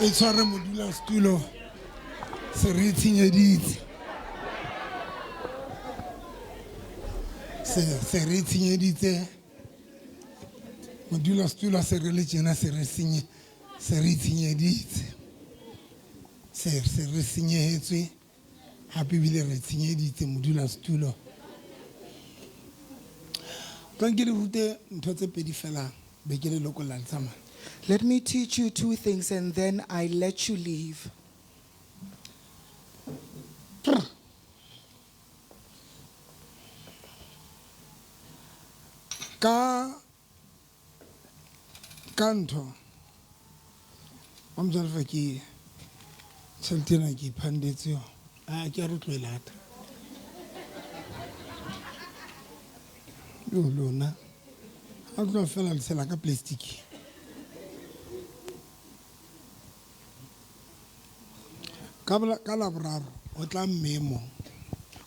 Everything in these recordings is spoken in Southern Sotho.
E tshware modulasetulo se re itshenyeditse se re itshenyeditse modulasetulo se re le tjena se re senye se re itshenyeditse se se re senyehetswe hape ebile re tshenyeditse modulasetulo. Tlang ke le rute ntho tse pedi fela be ke le lokolla le tsamaya. Let me teach you two things and then I let you leave. Ka ka ntho wa ke tjhelete ena ke iphandetse yona. A ke a re tlo e lata. Yo lona a tlo fela le tshela ka plastic. Ka Laboraro o tla mme mong.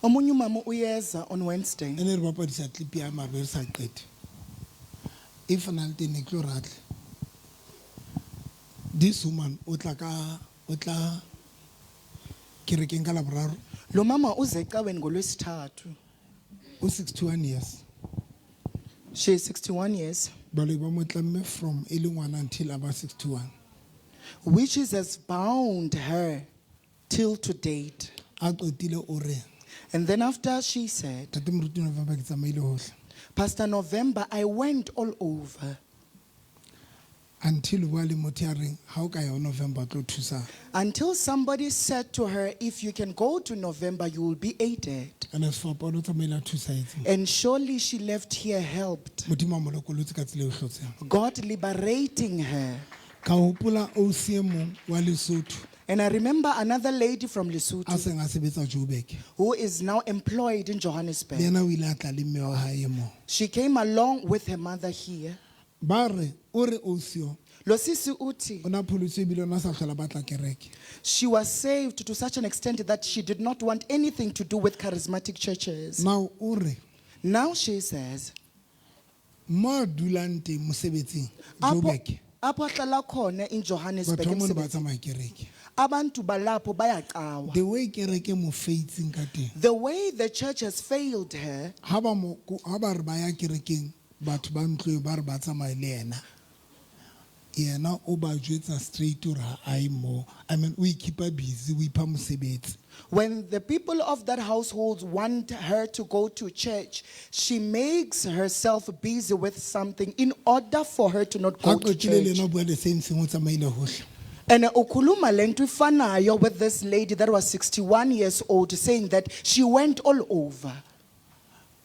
Omunye umama uyeza on Wednesday. E ne re bapadisa clip ya mare re sa qete. If na le teng ne ke tlo ratle. This woman o tla ka o tla kerekeng ka Laboraro. Lo mama uze ecaweni ngolwesithathu. O 61 years. She is 61 years. Baloi ba mo tlamme from e le ngwana until about 61. Witches has bound her till to date. A qetile o re. And then after she said, Ntate Moruti November ke tsamaile hohle. Pastor November, I went all over. Until bua le motho ya reng, ha o ka ya November tlo thusa. Until somebody said to her, if you can go to November, you will be aided. And as for Paulo tsamaile a thusahetse. And surely she left here helped. Modimo a mo lokolotse ka tsela e hlotseng. God liberating her. Ka hopola ausi e mong wa Lesotho. And I remember another lady from Lesotho A seng a sebetsa Joburg. who is now employed in Johannesburg. Le yena o ile a tla le mme wa hae mo. She came along with her mother here. Ba re, o re ausi yo, Lo sisi uthi, o na pholoswe ebile o na sa hlola batla kereke. She was saved to such an extent that she did not want anything to do with charismatic churches. Now o re, Now she says, Mo a dulang teng mosebetsing Apho Joburg apho ahlala khona in Johannesburg batho ba mono ba emsebenzini. tsamaya kereke. Abantu balapho bayacawa. The way kereke mo feitseng ka teng. The way the church has failed her, Ha ba mo ha ba re ba ya kerekeng batho ba ntlo eo ba re ba tsamaye le yena. Yena o ba jwetsa straight hore ha a ye moo. I mean o ikeepa busy, o ipha mosebetsi. when the people of that household want her to go to church, she makes herself busy with something in order for her to not Ha go to qetile le church. yena o bua the same thing o tsamaile hohle. And ukhuluma lento ifanayo with this lady that was 61 years old saying that she went all over.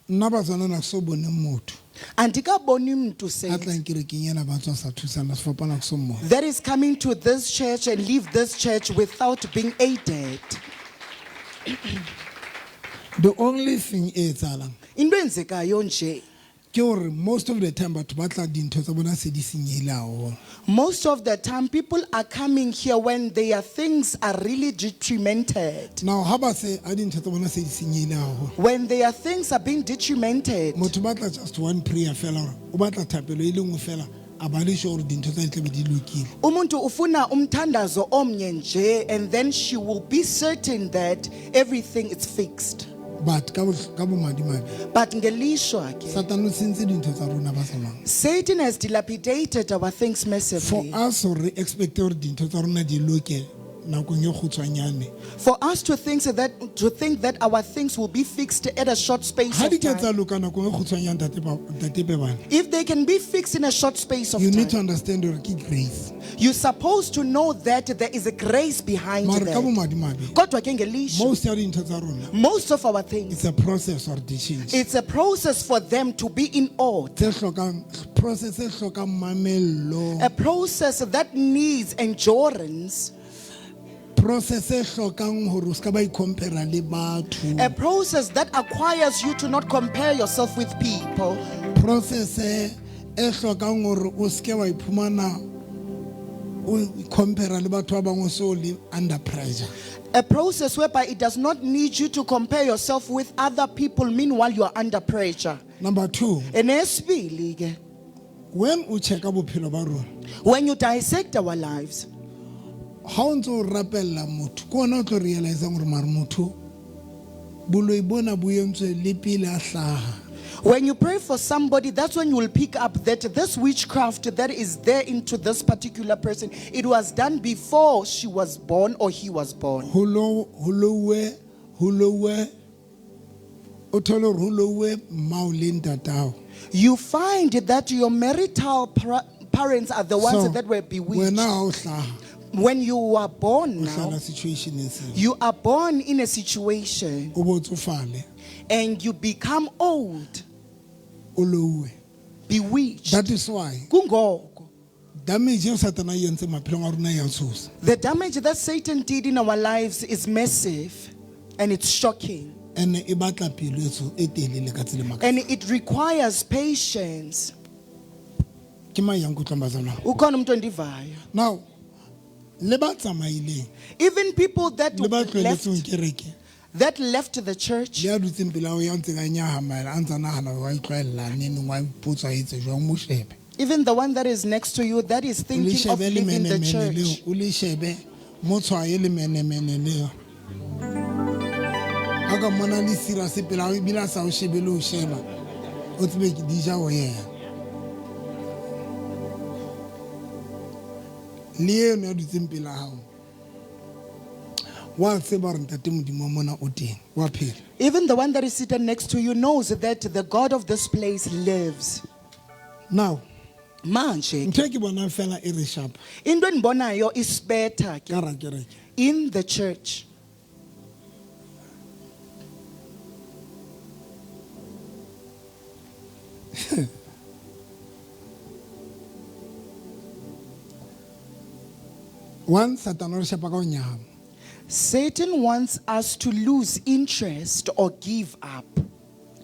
Nna Batswana na so bone motho Andikaboni mntu a saints tlang kerekeng ena ba tswa sa thusana sefapana ke so mmona. that is coming to this church and leave this church without being aided. The only thing e etsahalang Into enzekayo nje, ke hore most of the time batho ba tla dintho tsa bona se di senyehile haholo. most of the time people are coming here when their things are really detrimented. Now ha ba se ha dintho tsa bona se di senyehile haholo. When their things are being detrimented, Motho o batla just one prayer fela hore o batla thapelo e le nngwe fela a ba le sure hore dintho tsa hae tla be di lokile. umuntu ufuna umthandazo omnye nje and then she will be certain that everything is fixed. But ka bomadimabe But ngelishwa ke, Satan o sentse dintho tsa rona ba tsamayang. Satan has dilapidated our things For massively. us hore re expect hore dintho tsa rona di loke nakong e kgutshwanyane. For us to think that our things will be fixed at a short space Ha of di ke tsa time. loka nakong e kgutshwanyane ntate Pebane. If they can be fixed in a short space of You need to time, understand hore ke grace. you're supposed to know that there is a grace behind Mara ka that. bomadimabe Kodwa ke ngelishwa, most ya dintho tsa rona most of our things, it's a process or di change. it's a process for them to be in order. Tse hlokang process e hlokang mamello. A process that needs endurance, Process e hlokang hore o ska ba icompare le batho. a process that acquires you to not compare yourself with people, Process e hlokang hore o ske wa iphumana o compare le batho ba bang o so le under pressure. a process whereby it does not need you to compare yourself with other people meanwhile you are under pressure. Number 2, And esibili ke, when o checka bophelo ba rona, when you dissect our lives, ha o ntso o rapella motho, ke ona o tlo realize-ang hore mare motho boloi bona bo entswe le pele a hlaha. when you pray for somebody, that's when you will pick up that this witchcraft that is there into this particular person, it was done before she was born or he was born. Ho louwe, o thole hore ho louwe mmao le ntatao. You find that your marital parents are the ones So, that were bewitched. wena ha o hlaha, When you are born o now, hlaha situation seo. you are born in a situation O bo tsofale, and you become old, o louwe. bewitched. That is why Kungoko. damage eo Satana a e entseng maphelong a rona ya tshosa. The damage that Satan did in our lives is massive and it's shocking. And e batla pelo e e telele ka tsela e makatsang. And it requires patience. Ke mang ya nkutlwang bazalwane? Ukhona umuntu ondivayo. Now, le ba tsamaileng, Even people that le ba left, tlohelletseng kereke, that left the church, le ya dutseng pele hao ya ntseng a nyahamela, a ntsa nahana hore wa itlwaella neneng, wa ipotsa etse jwang, mo shebe. even the one that is next to you that is O le thinking of shebe leaving the lemenemene leo, church. o le shebe, mo tshwaye lemenemene leo. Ha ka mmona le serious pele hao, ebile a sa o shebe le ho sheba, o tsebe ke di ja ho yena. Le eno ya dutseng pela hao, wa tseba hore ntate Modimo wa mona o teng, wa phela. Even the one that is seated next to you knows that the God of this place lives. Now, Manje, ntho e ke bonang fela e re sharp into endibonayo isibetha ke ka hara kereke. in the church. One, Satan o re shapa ka ho nyahama. Satan wants us to lose interest or give up.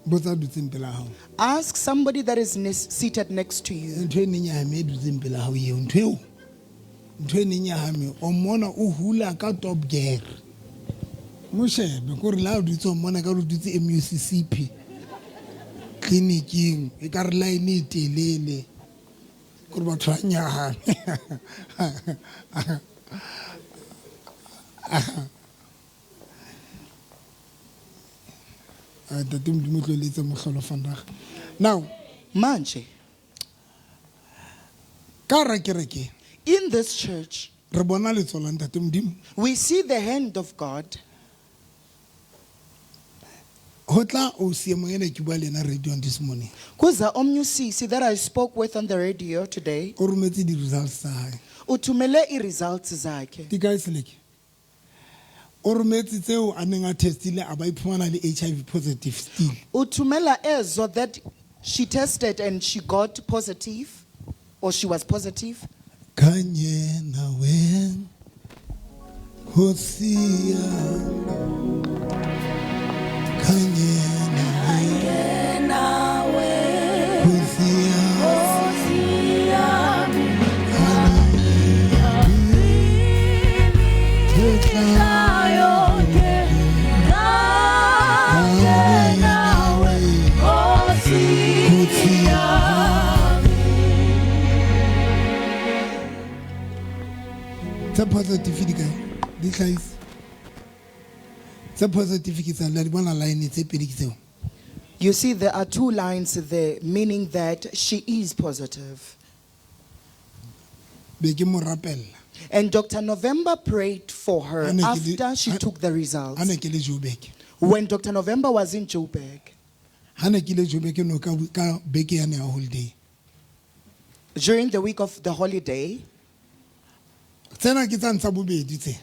Botsa dutseng pela hao. Ask somebody that is seated next to you. Ntho e neng nyahame e dutseng pela hao eo, ntho eo. Ntho e neng nyahame, o mmona o hula ka top gear. Mo shebe, kore la o dutse o mmona ka re o dutse MUCCP. Tleliniking e ka re line e telele kore batho ba nyahame. Ntate Modimo o tlo le etsa mohlolo vandag. Now, Manje, ka hara kereke in this church, re bona letsoho la Ntate Modimo. We see the hand of God. Ho tla ausi e mong ena ke bua le yena radio this morning. Kuza omnye usisi that I spoke with on the radio today. O rometse di-results tsa hae. Uthumele i-results zakhe. Di kae Seleke? O rometse tseo a neng a testile a ba iphumana le HIV positive still. Uthumela ezo that she tested and she got positive or she was positive. Kanye nawe Nkosi yami. Kanye nawe Nkosi yami. Kanye nawe Nkosi yami. Tse positive di kae? Di hlahise. Tse positive ke tsa la di bona line tse pedi ke tseo. You see, there are two lines there, meaning that she is positive. Be ke mo rapella. And Dr. November prayed for her Ha ne ke le- after she took the results. Ha ne ke le Joburg. When Dr. November was in Joburg, Ha ne ke le Joburg no ka beke yane ya holiday. During the week of the holiday, Tsena ke tsa ntsha bobedi tse.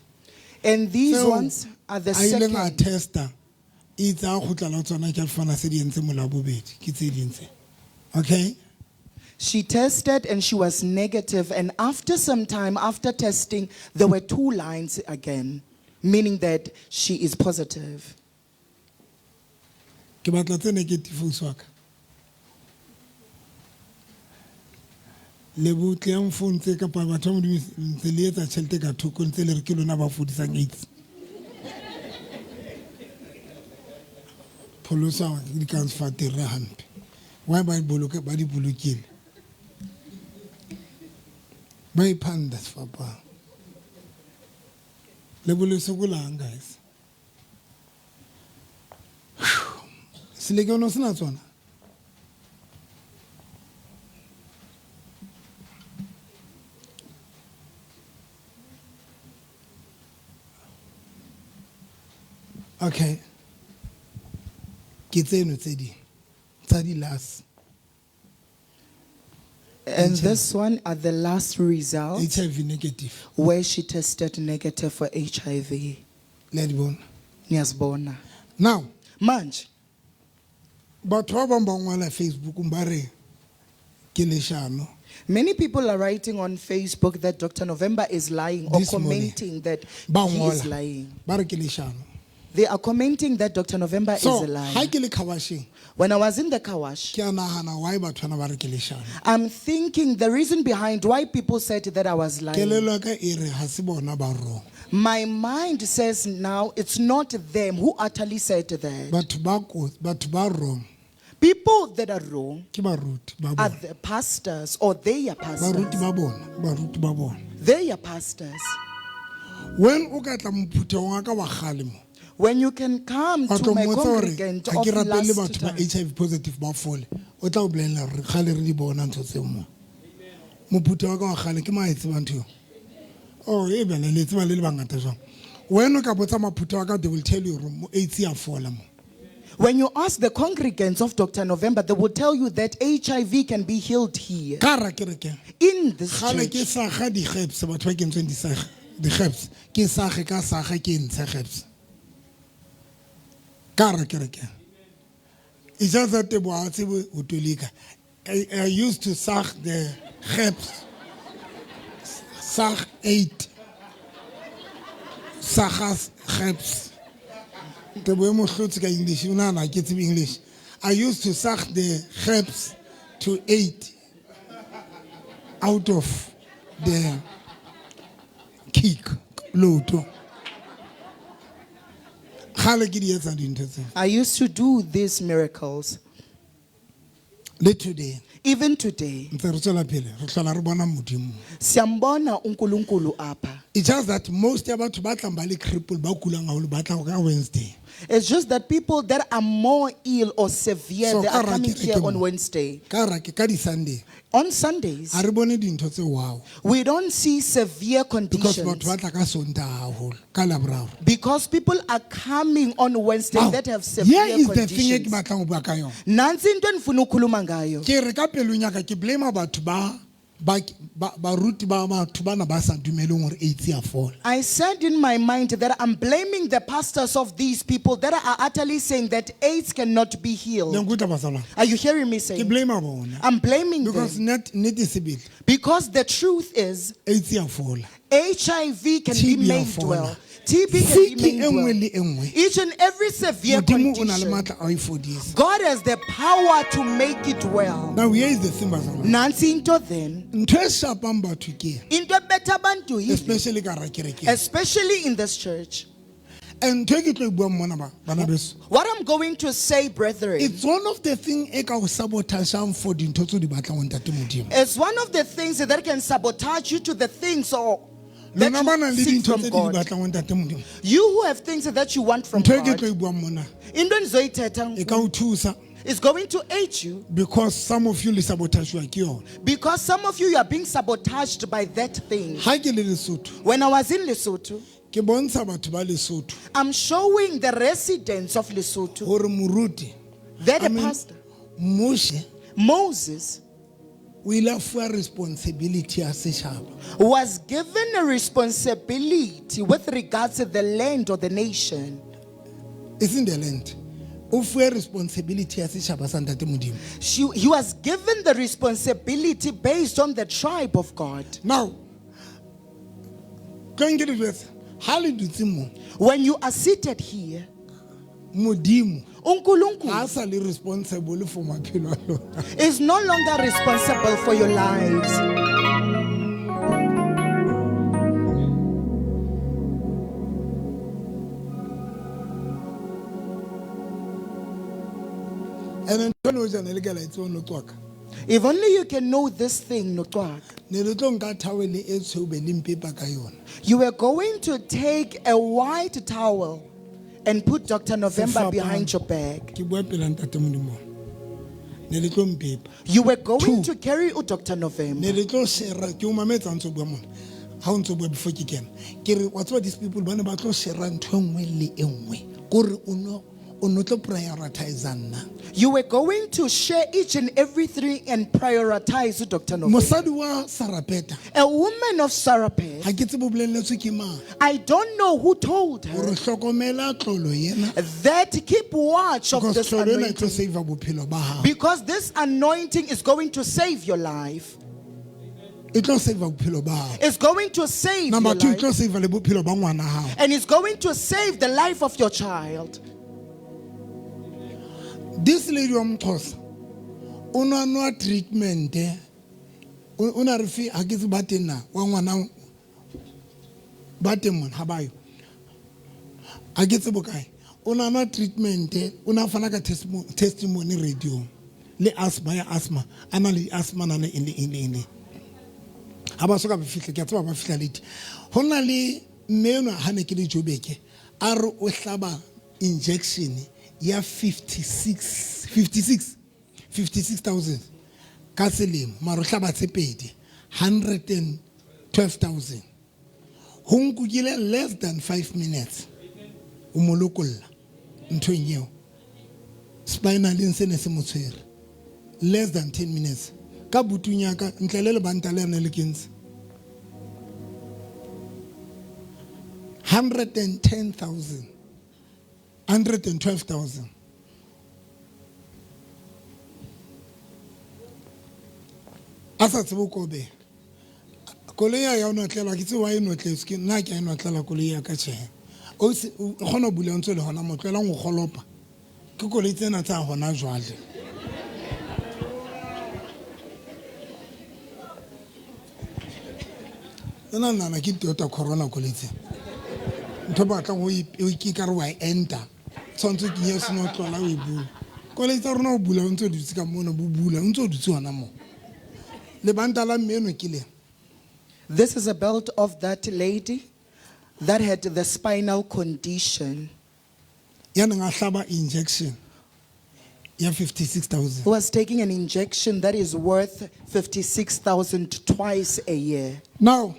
And these Tseo ones are the a ileng a second. testa itse a kgutla la tsona ke a fana se di entse mola bobedi ke tse ding tse. Okay? She tested and she was negative. And after some time, after testing, there were two lines again, meaning that she is positive. Ke batla tse negative ausi wa ka. Le botle yang phone tse kapa batho ba Modimo ntse le etsa tjhelete ka thoko ntse le re ke lona ba fodisang AIDS. Pholosa di ka nfatere hampe. Why ba boloke ba di bolokile? Ba iphanda sefapano. Le bolose kolang guys. Seleke ono sena tsona? Okay. Ke tseno tse ding tsa di last. And HIV. this one are the last results HIV negative. Where she tested negative for HIV. Le a di bona. Niyazibona. Now, Manje, batho ba bang ba ngwala Facebook ba re ke leshano. Many people are writing on Facebook that Dr. November is lying or This morning. Commenting that Ba he is ngola. Lying. Ba re ke leshano. They are commenting that Dr. November So, is a liar. ha ke le car washing, When I was in the car wash, ke a nahana why batho bana ba re ke leshano. I'm thinking the reason behind why people said that I was lying. Kelello ya ka e re ha se bona ba wrong. My mind says now it's not them who utterly said that. Batho ba ko batho ba wrong People that are wrong ke baruti ba are bona. the pastors or they are pastors. Baruti ba bona, baruti ba bona. They are pastors. When o ka tla mophuthong wa ka wa kgale mo. When you can come Wa to tlo my mmotsa hore congregant ha of ke rapelle last batho ba time. HIV positive ba fole. O tla o bolella hore kgale re di bona ntho tseo mo. Mophutho wa ka wa kgale ke mang a e tsebang ntho eo? Oh, e bele le tseba le le bangata jwang. Wena o ka botsa maphutho wa ka, they will tell you hore mo AIDS ya fola mo. When you ask the congregants of Dr. November, they will tell you that HIV can be healed here. Ka hara kerekeng. In this Kgale ke church. saga di-herbs, batho ba kentsweng di-herbs. Ke sage ka sage ke ntshe herbs. Ka hara kerekeng. It's just that Teboho ha tsebe ho tolika. I used to sag the herbs. Sag 8. Sagas herbs. Teboho e mo hlotse ka English. O nahana ha ke tsebe English. I used to sag the herbs to 8 out of the kick loto. Kgale ke di etsa dintho tseo. I used to do these miracles. Le today Even today, ntse re tswela pele re hlola re bona Modimo. siyambona uNkulunkulu apha. It's just that most ya batho ba tlang ba le cripple ba kulang haholo ba tla ka Wednesday. It's just that people that are more ill or severe, So they ka are ra coming kereke here on mo. Wednesday. Ka ra ke ka di-Sunday On Sundays, ha re bone dintho tse wow we don't see severe because conditions batho ba tla ka Sontaha haholo ka Laboraro. because people are coming on Wednesday Now, that have here severe is the thing e ke conditions. batlang ho bua ka yona. Nansi into endifuna ukukhuluma ngayo. Ke re ka pelong ya ka ke blame batho ba ba ba baruti ba batho bana ba sa dumeleng hore AIDS ya fola. I said in my mind that I'm blaming the pastors of these people that are utterly saying that AIDS cannot be Le healed. nkutlwa bazalwane? Are you hearing me Ke say? blame bona. I'm blaming Because them. net nnete sebele Because the truth is, AIDS ya fola. HIV can be TB ya made fola. well. TB can be Siki made e nngwe well. le e nngwe Each and every severe Modimo o na le condition, matla a ho e fodisa. God has the power to make it well. Now here is the thing bazalwane. Nansi into then, Ntho e shapang batho ke ena, into ebetha abantu yile, especially ka hara kerekeng. especially in this church. And ntho e ke tlo e buang mona ba bana beso. What I'm going to say, brethren, It's one of the thing e ka o sabotageang for dintho tse o di batlang ho ntate Modimo. is one of the things that can sabotage you to the things or that Lona ba nang you le seek dintho from tse di di God. batlang ho ntate Modimo. You who have things that you want from Ntho e ke God, tlo e buang mona into endizoyithetha e ka o thusa is going to aid you because some of you le sabotagewa ke yona. because some of you are being sabotaged by that thing. Ha ke le Lesotho When I was in Lesotho, ke bontsha batho ba Lesotho I'm showing the residents of Lesotho hore moruti that I the mean, pastor, Moshe Moses, o ile a fuwa responsibility ya setjhaba. was given a responsibility with regards to the land or the nation. It's in the land. O fuwe responsibility ya setjhaba sa ntate Modimo. He was given the responsibility based on the tribe of God. Now, tlo nke le jwetse, ha le dutse mo, When you are seated here, Modimo ha uNkulunkulu a sa le responsible for maphelo a lona. is no longer responsible for your lives. And ntho eno jana le ka la e tseba Notswaka. If only you can know this thing, Notswaka. Ne le tlo nka towel e tshweu be le mpepa ka yona. You were going to take a white towel and put Dr. November Sefapano. behind your back. Ke bua pela ntate Modimo. Ne le tlo mpepa. You were going Two. to carry Dr. November. Ne le tlo share ke o mametse ha o ntso bua mona. Ha o ntso bua before ke kena. Ke re wa tseba these people ba ne ba tlo share ntho e nngwe le e nngwe. Kore o no tlo prioritize nna. You were going to share each and everything and prioritize Dr. November. Mosadi wa Sarapeta A woman of Sarapet, ha ke tsebe o bolelletswe ke mang I don't know who told her hore hlokomela tlolo ena that keep watch of because this tlolo ena e tlo anointing save bophelo ba hao. because this anointing is going to save your life. E tlo save bophelo ba hao. It's going to save Number your 2 e life. tlo save le bophelo ba ngwana hao. And it's going to save the life of your child. This lady wa Mxhosa o nwa nwa treatment o na re fe ha ke tsebe ba teng na wa ngwana ba teng mona ha ba yo ha ke tsebe kae o na nwa treatment o na fana ka testimony radio le asthma ya asthma a na le asthma na le eng le eng le eng le ha ba soka ba fihla ke a tseba ba fihla late ho na le mme enwa ha ne ke le Joburg a re o hlaba injection ya 56,000 ka selemo mara o hlaba tse pedi 112,000 ho nkukile less than 5 minutes o mo lokolla nthong eo spinaleng se ne se mo tshwere less than 10 minutes ka butung ya ka ntle le lebanta le ne le kentse 110,000 112,000 a sa tsebe ho kobeha koloi ya o notlela ke tsebe wa e notletswe ke nna ke a e notlela koloi ya ka tjhe o kgona ho bula ntso le hona mo tlohelang ho kgolopa ke koloi tsena tsa hona jwale nna nna ke Toyota Corona koloi tsena ntho ba batlang ho e ke ka re wa e enter tshwanetse o kenye senotlola o e bula Koloi tsa rona o bula o ntse o dutse ka mona bo bula o ntse o dutse hona moo. Lebanta la mme eno ke lena. This is a belt of that lady that had the spinal condition, Ya neng a hlaba injection ya 56,000. who was taking an injection that is worth 56,000 twice a year. Now,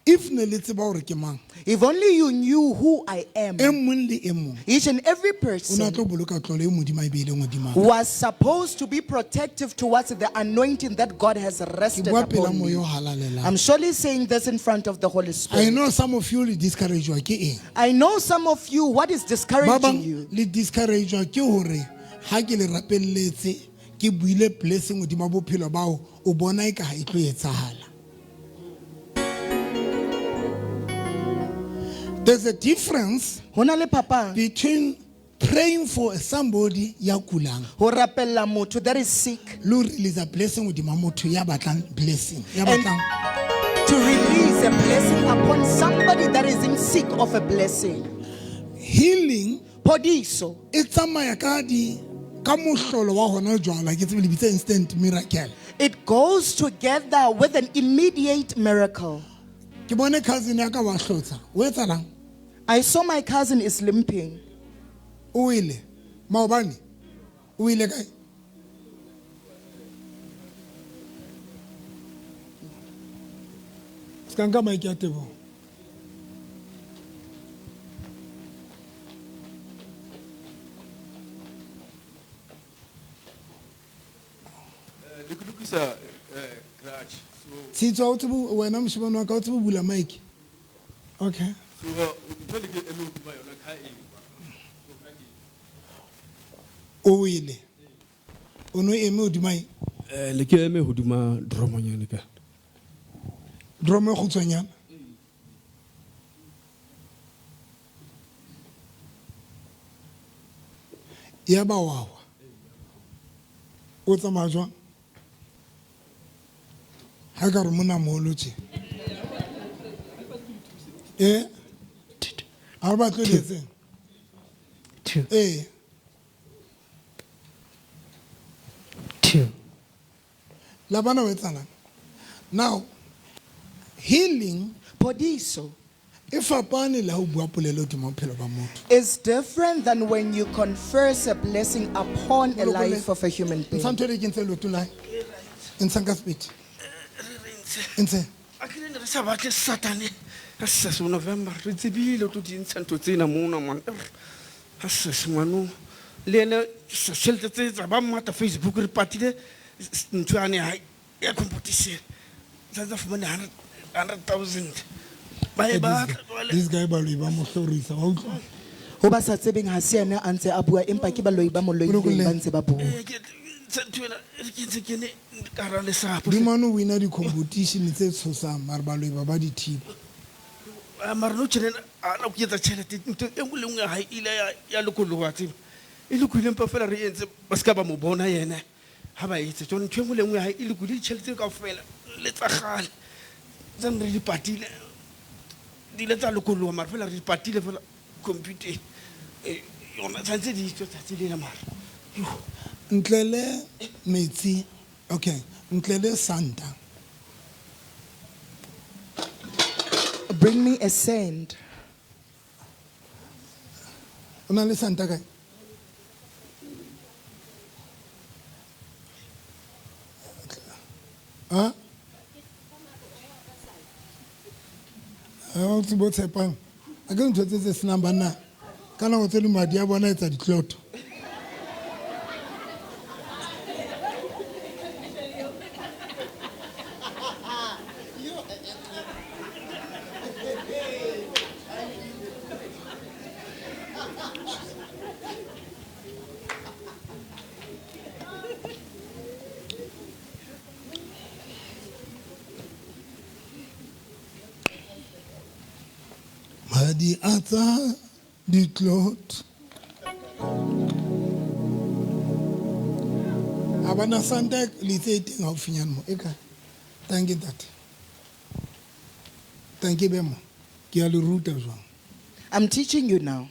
if ne le tseba hore ke mang, If only you knew who I am, e mong le e mong each and every o ne a person tlo boloka tlolo e Modimo a e beileng hodima hae. was supposed to be protective towards the anointing that God has Ke rested bua pela upon moya o me. halalelang. I'm surely saying this in front of the Holy I Spirit. know some of you le discourage-wa ke eng. I know some of you, what is Ba discouraging bang you? le discourage-wa ke hore ha ke le rapelletse ke buile blessing hodima bophelo ba hao, o bona eka ha e tlo etsahala. There's a difference Ho na le phapang between praying for somebody ya kulang ho rapella motho that is sick le ho release blessing hodima motho ya batlang blessing ya And- batlang to release a blessing upon somebody that is in seek of a blessing. Healing Phodiso e tsamaya ka di ka mohlolo wa hona jwale ha ke tsebe le bitsa instant miracle. It goes together with an immediate miracle. Ke bone cousin ya ka wa hlotsa o etsalang. I saw my cousin is limping. O ile maobane o ile kae? Se ka nka mic ya Teboho. Le ke lokisa crutch. So Tshitswa o tsebe wena moshemane wa ka o tsebe ho bula mic. Okay. So ntho le ke eme hodima yona ka eng? So ka ke. O ile. O no eme hodima eng? Le ke eme hodima dromonyane ka. Dromo e kgutshwanyane. Ya ba wa wa. O tsamaya jwang? Ha ka re mona moholo tje. Ha re batle le etseng? Two. Eh. Two. La bona o etsahalang? Now, healing Phodiso e fapane le ha o bua polelo hodima bophelo ba motho. is different than when you confess a blessing upon a Molokole, life of a human being. Ntsha ntho e ke ntse leoto la hae. Ntsha nka sepedi. Ntshe. A ke ne re sa batle Satane. Ka sese November re tsebile o tlo di ntsha ntho tsena mona man. Ha sese ngwano. Le ene tjhelete tse tsa ba mmata Facebook re patile ntho yane ya competition. Tsa fumane 100,000. Ba e batla jwale. This guy baloi ba mo hlorisa, wa utlwa? Ho ba sa tsebeng ha se yena a ntse a bua empa ke baloi ba mo loileng ba ntse ba bua. Ke ntsha ntho ena, ke ntse ke ne ka hara lesapo. Di mane o wina di-competition tse tshosang mare baloi ba di thiba. Mara nou tjena a na ke etsa tjhelete ntho e nngwe le nngwe ha e ile ya lokoloha tseba. E lokohile empa feela re entse ba ska ba mo bona yena ha ba etse. Jwale ntho e nngwe le nngwe ha e lokohile ditjhelete kaofela le tsa kgale. Tse ne re di patile di ile tsa lokoloha mara feela re di patile feela computer. Yona tshwanetse di tswe tsatsi lena mara. Yo. Ntle le metsi, okay, ntle le santa. Bring me a sand. O na le santa kae? Ha? Ha o tsebe o tshepang. A ke ntho tse tse senang banna. Ka nako tse ding madi a bona etsa ditloto. Madi a tsa ditlot. A bana santa le tse teng haufinyane mo e kae? Thank you, ntate. Thank you, Bemo. Ke a le ruta jwang. I'm teaching you now.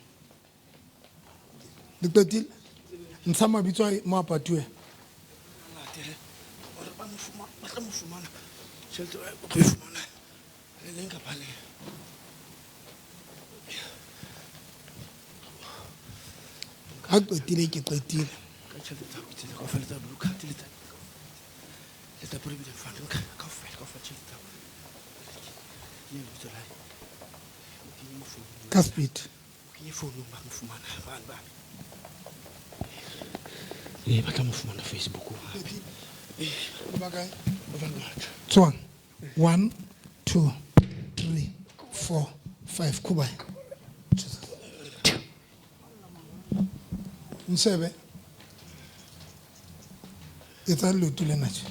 Le qetile? Ntsha mabitso a mo a patuwe. Latele gore ba mo fumana, ba tla mo fumana. Tjhelete o tlo e fumana le neng kapa neng. Ha qetile ke qetile. Ka tjhelete tsa hao ke tsele kaofela tsa blue card le tsa le tsa provident fund nka kaofela kaofela tjhelete tsa hao. Ke lebitso la hae. O kenye mo founung. Ka speed. O kenye founung ba mo fumana bane bane. Ee, ba tla mo fumana Facebook hape. Le ba kae? Ba bangata. Tswang. 1 2 3 4 5 Kubai. Jesus. Nshebe. Etsa leoto lena tje.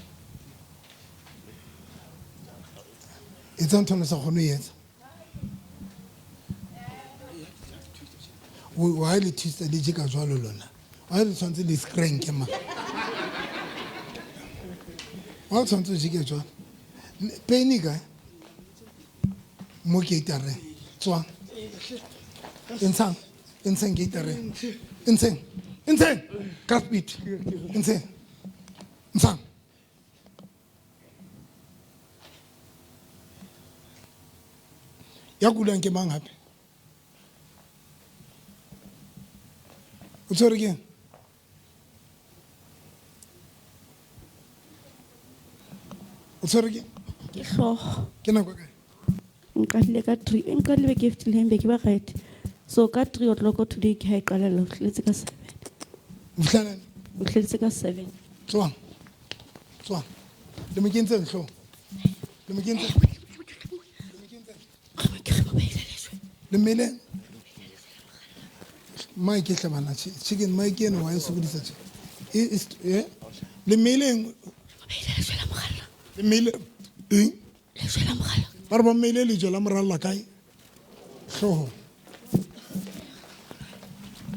Etsa ntho o sa kgone ho e etsa. Why le twista le je ka jwalo lona? Why le tshwanetse le scrank ma? Why o tshwanetse o jeke jwalo? Pain e kae? Mo gate-areng. Tswang. Ntshang. Ntsheng gate-areng. Ntsheng. Ntsheng. Ka speed. Ntsheng. Ntshang. Ya kulang ke mang hape? O tshwere ke eng? O tshwere ke eng? Ke hlooho. Ke nako e kae? Nqadile ka 3, nqadile beke e fetileng be ke ba right. So ka 3 o'clock today ke ha e qalella, o fihletse ka 7. O fihlela neng? O fihletse ka 7. Tswang. Tswang. Le mo kentseng hloohong? Le mo kentseng? Le mmele? Mike hle bana, chicken Mike eno wa e sokodisa tje. E, e, e, le mmeleng? Le mmele eng? Ba re ba mmeile lejwe la moralla kae? Hloohong.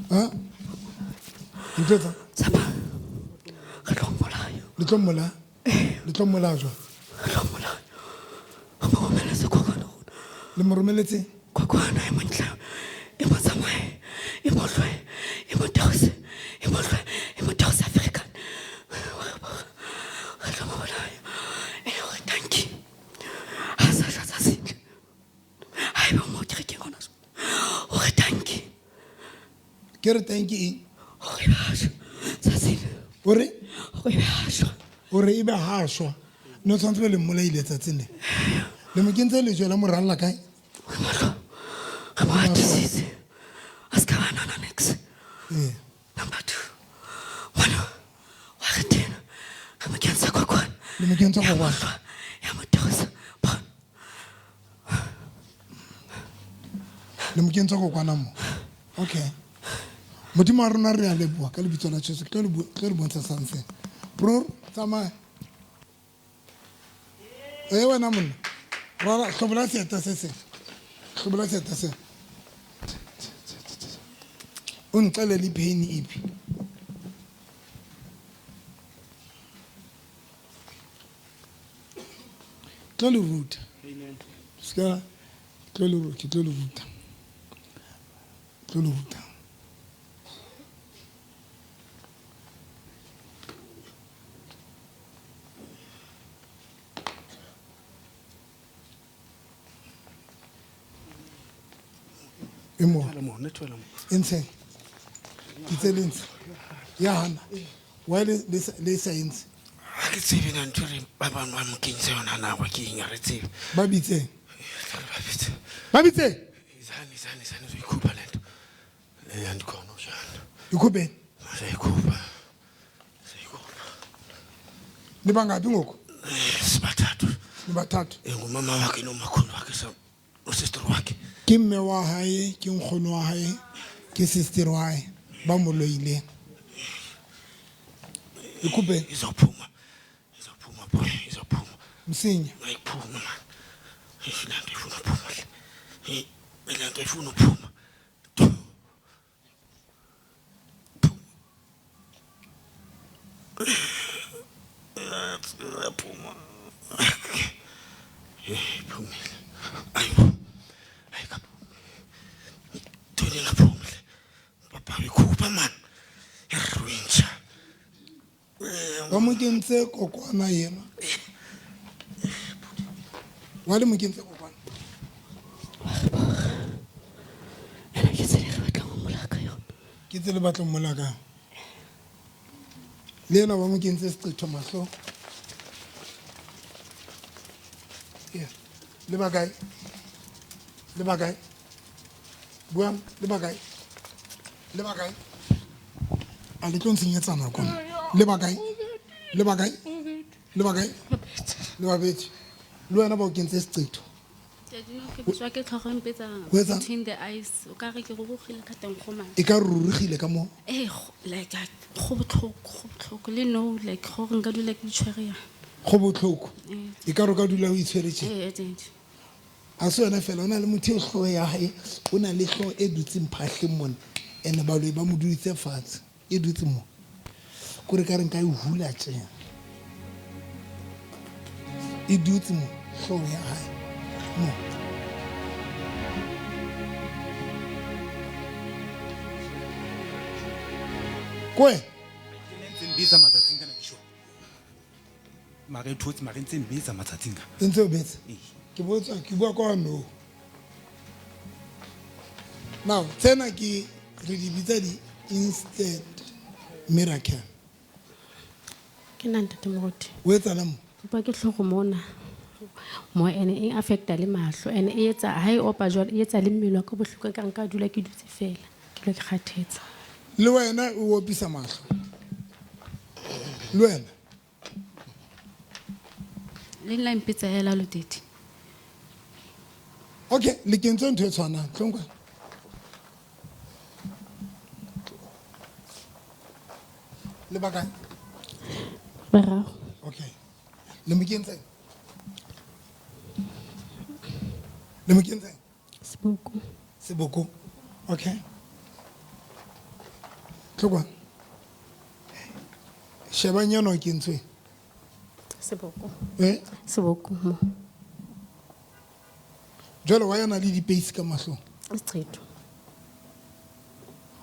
Ha? Ntho tsa? Tsamaya. Re tlo mmolaya. Le tlo mmolaya? Le tlo mmolaya jwang? Re tlo mmolaya. Re mo romeletse kokwana. Le mo romeletse? Kokwana e montle, e mo tsamaye, e mo hlwe, e mo theose, e mo hlwe, e mo theose African. Re tlo mo bolaya. E le hore thank you. Ha sa tla tsa sentle. Ha eba mo kerekeng hona jwale. Hore thank you. Ke re thank you eng? Hore ebe ha shwa. Tsatsing. Hore? Hore ebe ha shwa. Hore ebe ha shwa. Ne o tshwanetse be le mmolaile tsatsing le. Le mo kentse lejwe la moralla kae? Re mo hlo-, re mo hatisitse. A ska ba nana niks. Ee. Number 2. Ngwana wa re tena. Re mo kentse kokwana. Le mo kentse Ya mo kokwana. hlwa, ya mo theosa. Bona. Le mo kentse kokwana mo. Okay. Modimo wa rona re a leboha ka lebitso la Jesu. Ke tlo le tlo le bontsha something. Bro, tsamaya. E wena monna. Rwala, hlobola seeta se seng. Hlobola seeta se. O nxelele i-pain iphi. Tlo le ruta. Ska tlo le ruta, ke tlo le ruta. Tlo le ruta. E mo. Thola mo, ne thola mo. E ntsheng. Ke tse le ntshe. Ya hana. Why le, le sa, le sa e ntshe? Ha ke tsebe na ntho e re ba bang ba mo kentse yona na wa ke eng, ha re tsebe. Ba bitseng? Re ba bitse. Ba bitseng? Izani, izani, izani, uzoyikhupha le nto. Andikhona ujana. Ikhupheni? Siyayikhupha. Siyayikhupha. Le bangaphi ngoku? Sibathathu. Le bathathu. Ngumama wakhe nomakhulu wakhe sa no-sister wakhe. Ke mme wa hae, ke nkgono wa hae, ke sister wa hae ba mo loileng. Ikhupheni? Izophuma. Izophuma boy, izophuma. Msinya. Ayiphuma man. Eish, le nto ifuna uphuma le. Le nto ifuna uphuma. Iyaphuma. Iphumile. Ayibo. Ayikaphumi. Thole ingaphumi le. Papa uyikhupha man. Irwinji. mo kentse kokwana ena. Wa le mo kentse kokwana. Ena ke tsela e re batlang ho mmolaya ka yona. Ke tsela e batlang mmolaya ka. Le ena ba mo kentse seqetho mahlong. Yeah. Le ba kae? Le ba kae? Buang, le ba kae? Le ba kae? A le tlo ntshenyetsa nako nna. Le ba kae? Le ba kae? Le ba kae? Le ba betse. Le wena ba o kentse seqetho. Ke bitswa ke tlhogo e mpetsa Ho etsang? between the eyes o ka re ke rurugile ka teng go mang E ka rurugile ka mo. ee like go botlhoko go botlhoko le no like gore nka dula ke itshwere yang Go botlhoko. E ka re o ka dula o itshwere tje. ee ee A se yona fela o na le motho e hlooho ya hae o na le hlooho e dutseng phahleng mona and baloi ba mo duditse fatshe e dutse mo kore ka re nka e hula tjena e dutse mo hlooho ya hae mo. Koe Ke ne ntse mbetsa matsatsing kana Bishop. Mara e thotse mara e ntse mbetsa matsatsing a. E ntse o betsa? Ee. Ke botsa ke bua ka no. Now tsena ke re di bitsa di instant miracle. Ke nna ntate Moruti. O etsalang mo? Kopa ke tlhogo mona. Mo ene e affecta le mahlo ene e etsa ha e opa jwalo e etsa le mmele wa ka bohloko ka nka dula ke dutse fela. Ke dula ke kgathetse. Le wena o opisa mahlo. Le wena? Le nna mpetsa hela lo tete. Okay, le kentse ntho e tshwanang. Tlong kwa. Le ba kae? Bararo. Okay. Le mo kentseng? Le mo kentseng? Seboko. Seboko. Okay. Tlo kwa. Sheba nyana o kentswe. Seboko. Eh? Seboko mo. Jwale wa yana le dipeisi ka mahlong. Seqetho.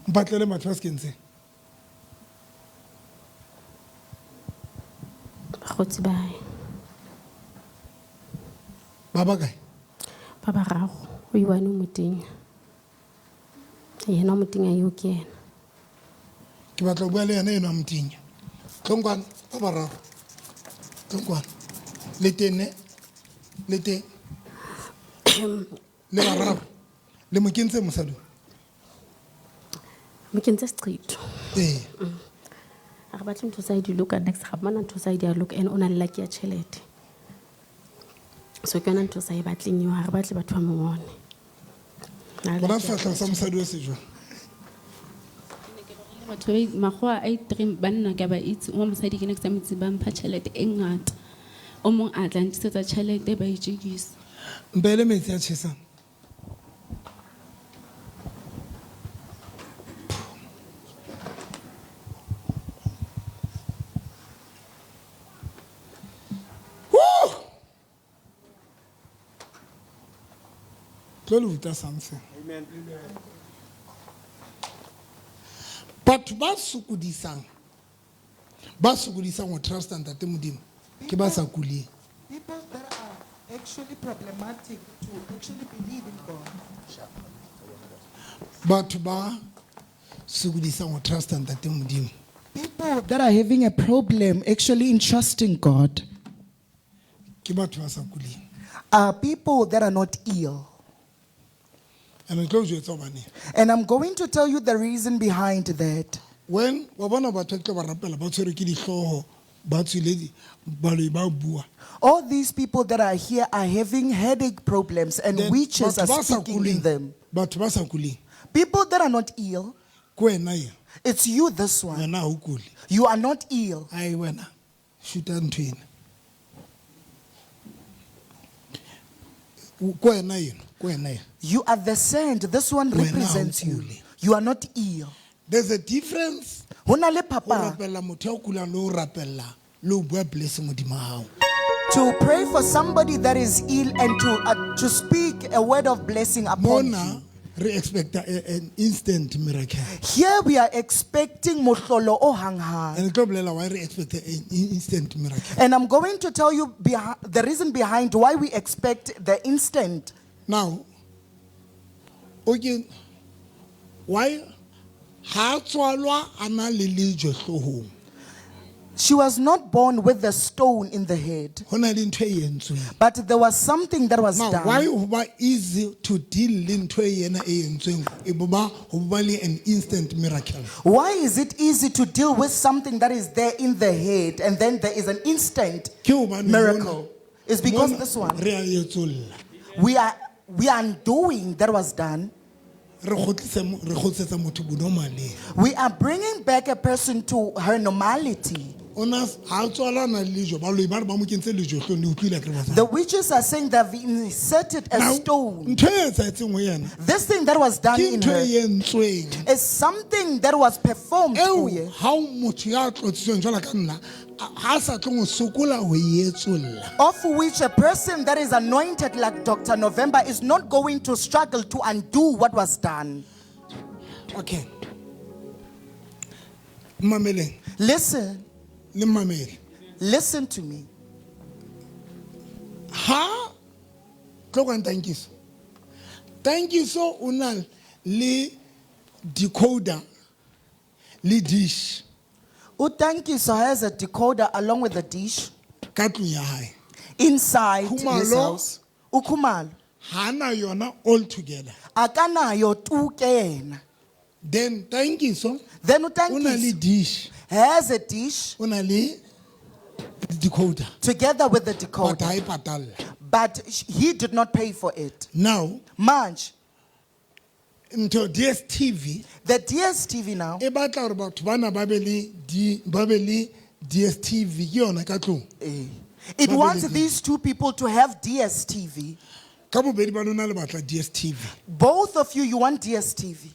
Mpatlele matho a se kentseng. Bakgotsi ba hae. Ba ba kae? Ba bararo. O i-one o motenya. Yena o motenya eo ke yena. Ke batla ho bua le yena enwa a motenya. Tlong kwano, ba bararo. Tlong kwano. Le teng ne? Le teng? Le bararo. Le mo kentse mosadi o? Mo kentse seqetho. Ee. Ha re batle ntho tsa hae di loka next ga bona ntho tsa hae di a loka and o na le lucky ya tjhelete. So ke yona ntho sa e batleng eo, ha re batle batho ba mo bone. Bona sefahleho sa mosadi o se jwang? Batho ba makgowa a i-three banna ke a ba itse, wa mosadi ke ne ke sa motse ba mpha tjhelete e ngata. O mong a tla ntlisetsa tjhelete ba ijekisa. Mpele metsi a tjhesang. Tlo le ruta something. Amen. Batho ba sokodisang, ba sokodisang ho trust Ntate Modimo, ke ba sa kuleng. People that are actually problematic to actually believe in God. Batho ba sokodisang ho trust Ntate Modimo. People that are having a problem actually in trusting God Ke batho ba sa kuleng. are people that are not ill. And I tlo jwetsa hobane. And I'm going to tell you the reason behind that. When wa bona batho ba tlo ba rapela ba tshwerwe ke dihlooho, ba tswile di, baloi ba bua. All these people that are here are having headache problems and Then witches batho are ba sa speaking in kuleng, them. Batho ba sa kuleng. People that are not ill, Ke wena ena. it's you this one. Wena ha o kule. You are not ill. Ai wena, shoota ntho ena. Ke wena ena, ke wena ena. You are the sand. This one Wena ha o represents you. kule. You are not ill. There's a difference. Ho na le Ho phapang. rapella motho ya kulang le ho rapella le ho bua blessing hodima hao. To pray for somebody that is ill and to speak a word of blessing upon Mona you. Re expecta an instant miracle. Here we are expecting mohlolo o hang hang. And tlo bolela why re expecta an instant miracle. And I'm going to tell you the reason behind why we expect the instant. Now, okay, why ha tswalwa a na le lejwe hloohong? She was not born with the stone in the head, Ho na le ntho e entsweng. but there was something that was Now, why done. ho ba easy to deal le ntho e yena e entsweng e bo ba ho ba le an instant miracle? Why is it easy to deal with something that is there in the head and then there is an instant Ke hobane miracle? mona- It's because mona this one, re a etsolla. we are undoing that was done. Re kgutlise mo- re kgutlisetsa motho bonomaleng. We are bringing back a person to her normality. O na ha tswalwa a na le lejwe, baloi ba re ba mo kentse lejwe hloohong, le utlwile akere basadi? The witches are saying they've inserted a Now, stone. ntho e etsahetseng ho yena This thing that was done ke in ntho her e entsweng is something that was performed eo to her. ha o motho ya tlotsitsweng jwalo ka nna ha sa tlo go sokola ho e etsolla. Of which a person that is anointed like Dr. November is not going to struggle to undo what was done. Okay, mmameleng. Listen, Le mmamele. listen to me. Ha tlo kwang Tankiso. Tankiso o na le decoder le dish Utankiso has a decoder along with the dish ka tlung ya hae. inside his Khumalo. house. Ukhumalo. Ha na yona all together. Akanayo tu ke yena. Then Tankiso Then o na le Utankiso dish, has a dish o na le decoder, together with the but decoder, ha e patalla. but he did not pay for it. Now Manj, ntho DStv the DSTV now, e batla hore batho bana ba be le di ba be le DStv ke yona ka tlung. it Ba be wants le di- these two people to have DSTV. Ka bobedi ba lona le batla DStv. Both of you, you want DSTV.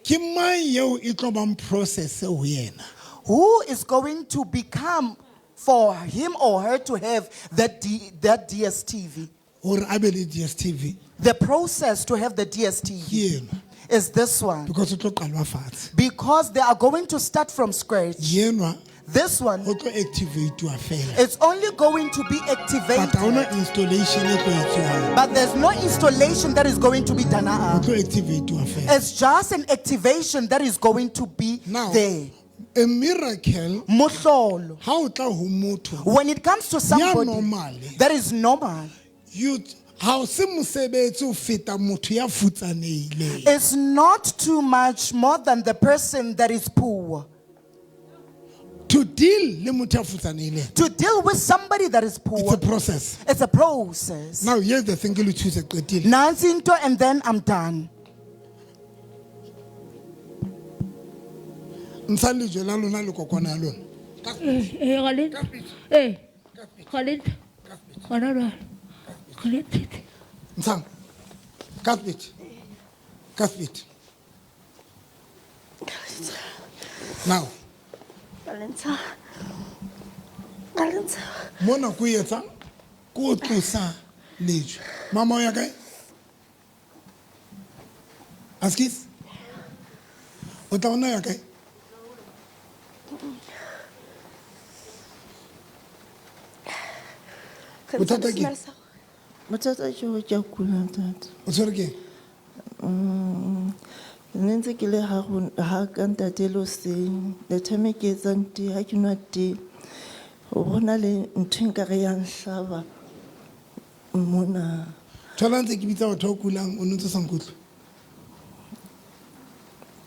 Ke mang eo e tlo bang process ho yena? Who is going to become for him or her to have that DSTV? Hore a be le DStv The process to have the DSTV ke enwa is this one. because o tlo qalwa fatshe. Because they are going to start from scratch. Yenwa This one, ho tlo activate-wa fela. it's only going to be But ha hona activated. installation e tlo etsuwang. But there's no installation that is going to be done. Ho tlo activate-wa fela. It's just an activation that is going to be Now, there. a miracle Mohlolo. ha o tla ho motho When it comes to somebody normally. that is normal, you ha o se mosebetsi o feta motho ya futsanehileng. it's not too much more than the person that is poor. To deal le motho ya futsanehileng, To deal with somebody that is it's poor, a process. it's a process. Now here's the thing ke le thuse qetile. Nansi into and then I'm done. Ntshang lejwe la lona le kokwana ya lona. Ee, ga le ee, ga le gona jwale. Ga le ntshitse. Ntshang. Cuthbert. Cuthbert. Now, Ka le ntsha. Ka le ntsha. mona ko etsa ko tlosa lejwe. Mama o ya kae? Askies? O tla ona ya kae? Re ntsha Bothata ke- lesimane sa- Bothata ke hore ke a kula ntate. O tshwere ke eng? Ne ntse ke le ha ha ka ntate le hoseng. The time e ke etsang tee, ha ke nwa tee, ho na le ntho e nkare ya nhlaba mona. Thola ntse ke bitsa batho ba kulang, o ne ntse o sa nkutlwe.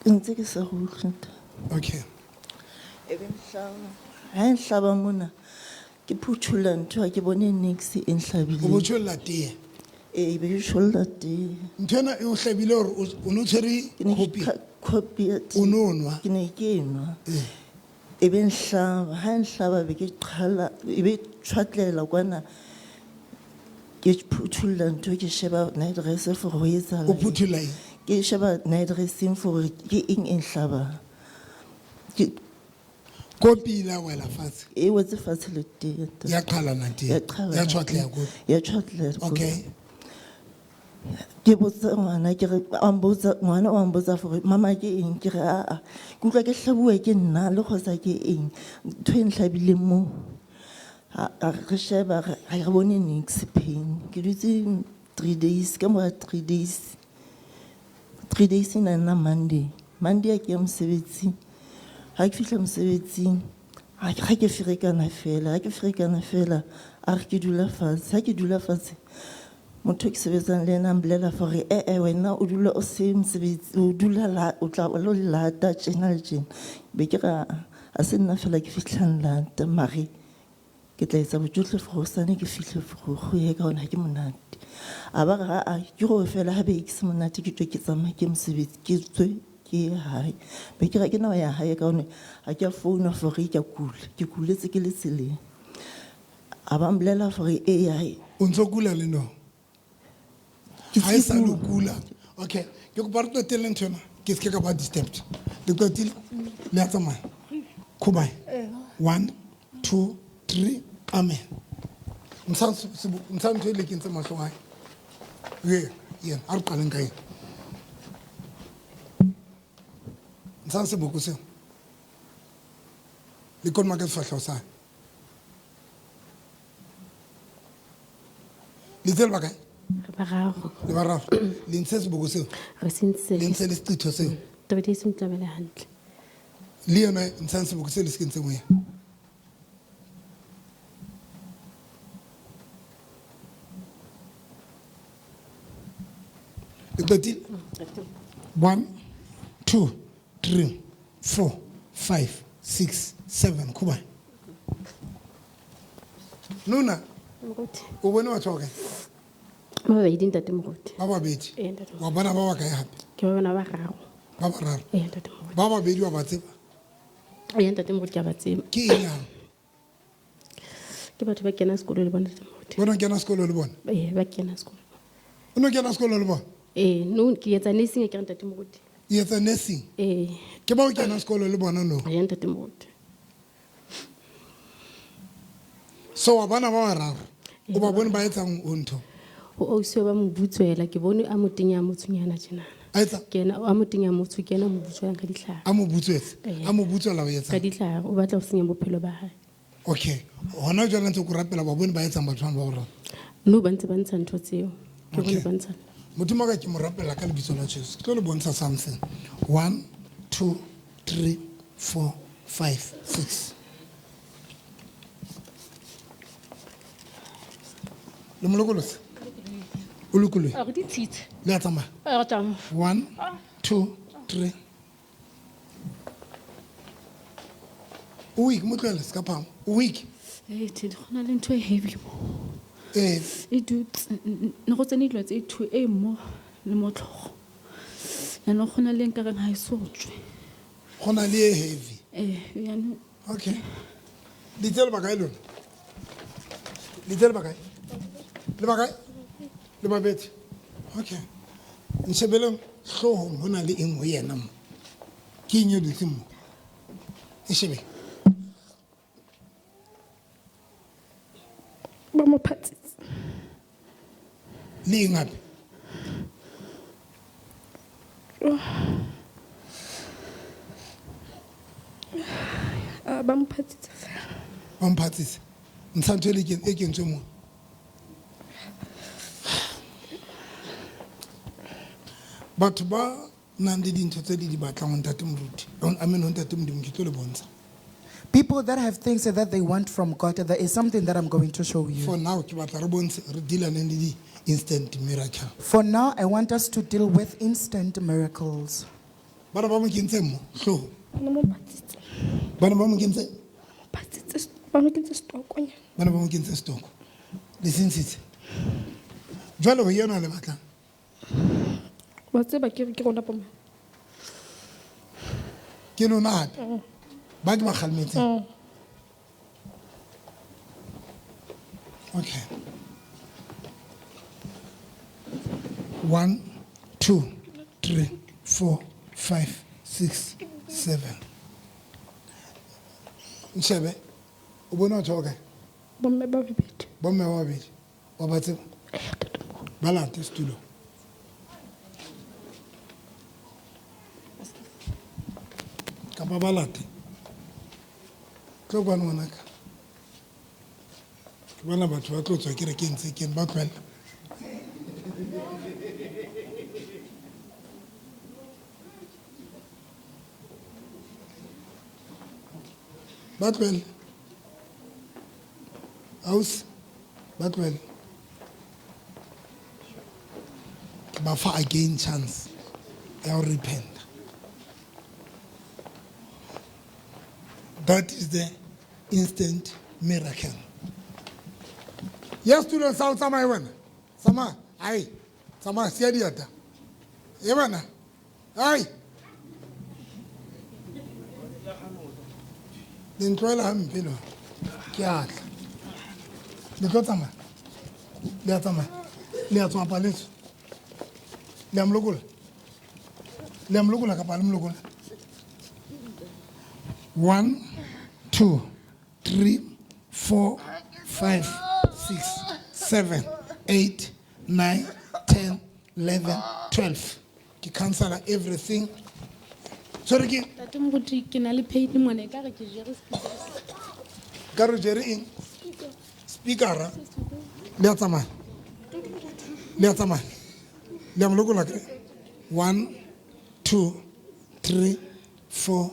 Ke ntse ke sa go utlwe ntate. Okay. E be nhlaba. Ha e nhlaba mona, ke phuthulla ntho ha ke bone niks e O bo nhlabileng. tsholola tee. Ee, be ke tsholla tee. Ntho ena e o hlabile hore o no tshwere Ke ne ke kopi. kopi ya tee. O no nwa. Ke ne ke nwa. E be nhlaba, ha e nhlaba be ke qhala, e be tjhwatlela kwana. Ke phuthulla ntho ke sheba night dress for ho etsahala. O phuthulla eng? Ke sheba night dressing for ke eng e nhlabang. Ke Kopi ile ya wela fatshe. e wetse fatshe le tee. Ya qhalana tee. Ya qhalana Ya tjhwatleha tee. kopi. Ya tjhwatleha kopi. Okay. Ke botsa ngwana ke re a mbotsa ngwana o a mbotsa gore mama ke eng ke re aa ke utlwa ke hlabuwa ke nna le kgotsa ke eng ntho e ntlhabileng mo. A re sheba ha re bone niks pain. Ke dutse 3 days, ka mora 3 days, 3 days e na nna Monday. Monday a ke ya mosebetsing. Ha ke fihla mosebetsing ha ke ferekana fela, ha ke ferekana fela a re ke dula fatshe. Ha ke dula fatshe motho e ke sebetsang le ena a mbolela gore ee wena o dula o se mosebetsi o dula la o tla o lo lata tjena le tjena. Be ke re a se nna fela ke fihlang lata mare ke tla etsa bojohle for hosane ke fihle vroeg ye ka hona ha ke monate. A ba re aa ke gore fela ha be ke se monate ke tswe ke tsamaye ke mosebetsi ke tswe ke ye hae. Be ke re ha ke na ho ya hae ka hone ha ke a founa for ke a kula, ke kuletse ke le tseleng. A ba mbolela gore ee hae. O ntso kula le no? Ke Ha e sa le tse kula. Okay, ke kopa re qetelle ntho ena, ke se ke ka ba disturbed. Le qetile? Le a tsamaya? Khubai. One, two, three, amen. Ntsha ntho e le kentse mahlong a hae. Ye, yena, a re qaleng ka ena. Ntshang seboko seo. Le kolomaka sefahleho sa hae. Le itse le bakae? Re bararo. Le bararo. Le ntshe seboko seo. Re se ntse. Le ntshe le seqetho seo. 3 days o ntlamele hantle. Le yona ntshang seboko seo le se kentseng ho yena. Le qetile? One, two, three, four, five, six, seven. Khuba. Nuna, Moruti. o bone batho ba kae? Ba babedi ntate moruti. Ba babedi. Ee ntate Wa moruti. bona ba bakae hape? Ke ba bona ba bararo. Ba bararo. Ee ntate moruti. Ba babedi wa ba tseba? Ee ntate moruti ke a ba tseba. Ke eng yang? Ke batho ba kena sekolo le bona ntate moruti. Bona o kena sekolo le bona? Ee ba kena sekolo. O no kena sekolo le bona? Ee no ke etsa nursing akere ntate moruti. E etsa nursing? Ee. Ke ba o kena sekolo le bona no? Ee ntate moruti. So wa bona ba bararo. O ba bone ba etsang o ntho? Ho ausi ba mo butswela ke bone a motenya a motshonyana tjenana. A etsa? Ke ena a motenya motsho ke ena a mo butswelang ka ditlhare. A mo butswetse? Ee. A mo butswela ho etsang? Ka ditlhare o batla ho senya bophelo ba hae. Okay. Hona jwale ntse ko rapela ba bone ba etsang batho bana ba bararo. No ba ntse ba ntsha ntho tseo. Ke bone Okay. ba ntsha. Modimo wa ka ke mo rapela ka lebitso la Jesu. Ke tlo le bontsha something. 1 2 3 4 5 6. Le mo lokolotse? O lokolohile? A re di tshitse. Le a tsamaya? A re tsamaya. 1 2 3. O weak, mo tlohele se ka phama. O weak. Ee, Thedi, go na le ntho e heavy mo. Eh, E dutse ne go tsene dilo tse two e mo le mo tlhogo. Jaanong go na le nkareng ga e so tswe. Go na le e heavy. Ee, jaanong Okay. Le itse le bakae lona? Le itse le bakae? Le bakae? Le babedi. Okay. Nshebeleng hloohong ho na le eng ho yena mo? Ke eng e dutseng mo? E shebe. Ba mo phatsitse. Le eng hape? Ah, ba mo phatsitse fela. Ba mphatsitse. Ntsha ntho e le e kentsweng mo. Batho ba nang le dintho tse di di batlang ho ntate moruti. I mean ho ntate Modimo ke tlo le bontsha. People that have things that they want from God, there is something that I'm going to show you. For now ke batla re bontshe re dealane le di instant miracle. For now, I want us to deal with instant miracles. Bana ba mo kentseng mo hloohong. Ba mo phatsitse. Bana ba mo kentseng? Phatsitse ba mo kentse setokonyana. Bana ba mo kentse setoko. Le se ntshitse. Jwale ho yena le batlang. Wa tseba ke re ke rona bo mang. Ke lona hape. Ba ke ba kgalemetseng. Okay. 1 2 3 4 5 6 7. Nshebe. O bona batho ba kae? Bomme ba babedi. Bomme ba babedi. Wa ba tseba? Ba late setulo. Kapa ba late. Tlo kwano ngwanaka. Ke bona batho ba tlo tswa kerekeng tse kene ba tlohella. Ba tlohelle. Ausi, ba tlohelle. Ke ba fa again chance ya ho repent. That is the instant miracle. Yes, students, sa o tsamaye wena. Tsamaya. Ai. Tsamaya siya dieta. E wena. Ai. Le ntlwaela hampe lona. Ke a tla. Le tlo tsamaya. Le a tsamaya. Le a tswa paletso. Le a molokola. Le a molokola kapa le molokola. 1 2 3 4 5 6 7 8 9 10 11 12. Ke cancela everything. Sorry ke Ntate Moruti, ke na le pain mona ekare ke jere speaker. Ka re jere eng? Speaker. Le a tsamaya. Le a tsamaya. Le a molokola ke. 1 2 3 4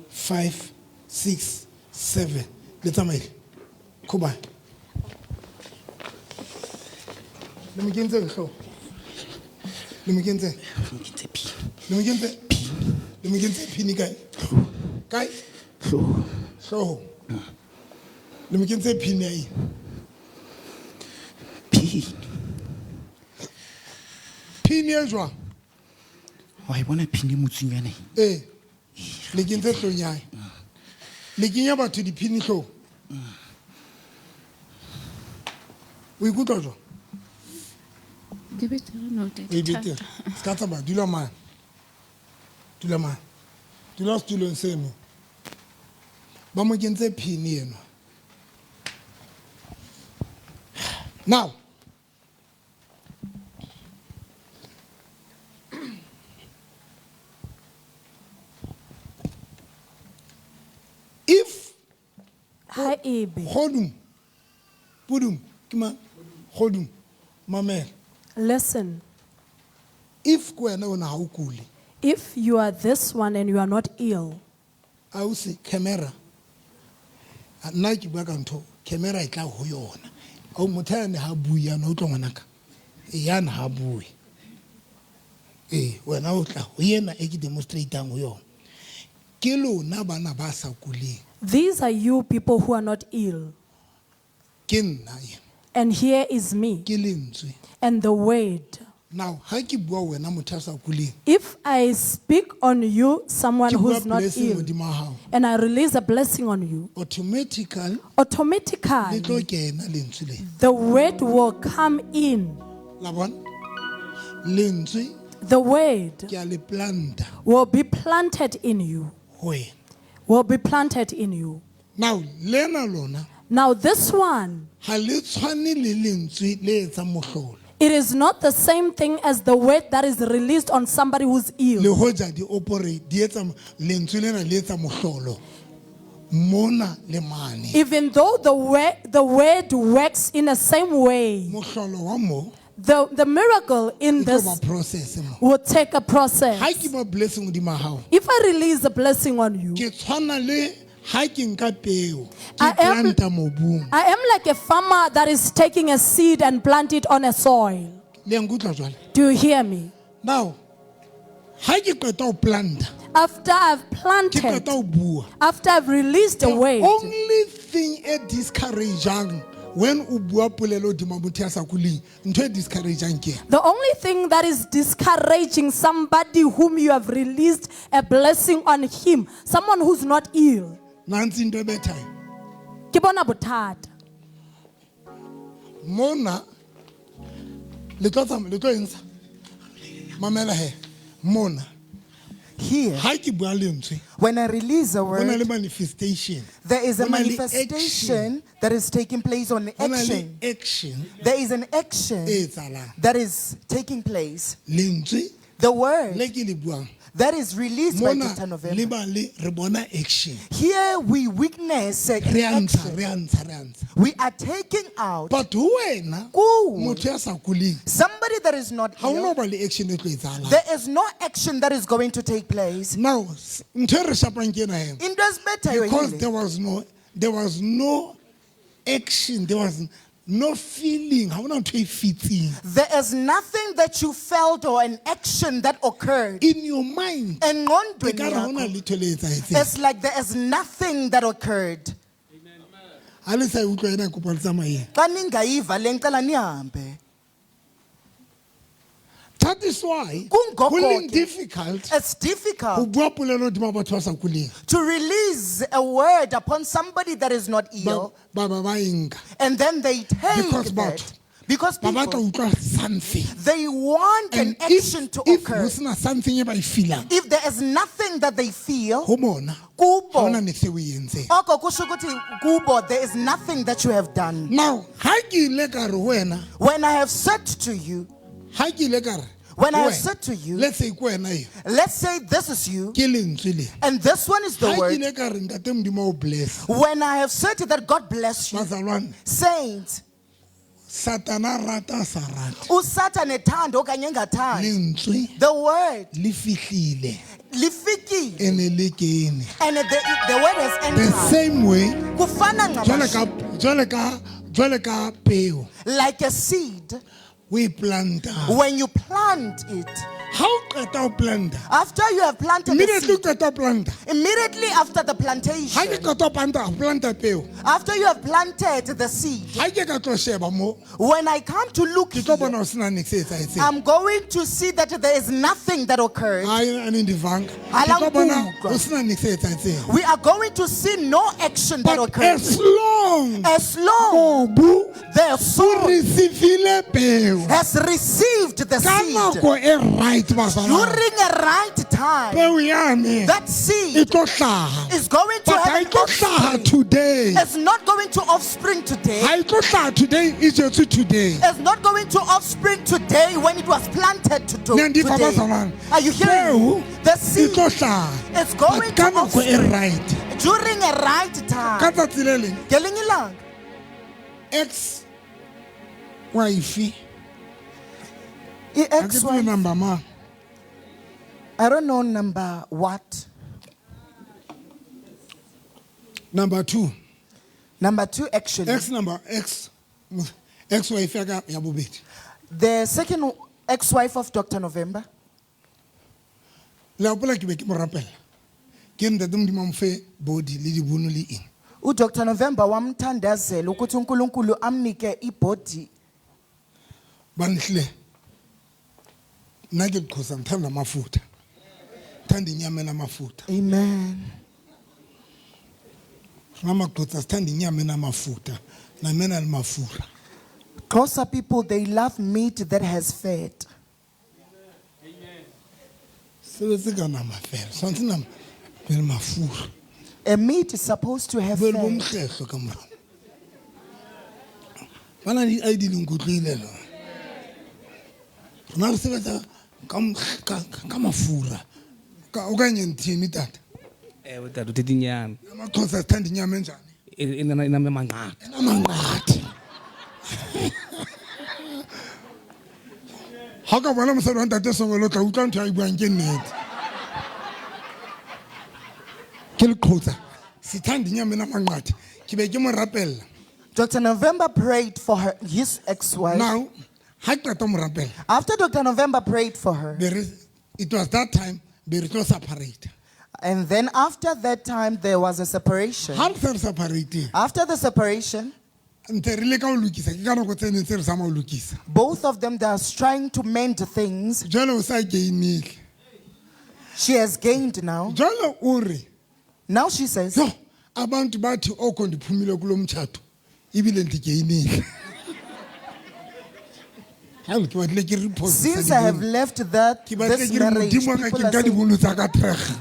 5 6 7. Le tsamaile. Khoba. Le mo kentse hlooho. Le mo kentse. Le mo kentse. Le mo kentse phini kae? Kae? Hlooho. Hlooho. Le mo kentse phini ya eng? Phini. Phini e jwang? Wa e bona phini e motsung yana e? Ee. Le kentse hloohong ya hae. Le kenya batho diphini hloohong. O ikutlwa jwang? Ke betere nou, ntate. E betere. Se ka tsamaya, dula mane. Dula mane. Dula setulong seno. Ba mo kentse phini enwa. Now, if Ha ebe Kgodum, Pudum, ke mang? Kgodum, mamela. Listen. If ke wena ona ha o kule. If you are this one and you are not ill. Ausi, camera. Nna ke bua ka ntho, camera e tla ho yona. O motho ya ne ha bue yana, o tlo ngwanaka. E yana ha bue. E, wena o tla ho yena e ke demonstrate-ang ho yona. Ke lona bana ba sa kuleng. These are you people who are not ill. Ke nna ena. And here is me. Ke lentswe. And the word. Now, ha ke bua wena motho a sa kuleng. If I speak on you, someone Ke bua who's not blessing ill, hodima hao. and I release a blessing on you, Automatically, automatically, le tlo kena lentswe le. the word will come in. La bona? Lentswe The word ke a le planta. will be planted in you. Ho wena. Will be planted in you. Now, lena lona, Now this one, ha le tshwane le lentswe le etsang mohlolo. it is not the same thing as the word that is released on somebody who's ill. Le hoja di operate, di etsa lentswe lena le etsa mohlolo. Mona le mane. Even though the word works in the same way, Mohlolo wa mo, the miracle in e tlo this ba process mo. will take a process. Ha ke ba blessing hodima hao, If I release a blessing on you, ke tshwana le ha ke nka peo, ke planta mobung. I am like a farmer that is taking a seed and plant it on a soil. Le a nkutlwa jwale? Do you hear me? Now, ha ke qeta ho planta, After I've ke planted, qeta ho bua, after I've released the the word, only thing e discourage-ang when o bua polelo hodima motho ya sa kuleng, ntho e discourage-ang ke eng? the only thing that is discouraging somebody whom you have released a blessing on him, someone who's not ill. Nantsi into e bethayo. Ke bona bothata. Mona, le tlo tsamaya, le tlo e ntsha. Mamela he, mona. Here, Ha ke bua lentswe, when I release a ho na le word, manifestation. there is a Ho na le manifestation that is taking place on Ho na le action. action There is an action e etsahalang. that is taking place. Lentswe The The word le ke le buang that is released by mona Dr. le November. ba le re bona action. Here we witness an Re a ntsha, action. re a ntsha, re a ntsha. We are taking out But ho wena Kuwe. motho ya sa kuleng somebody that is not ha o no ill. ba le action e tlo etsahalang. There is no action that is going to take place. Now ntho e re shapang ke ena he. Into esibethayo Because yile. there was no action, there was no feeling. Ha hona ntho e fitseng. There is nothing that you felt or an action that occurred. In your mind, e Engqondweni ka re ha hona yakho, letho le etsahetseng. it's like there is nothing that occurred. Ha le sa e utlwa ena, kopa le tsamayeng. Xa ningayiva le ngicela nihambe. That is why Kungoko ho leng ke. difficult It's ho difficult bua polelo hodima batho ba sa kuleng. to release a word upon somebody that is not Ba ill, ba ba ba e nka. and then they take Because that. batho Because ba batla people, ho utlwa something. they want an And if, action to if ho occur. sena something e ba e feelang If there is nothing that they feel, ho bona, ha kubo, hona niks e o e entseng. oko kusho ukuthi kubo, there is nothing that you have done. Now, ha ke ile ka re ho wena, When I have said to you, ha ke ile ka re When I ho have wena, said to you, let's say ke wena eo, let's say this is you, ke lentswe le. and this one is the Ha ke word. ile ka re ntate Modimo o bless. When I have said that God bless you, Bazalwane, saints, Satana rata sa rate. uSatan ethanda okanye engathandi, Lentswe the word le fihlile lifikile, ene le kene. and the word has The entered. same way, Kufana jwale ncamashi, ka jwale ka jwale ka peo like a seed, o e planta. when you plant it, Ha o qeta ho planta, after you have planted the immediately o seed, qeta ho planta, immediately after the ha ke plantation, qeta ho planta peo, after you have planted the seed, ha ke ka tlo sheba mo, when I come to look ke tlo here, bona ho sena niks e etsahetseng. I'm going to see that there is nothing that occurred. Hayi, anindivanga. Ha Ke la tlo bona nkutlwa. ho sena niks e etsahetseng. We are going to see no action that But occurred. as long As long mobu the o soil receivile peo has received the ka seed nako e right, bazalwane, during a right time, peo yane that e seed tlo hlaha. is going to But ha have e an tlo hlaha offspring. today. It's not going to offspring today. Ha e tlo hlaha today, e jetswe today. It's not going to offspring today when it was planted to do, Ne ndiva, today. bazalwane. Are you hearing me? Peo The e seed tlo hlaha is going but ka to nako e offspring right. during a right Ka time. tsatsi le leng, Ngelinye ilanga, ex wife, ha ke tsebe i-ex-wife, number mang, I don't know number what. Number 2. Number two, actually. Ex number ex wife ya ka ya bobedi. The second ex-wife of Dr. November. Le hopola ke be ke mo rapella, ke ntate Modimo a mo fe body le dibono le eng. UDr. November wamthandazela ukuthi uNkulunkulu amnike ibody. Banehlile nna ke Xhosa, ngithanda amafutha, ngithanda inyama enamafutha. Amen. Rona Maxhosa sithanda inyama enamafutha, nama e na le mafura. Xhosa people, they love meat that has fat. Sebetse ka nama fela, tshwanetse nama be le mafura. A meat is supposed to have Be le bo fat. mokgehlo ka morao ba na le di leng kutlwile lona. Rona re sebetsa ka mafura. Okanye ndithini, tata? Ewe tata, uthetha inyama. AmaXhosa sithanda inyama enjani? Inama emanqatha. Enamanqatha. Ha o ka bona mosadi wa ntate Songolo, o tla utlwa ntho ya e buang ke nnete. Ke leqhotsa, sithanda inyama enamanqatha. Ke be ke mo rapella. Dr. November prayed for her, his ex-wife. Now ha ke qeta ho mo rapella, After Dr. November prayed for her, be re, it was that time be re tlo separate. and then after that time there was a separation. Ha re se re separateng, After the separation, ntse re leka ho lokisa, ke ka nako tse neng tse re zama ho lokisa. both of them, they are trying to mend things. Jwale o sa gainile. She has gained now. Jwale o re, Now she says, yo, abantu bathi oko ndiphumile kulo mtshato ebile ndigeyinile. Hale ke batlile ke repost since I have left that ke batlile this ke re marriage, Modimo wa ka, ke people are nka saying, dibono tsa ka trega.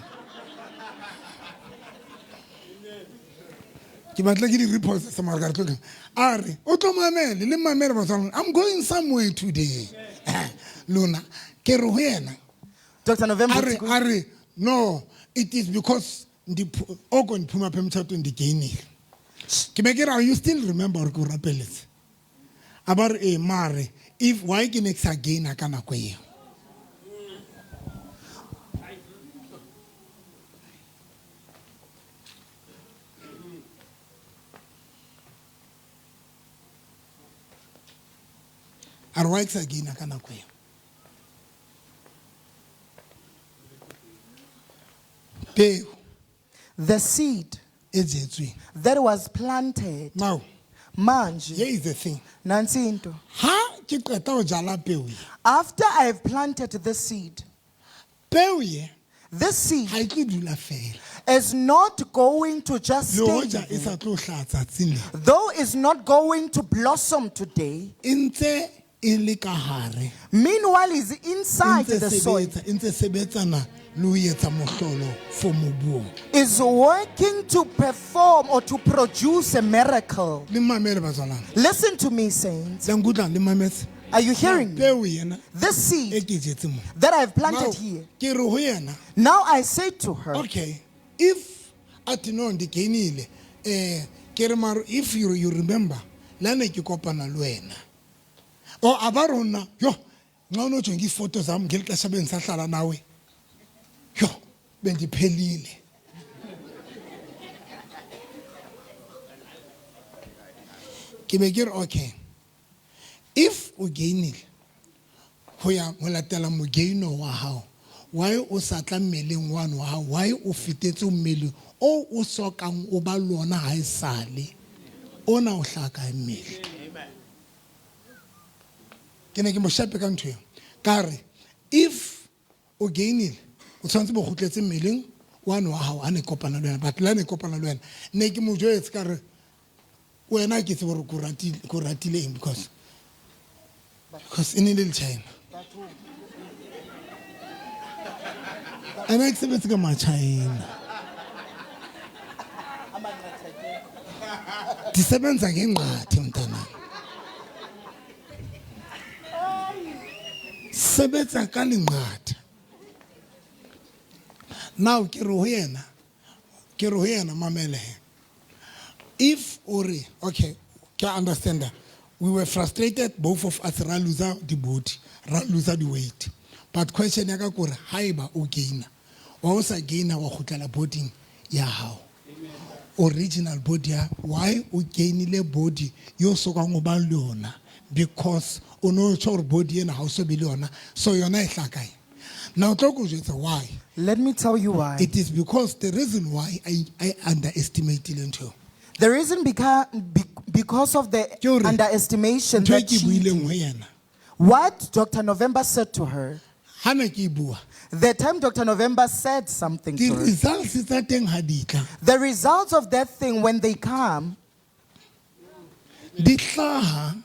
Ke batlile ke di repost sa mara ka re tlo a re o tlo mamele le mamele batswana, I'm going somewhere today. Lona ke re ho yena, Dr. November A re a re no, it is because oko ndiphuma apha emtshatweni ndigeyinile. Ke be ke re, you still remember gore ke o rapeletse? A ba re ee, mare if why ke ne ke sa gaina ka nako eo? A re why ke sa gaina ka nako eo? Peo The seed e jetsweng. that was planted. Now, Manje, here is the thing. nansi into. Ha ke qeta ho jala peo ye, After I have planted the seed, peo ye this seed ha e tlo dula fela. is not going to just Le stay hoja e there. sa tlo hlaha tsatsing le. Though it's not going to blossom today, E ntse e le ka hare. meanwhile is E inside ntse the soil, sebetsa, e ntse sebetsana le ho etsa mohlolo for mobu ona. is working to perform or to produce a miracle. Le mmamele batswalana. Listen to me, saints. Le nkutlwang, le mmametse? Are you hearing me? Peo yena This e seed ke jetse mo. that I've Now, planted here. ke re ho yena, Now I say to her, okay, if athi no ndigainile, ke re maro, if you remember, la ne ke kopana le wena. O a ba rona, yo, nxa o no jonga iifoto zam ngeli xesha bendisahlala nawe. Yo, bendiphelile. Ke be ke re, okay, if o gainile, ho ya ho latela mogaino wa hao, why o sa tla mmeleng wane wa hao, why o fetetse mmele o o sokang o ba le ona ha esale, ona o hlaha kae mmele? Ke ne ke mo shape ka ntho eo. Ka re, if o gainile, o tshwanetse bo kgutletse mmeleng wane wa hao ha ne kopana le wena, but le ha ne kopana le wena, ne ke mo jwetse ka re, wena ke tsebe hore ke o ratile eng, because e ne le le-China. Ene ke sebetse ka ma-China. Ndisebenza ngenqathi mntanam. Sebetsa ka lenqatha. Now ke re ho yena, ke re ho yena mamele he. If o re, okay, ke a understand that. We were frustrated, both of us, ra loser the body, ra loser the weight. But question ya ka kore, haeba o gaina, wa o sa gaina wa kgutlela body ya hao. Original body ya, why o gainile body yo sokang o ba le yona? Because o no tjho hore body ena ha o so be le yona, so yona e hlaha kae? Now tlo ko jwetsa why. Let me tell you why. It is because the reason why I underestimated ntho eo. The reason because of the Ke hore underestimation ntho e that ke she buileng ho yena. What Dr. November said to her, Ha ne ke e bua, the time Dr. November said something di to her, results tsa teng ha di tla. the results of that thing when they come, Di hlaha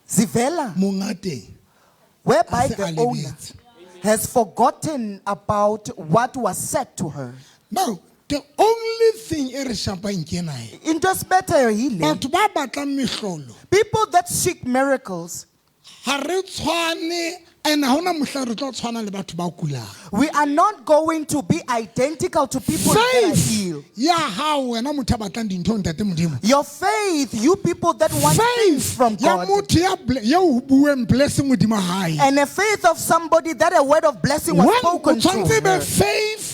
zivela, monga teng. whereby A se the a owner lebetse. has forgotten about what was said to her. Now, the only thing e re shapang ke ena e. Into esibethayo yile. Batho ba batlang mehlolo. People that seek miracles, Ha re tshwane, and ha hona mohla re tlo tshwana le batho ba kulang. we are not going to be identical to people that are Faith ill. ya hao wena motho a batlang dintho ntate Modimo. Your faith, you people that want things Faith from ya God, motho ya ya o bueng blessing hodima hae. and a faith of somebody that a word of blessing was One, o spoken to tshwanetse e be her. faith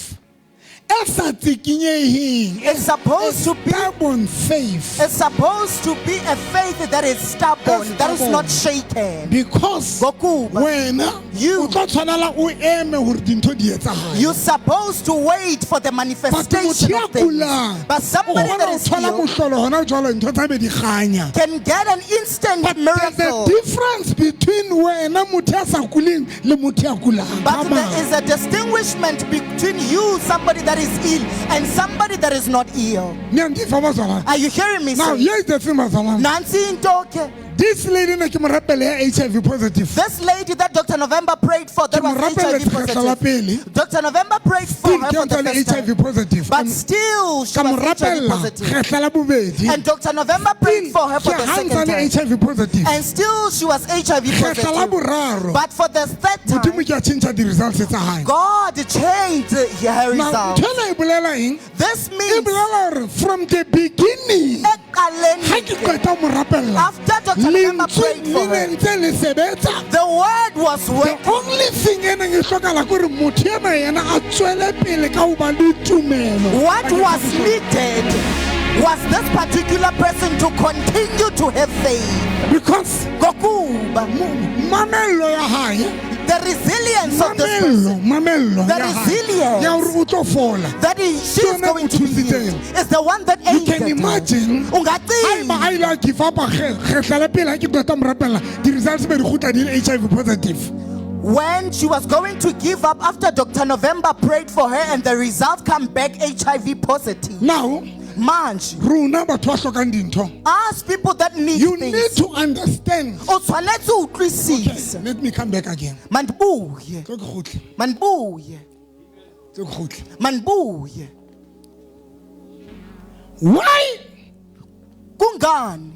e sa tsikinyeheng. It's supposed to be Stubborn faith. It's supposed to be a faith that is stubborn, E that is not stubborn. shaken. Because Ngokuba wena you o tlo tshwanela o eme hore dintho di etsahale. You're supposed to wait for the But motho manifestation ya of things. kulang, But o somebody kgona that ho is thola ill mohlolo hona jwale ntho tsa be di kganya. can get an instant But there's a miracle. difference between wena motho ya sa kuleng le motho ya kulang. But Come there on. is a distinguishment between you, somebody that is ill, and somebody that is not ill. Nyandiva bazalwane. Are you hearing me? Now Say? here's the thing bazalwane. Nansi into ke. This lady ne ke mo rapela ya HIV positive. This lady that Dr. November prayed for, that Ke mo was rapela HIV lekgetlo la positive. pele. Dr. November prayed for Still her ke for the ntse a le first HIV time. positive. But still, she Ka mo was HIV rapella positive. kgetla la bobedi. And Dr. November prayed for her for Ke the ha ntse second a le time. HIV positive. And still, she was HIV Kgetla la positive. boraro. But for the third Modimo time, ke a tjhentjha di-results tsa hae. God changed her Now, results. ntho ena e bolela eng? This E means bolela hore from the beginning ha ke ekuqaleni, qeta ho mo rapella, after Dr. November lentswe prayed le for ne her, ntse le sebetsa. the word was The working. only thing e neng e hlokahala ke hore motho ena yena a tswele pele ka ho ba le tumelo. What was needed was this particular person to continue to have faith. Because Ngokuba mamello ya hae, the resilience of this mamello, person, mamello The ya hae, resilience ya hore o tlo fola. that is, she Ke is yona e going to be thusitseng. healed, is the one that You aided can her. imagine Ungacinga. haeba a ile a give up kgetla la pele ha ke qeta ho mo rapella, di-results be di kgutla di le HIV positive. When she was going to give up after Dr. November prayed for her and the result come back HIV positive. Now, Manje, rona batho ba hlokang dintho, us people that need you need things, to understand. o tshwanetse ho utlwisisa. Okay, let me come back again. Mandibuye, Tlo ke kgutle, mandibuye, tlo ke kgutle. mandibuye. Why? Kungani?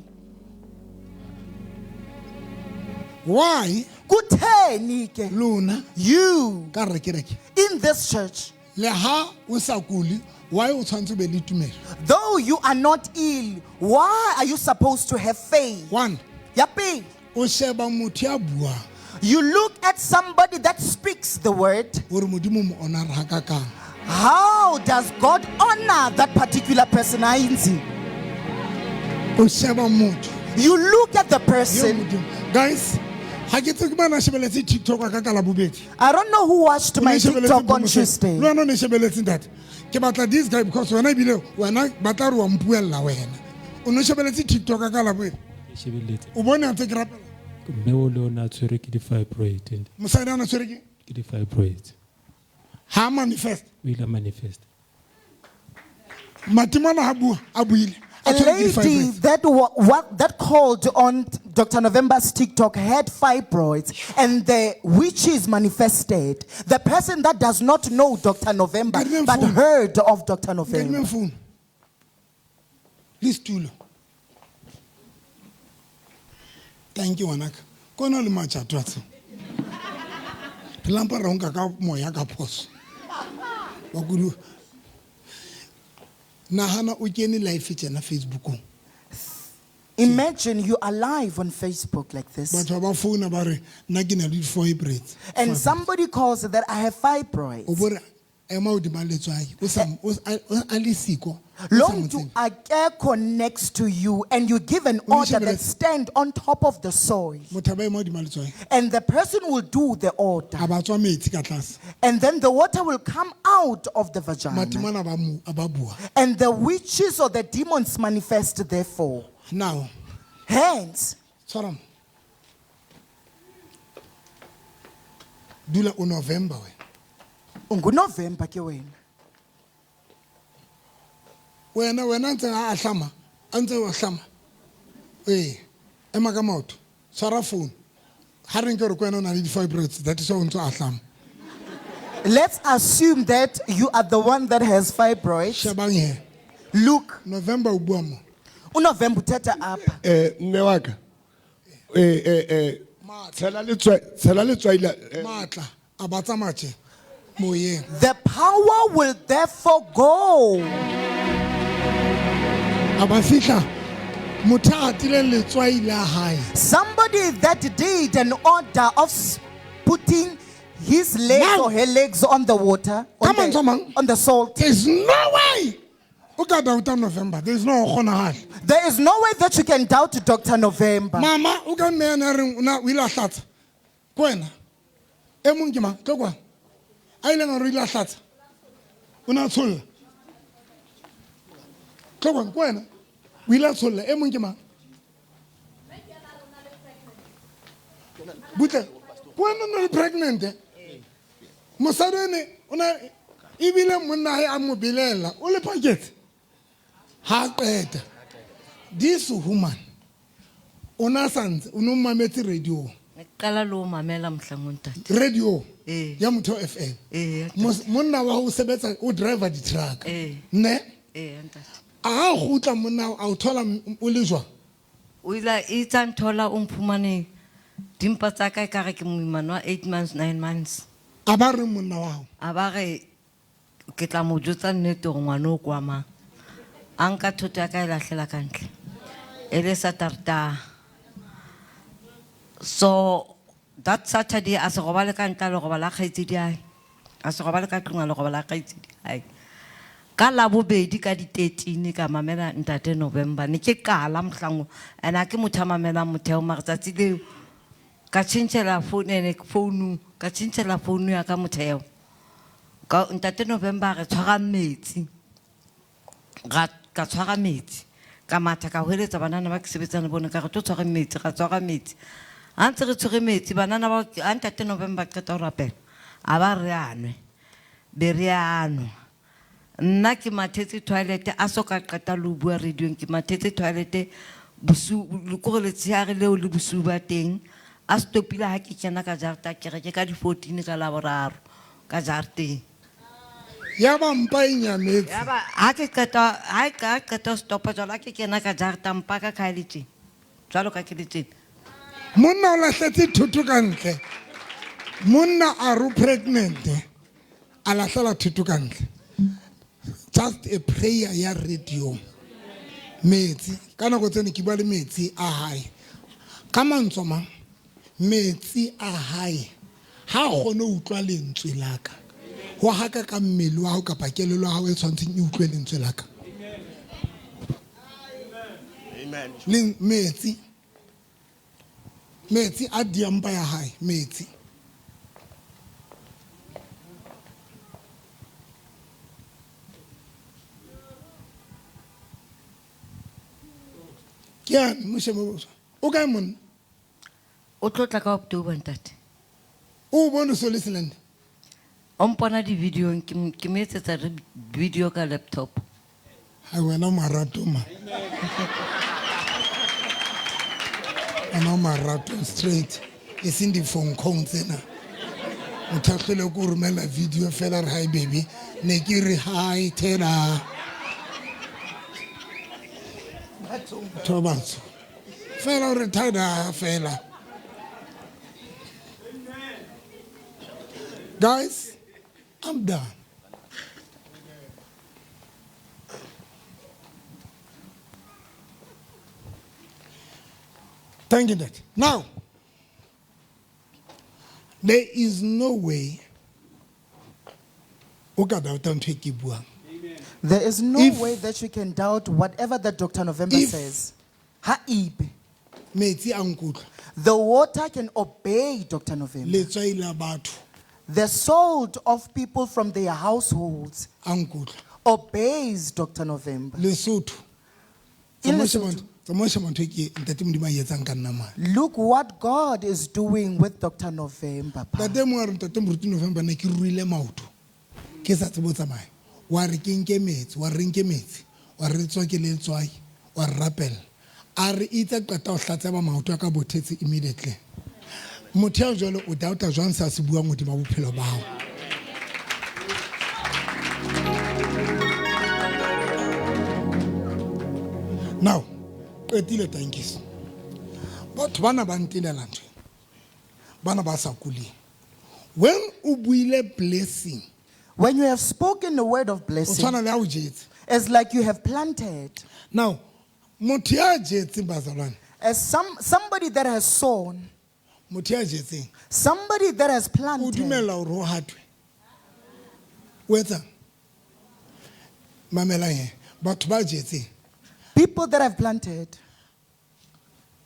Why Kutheni ke lona you ka re kereke in this church, le ha o sa kule, why o tshwanetse o be le tumelo? though you are not ill, why are you supposed to have faith? One, Ya pele, o sheba motho ya buang you look at somebody that speaks the word. hore Modimo o mo honor hakakang. How does God honor that particular person? Ayinzi? O sheba motho You look at the eo person. Modimo. Guys, ha ke tsebe ke mang a shebeletse TikTok ya ka ka Labobedi. I don't know who watched O my ne shebeletse TikTok on Moshe. Tuesday. Le wena o ne shebeletse ntate. Ke batla this guy because wena ebile wena ba tla re wa mpuella wena. O ne shebeletse TikTok ya ka Labobedi. Ke shebeletse O bone a ntse ke rapela. mme o le o ne a tshwerwe ke di-fibroid Mosadi a na tshwere ke ke di-fibroids ha manifest. o ile a manifest Matimana ha bua a buile. A A tshwerwe ke lady di-fibroids. that that called on Dr. November's TikTok had fibroids, and the witches manifested. The person that does not know Dr. November Kadimeng but phone. heard of Dr. November. Kadimeng phone. Le setulo. Thank you ngwanaka. Kona le matjato a tseo. Re lampa ra o nka ka moya ka phoso. Wa kudu. Nahana o kene live tjena Facebookong. Imagine you are live on Facebook like this, Batho ba ba founa ba re nna ke na le di-fibroids. and somebody calls that I have O fibroids. bo re ema hodima letswai o sa o a le siko. o sa Lo mo mntu tsebe. akekho next to you, and you give an O ne order that shebeletse. stand on top of the soil, Motho a ba ema hodima letswai. and the person will do the order, A ba tswa metsi ka tlase. and then the water will come out of the vagina. Matimana ba mo a ba bua. And the witches or the demons manifest, therefore. Now, Hence, tshwara mo. Dula o November wena. unguNovember ke wena. Wena wena ntse a ahlama, a ntse o ahlama. Ee, ema ka maoto. Tshwara phone. Ha re nke hore ke wena o na le di-fibroids, that is why o ntse o ahlama. Let's assume that you are the one that has fibroids. Shebang he. Look, November o bua mo. uNovember uthetha apha. Mme wa ka tshela letswai tshela letswai la Matla a ba tsamaya tje moyeng. The power will therefore go. A ba fihla motho a atileng letswai la hae. Somebody that did an order of putting his legs Now- or her legs on the water, on Ka mantswe a the, mang, on the salt. There's no way o ka doubta November. There's no kgonahalo. There is no way that you can doubt Dr. November. Mama o ka mme yana a reng o na o ile a hlatsa. Ke wena. E mong ke mang? Tlo kwana. A ileng a re o ile a hlatsa. O ne a tsholla. Tlo kwana, ke wena. O ile a tsholla. E mong ke mang? Butle. Ke wena o ne o le pregnant eh? Mosadi ene o na ebile monna hae a mo belela. O le paketse. Ha qeta. This woman O na santse o no mametse radio. Ne ke qala le ho mamela mohlang o ntate. Radio Ee. ya Motheo FM. Ee, ntate. Monna wa hao o sebetsa o driver di-truck. Ee. Ne? Ee, ntate. A ha kgutla monna a o thola o le jwang? O ile a itse a nthola o mphumane dimpa tsa ka ekare ke moimana wa 8 months, 9 months. A ba reng monna wa hao? A ba re ke tla mo jwetsa nnete hore ngwana o kwa mang. A nka thoto ya ka e lahlela ka ntle. E le Saterdag. So that Saturday a se robale ka ntle a lo robala kgaitsedi ya hae. A se robale ka tlung a lo robala kgaitsedi ya hae. Ka Labobedi ka di 13 ka mamela ntate November ne ke qala mohlang oo. And ha ke motho a mamelang motheo mara tsatsi leo ka tjhentjhela phone ene founu, ka tjhentjhela founu ya ka motheo. Ka ntate November a re tshwara metsi. Ra ka tshwara metsi. Ka matha ka hweletsa banana ba ke sebetsang le bona ka re tlo tshwara metsi, ra tshwara metsi. Ha ntse re tshwere metsi banana ba ha ntate November a qeta ho rapela, a ba re a nwe. Be re a nwa. Nna ke mathetse toilet a so ka qeta le ho bua radio-ong, ke mathetse toilet bosiu, le kore letshehare leo le bosiu ba teng. A stopile ha ke kena ka jarta kereke ka di 14 ka Laboraro ka jarteng. Ya ba mpa e nyametse. Ya ba ha ke qeta, ha ke qeta ho stopa jwalo, ha ke kena ka jarta mpa ka ka le tjena. Jwalo ka ke le tjena. Monna o lahletse thoto ka ntle. Monna a ro pregnant. A lahlela thoto ka ntle. Just a prayer ya radio. Metsi, ka nako tseno ke bua le metsi a hae. Ka mantswe mang, metsi a hae ha kgone ho utlwa lentswe la ka. Ho haka ka mmele wa hao kapa kelello ya hao e tshwantseng e utlwe lentswe la ka. Amen. Le metsi. Metsi a diampa ya hae, metsi. Ke yane, mosheme o tswa. O kae monna? O tlo tla ka October, ntate. O bone so le Seland? O mpona di-video-ong, ke mo etsetsa video ka laptop. Hai, wena o marato ma. Wena o marato straight. E seng di-phone call tsena. Motho a hlole ko romela video fela re hi baby. Ne ke re hi Thela. Batho ba batsho. Fela o re thada fela. Guys, I'm done. Thank you, Dad. Now, there is no way o ka doubta ntho e ke buang. There is no If way that you can doubt whatever that Dr. November If says. Ha ibe. Metsi a nkutlwa. The water can obey Dr. November. Letswai la batho. The salt of people from their households A nkutlwa. obeys Dr. November. Lesotho. In Tsamaya Lesotho. sheba ntho e ke ntate Modimo a e etsang ka nna mane. Look what God is doing with Dr. November. Ntate mo a re ntate Moruti November ne ke ruile maoto. Ke sa tsebe ho tsamaya. Wa re ke nke metsi, wa re nke metsi, wa re tswa ke le letswai, wa re rapella. A re itse qeta ho hlatseba maoto a ka bothetse immediately. Motho ya jwalo o doubta jwang se a se buang hodima bophelo ba hao? Now, qetile tankisi. Batho bana ba ntenela ntho. Bana ba sa kuleng. When o buile blessing, when you have spoken the word of blessing, o tshwana le ha o jetse. It's like you have planted. Now, motho ya jetseng bazalwane. As somebody that has sown, Motho ya jetseng. Somebody that has planted. O dumella hore ho hatwe. O etsang? Mamelang he. Batho ba jetseng. People that have planted.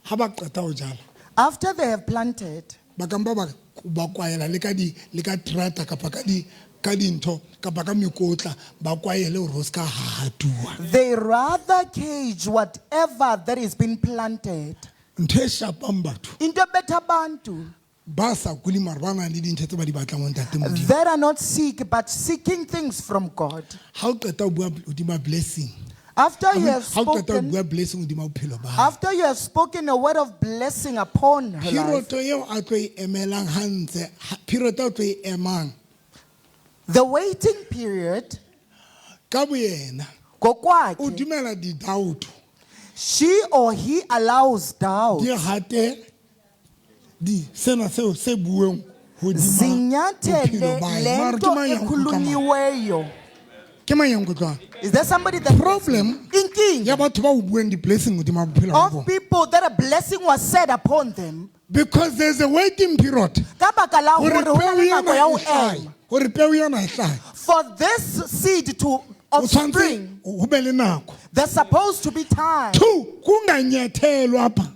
Ha ba qeta ho jala. After they have planted. Ba ka mpa ba kwaela le ka di, le ka terata kapa ka di, ka dintho kapa ka mekotla ba kwaele hore ho ska hatuwa. They rather cage whatever that is being planted. Ntho e shapang batho. Into betha bantu. Ba sa kule mara ba nang le dintho tse ba di batlang ho Ntate Modimo. That are not sick but seeking things from God. Ha o qeta ho bua hodima blessing. After I you mean, have ha o qeta ho spoken, bua blessing hodima bophelo ba hae. after you have spoken a word of blessing upon her life, Period eo a tlo e emelang hantle, period a tlo e emang the waiting period, ka boyena ngokwakhe, o dumela di-doubt she or he allows doubt. di hate di sena seo se bueng hodima bophelo Zinyathele ba hae. Mara ke lento mang ya nkutlwang? ekhulunyiweyo. Ke mang ya nkutlwang? Is there somebody that Problem Inkinga ya batho ba o bueng di-blessing hodima bophelo ba of bona. people that a blessing was said upon them? Because there's a waiting period. Ka baka la Hore hore ho na peo le nako ya ena ho e hlahe. ema. Hore peo ena e hlahe. For this seed to O offspring, tshwanetse ho be le nako. there's supposed to be time. Two, kunganyathelwa apha.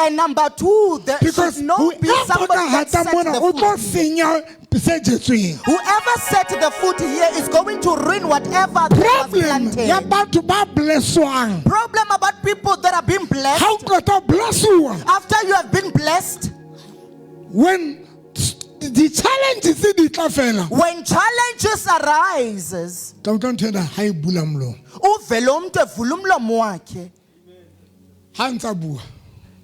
And number two, there Because should not be whoever somebody ka that hata set mona the o tlo foot. senya se jetsweng. Whoever set the foot here is going to ruin whatever that was Problem ya planted. batho ba blesswang. Problem about people that are being blessed. Ha o qeta ho blessuwa, After you have been blessed, when the challenges di tla fela. when challenges arises, Tla utlwa ntho ena ha e bula molomo. uvele umuntu evula umlomo wakhe Ha ntsa bua,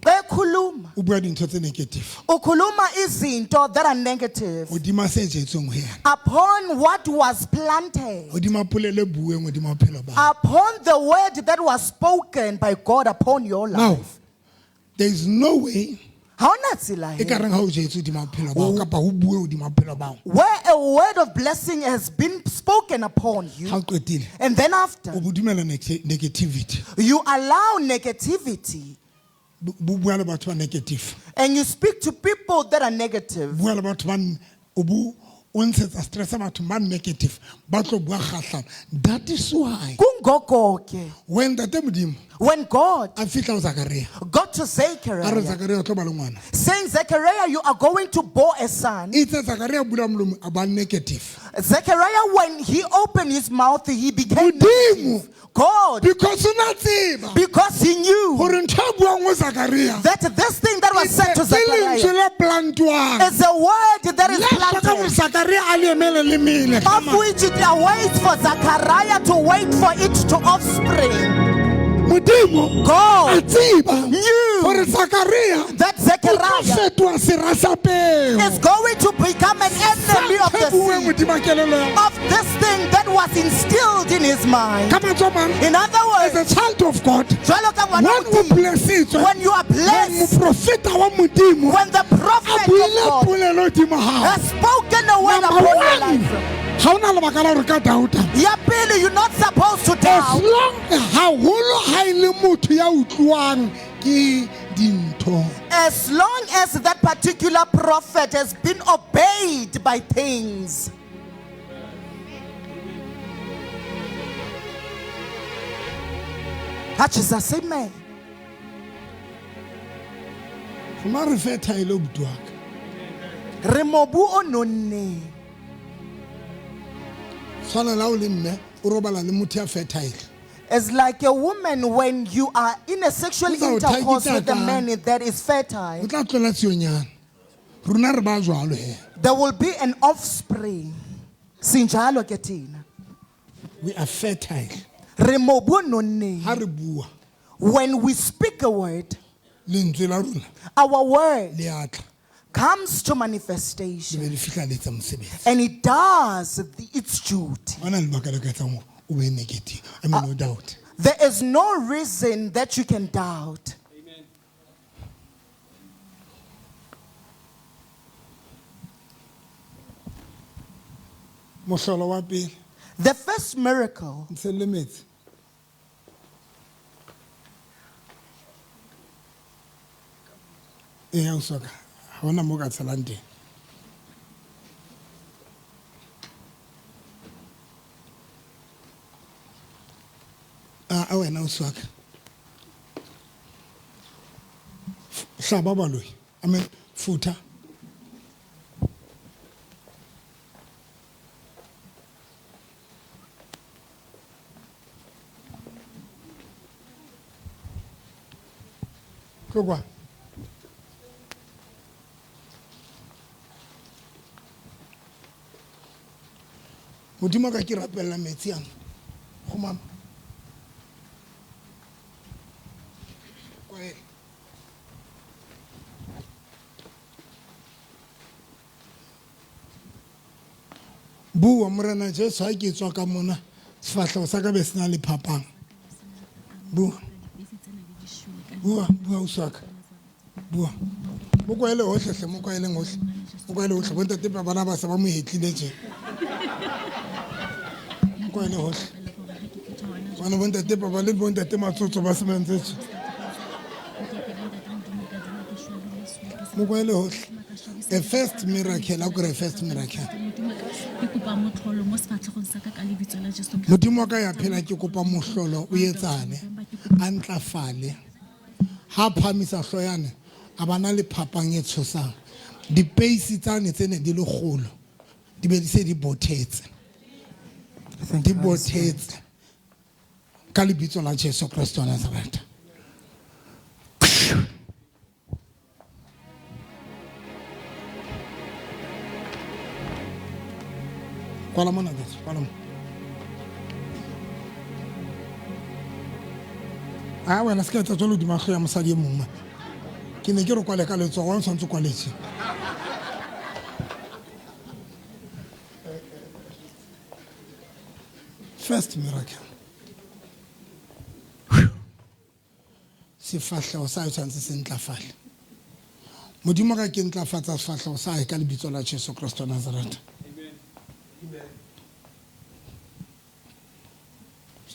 xa ekhuluma o bua dintho tse negative. ukhuluma izinto that are negative Hodima se jetsweng ho yena. upon what was planted, Hodima polelo e bueng hodima bophelo ba hae. upon the word that was spoken by God upon your life. Now, there is no way Ha hona tsela e he ka reng ha o jetse hodima bophelo ba hao kapa ho bue hodima bophelo ba hao. where a word of blessing has been spoken upon you, Ha o qetile, and then after o bo dumela negativity. you allow negativity Bo bua le batho ba negative. and you speak to people that are negative. Bua le batho ba o bo o ntshetsa stress batho ba negative ba tlo bua kgahlano. That is why Kungoko ke, when Ntate Modimo when God a fihla ho Zakaria, got to a re Zechariah, Zakaria o tlo ba le ngwana. saying, Zechariah, you are going to bore a son. Itse Zakaria a bula molomo a ba negative. Zechariah, when he opened his mouth, he became Modimo, negative. God, because o na tseba because he knew hore ntho e buang ho Zakaria that this thing that was said to ke lentswe Zechariah le plantwang. is a word that is Le hloka hore planted, Zakaria a le emele le mele. of which it awaits for Zechariah to wait for it to offspring. Modimo a God tseba knew hore Zakaria that o tlo Zechariah fetoha sera sa peo. is going to become an enemy of the Sa bueng seed, hodima kelello ya of this thing that was instilled in his mind. Ka mantswe a mang, In other as words, a child of God, jwalo ka ngwana when o Modimo, blessitswe, when you are when blessed, moprofeta wa Modimo when the a prophet of buile God polelo hodimo hao, has spoken a word number upon your one, life, ha ona lebaka la hore ka doubta. ya pele, you're not supposed to As doubt. long haholo ha e le motho ya utlwang ke dintho. As long as that particular prophet has been obeyed by things. Ah, Jesus, amen. Rona re fertile abuti wa ka. Re mobu o nonneng. Tshwana le ha o le mme o robala le motho ya fertile. It's like a woman when you are in a sexual O tla o intercourse thakisa with a ka- man that is fertile, O tla tlola tsionyana. Rona re ba jwalo he. there will be an offspring. Sinjalo ke thina. We are fertile. Re mobu o nonneng. Ha re bua, When we speak a word, lentswe la rona our word le a tla. comes to Le manifestation be le fihla le etsa mosebetsi. and it does its duty. Ha hona lebaka le ka etsang hore o be negative. I mean, no doubt. There is no reason that you can doubt. Mohlolo wa pele, The first miracle, ntshelle metsi. Eya, ausi wa ka, ha hona moo ka tshelang teng. A wena ausi wa ka. Hlaba baloi. I mean, futha. Tlo kwa. Modimo ka ke rapella metsi ana. Go mama. Bua Morena Jesu ha ke tswa ka mona sefahleho sa ka be se na le phapang. Bua. Bua, bua ausi wa ka. Bua. Mo kwaele hohle hle, mo kwaeleng hohle. Mo kwaele hohle. Bontate ba bana ba se ba mo hetlile tje. Mo kwaele hohle. Bana bontate ba ba le bontate Matsotso ba se ba ntse tje. Mo kwaele hohle. A first miracle, a kore first miracle. Ke kopa motlholo mo sefatlhegong sa ka ka lebitso la Jesu Kriste. Modimo wa ka ya phela ke kopa mohlolo o etsane a ntlafale ha phamisa hloyane a bana le phapang e tshosang dipeisi tsane tse ne di le kgolo di be di se di bothetse Thank di you, Holy Spirit. bothetse ka lebitso la Jesu Kriste wa Nazareth. Kwala mona ntate, kwala mona. A wena se ka etsa jwalo hodima hlooho ya mosadi e mong mane. Ke ne ke re kwale ka letsoho, wena o tshwanetse o kwale tje. First miracle. Sefahleho sa hae tshwanetse se ntlafale. Modimo ka ke ntlafatsa sefahleho sa hae ka lebitso la Jesu Kriste wa Nazareth.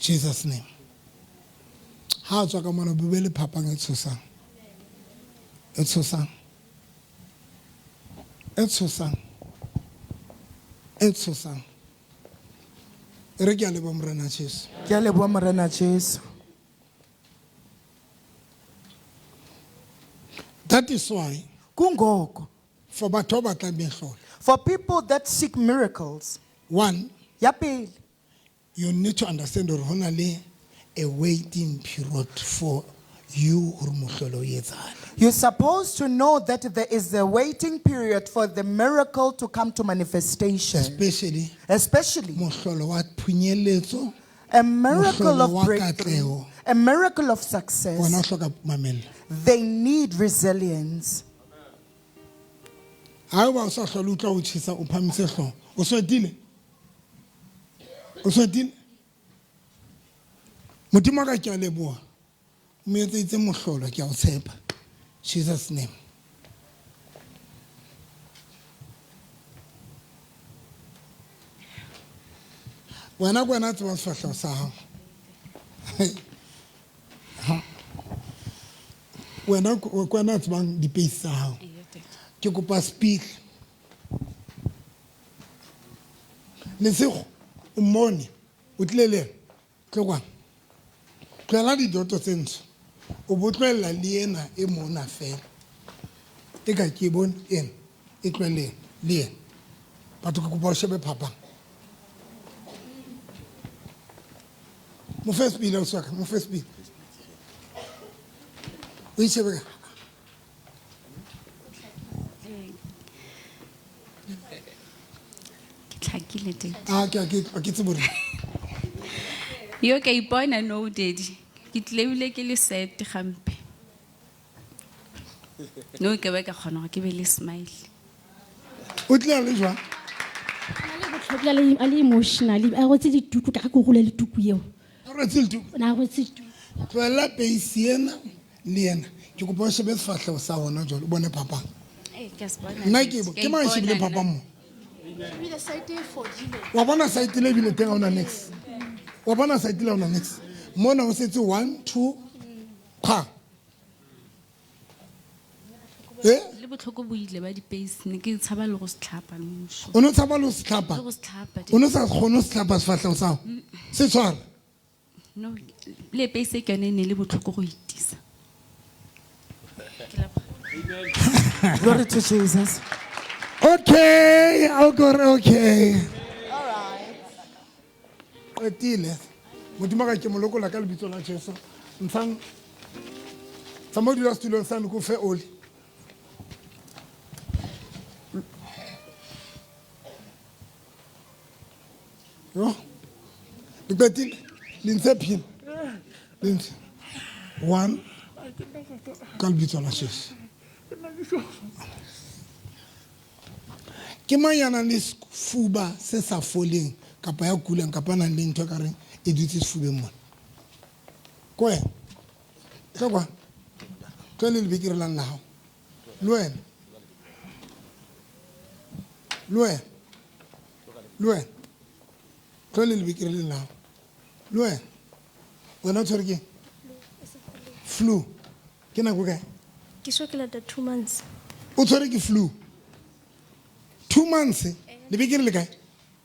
Jesus name. Ha a tswa ka mona bo be le phapang e tshosang. E tshosang. E tshosang. E tshosang. E re ke a leboha Morena Jesu. Ke a leboha Morena Jesu. That is why Kungoko for batho ba batlang mehlolo. For people that seek miracles. One, Ya pele. you need to understand hore hona le a waiting period for you hore mohlolo o etsahale. You're supposed to know that there is a waiting period for the miracle to come to manifestation. Especially Especially mohlolo wa phunyeletso, a miracle mohlolo of wa breakthrough, katleho. a miracle of success. Ona o hloka mamello. They need resilience. Ha eba o sa hlole utlwa o tjhesa, o phamise hlooho. O swetile? O swetile? Modimo wa ka ke a leboha. O mo etseditse mohlolo, ke a o tshepa. Jesus name. Wena ke wena a tsebang sefahleho sa hao. Ha. Wena ke wena a tsebang dipeisi tsa hao. Ke kopa speak. Lesego, o mmone, o tlile le ena. Tlo kwano. Tlohela didoto tse ntsho. O bo tlohella le ena e mona fela. E ka ke e bone ena, e tlohelle ena, le ena. Batho ke kopa o shebe phapang. Mo fe sepele, ausi wa ka, mo fe sepele. O itshebe ka. Ke tlhakile daddy. Ah, ke ke ke tsebe hore. Yo ke ipona no daddy. Ke tlile ebile ke le sad gampe. No ke be ka kgona gore ke be le smile. O tlile a le jwang? A le a le emotional, a rwetse le tuku ka go role le tuku eo. A rwetse le tuku? Na rwetse tuku. Tlohella peisi ena le ena. Ke kopa o shebe sefahleho sa hona jwale, o bone phapang. Eh, ke a se bona. Nna ke bo, ke mang a shebileng phapang mo? Wa bona site le ebile teng ha ona nix. Wa bona site le ha ona nix. Mona ho setse 1 2 qha. Eh? Le botlhoko bo ile ba dipeisi, ne ke tshaba le go se tlhapa mmuso. O no tshaba le go se tlhapa? Le go se tlhapa, O no sa kgone ho se tlhapa sefahleho sa hao? Se tshwara? No, le peisi e ke yone e ne le botlhoko go itisa. Glory to Jesus. Okay, okay, okay. All right. Qetile. Modimo ka ke mo lokola ka lebitso la Jesu. Ntshang. Tsamaya o dula setulong sa me, ke o fe oli. Yo. Le qetile. Le ntse phela. Le ntse. 1. Ka lebitso la Jesu. Ke mang ya nang le sefuba se sa foleng kapa ya kulang kapa a nang le ntho e ka reng e dutse sefubeng mona? Ko wena. Tlo kwa. Tlo le lebekere lang la hao. Le wena. Le wena. Le wena. Tlo le lebekere leng la hao. Le wena. Wena o tshwere ke eng? Flu. Ke nako e kae? Ke so ke lata 2 months. O tshwere ke flu. 2 months? Lebekere le kae?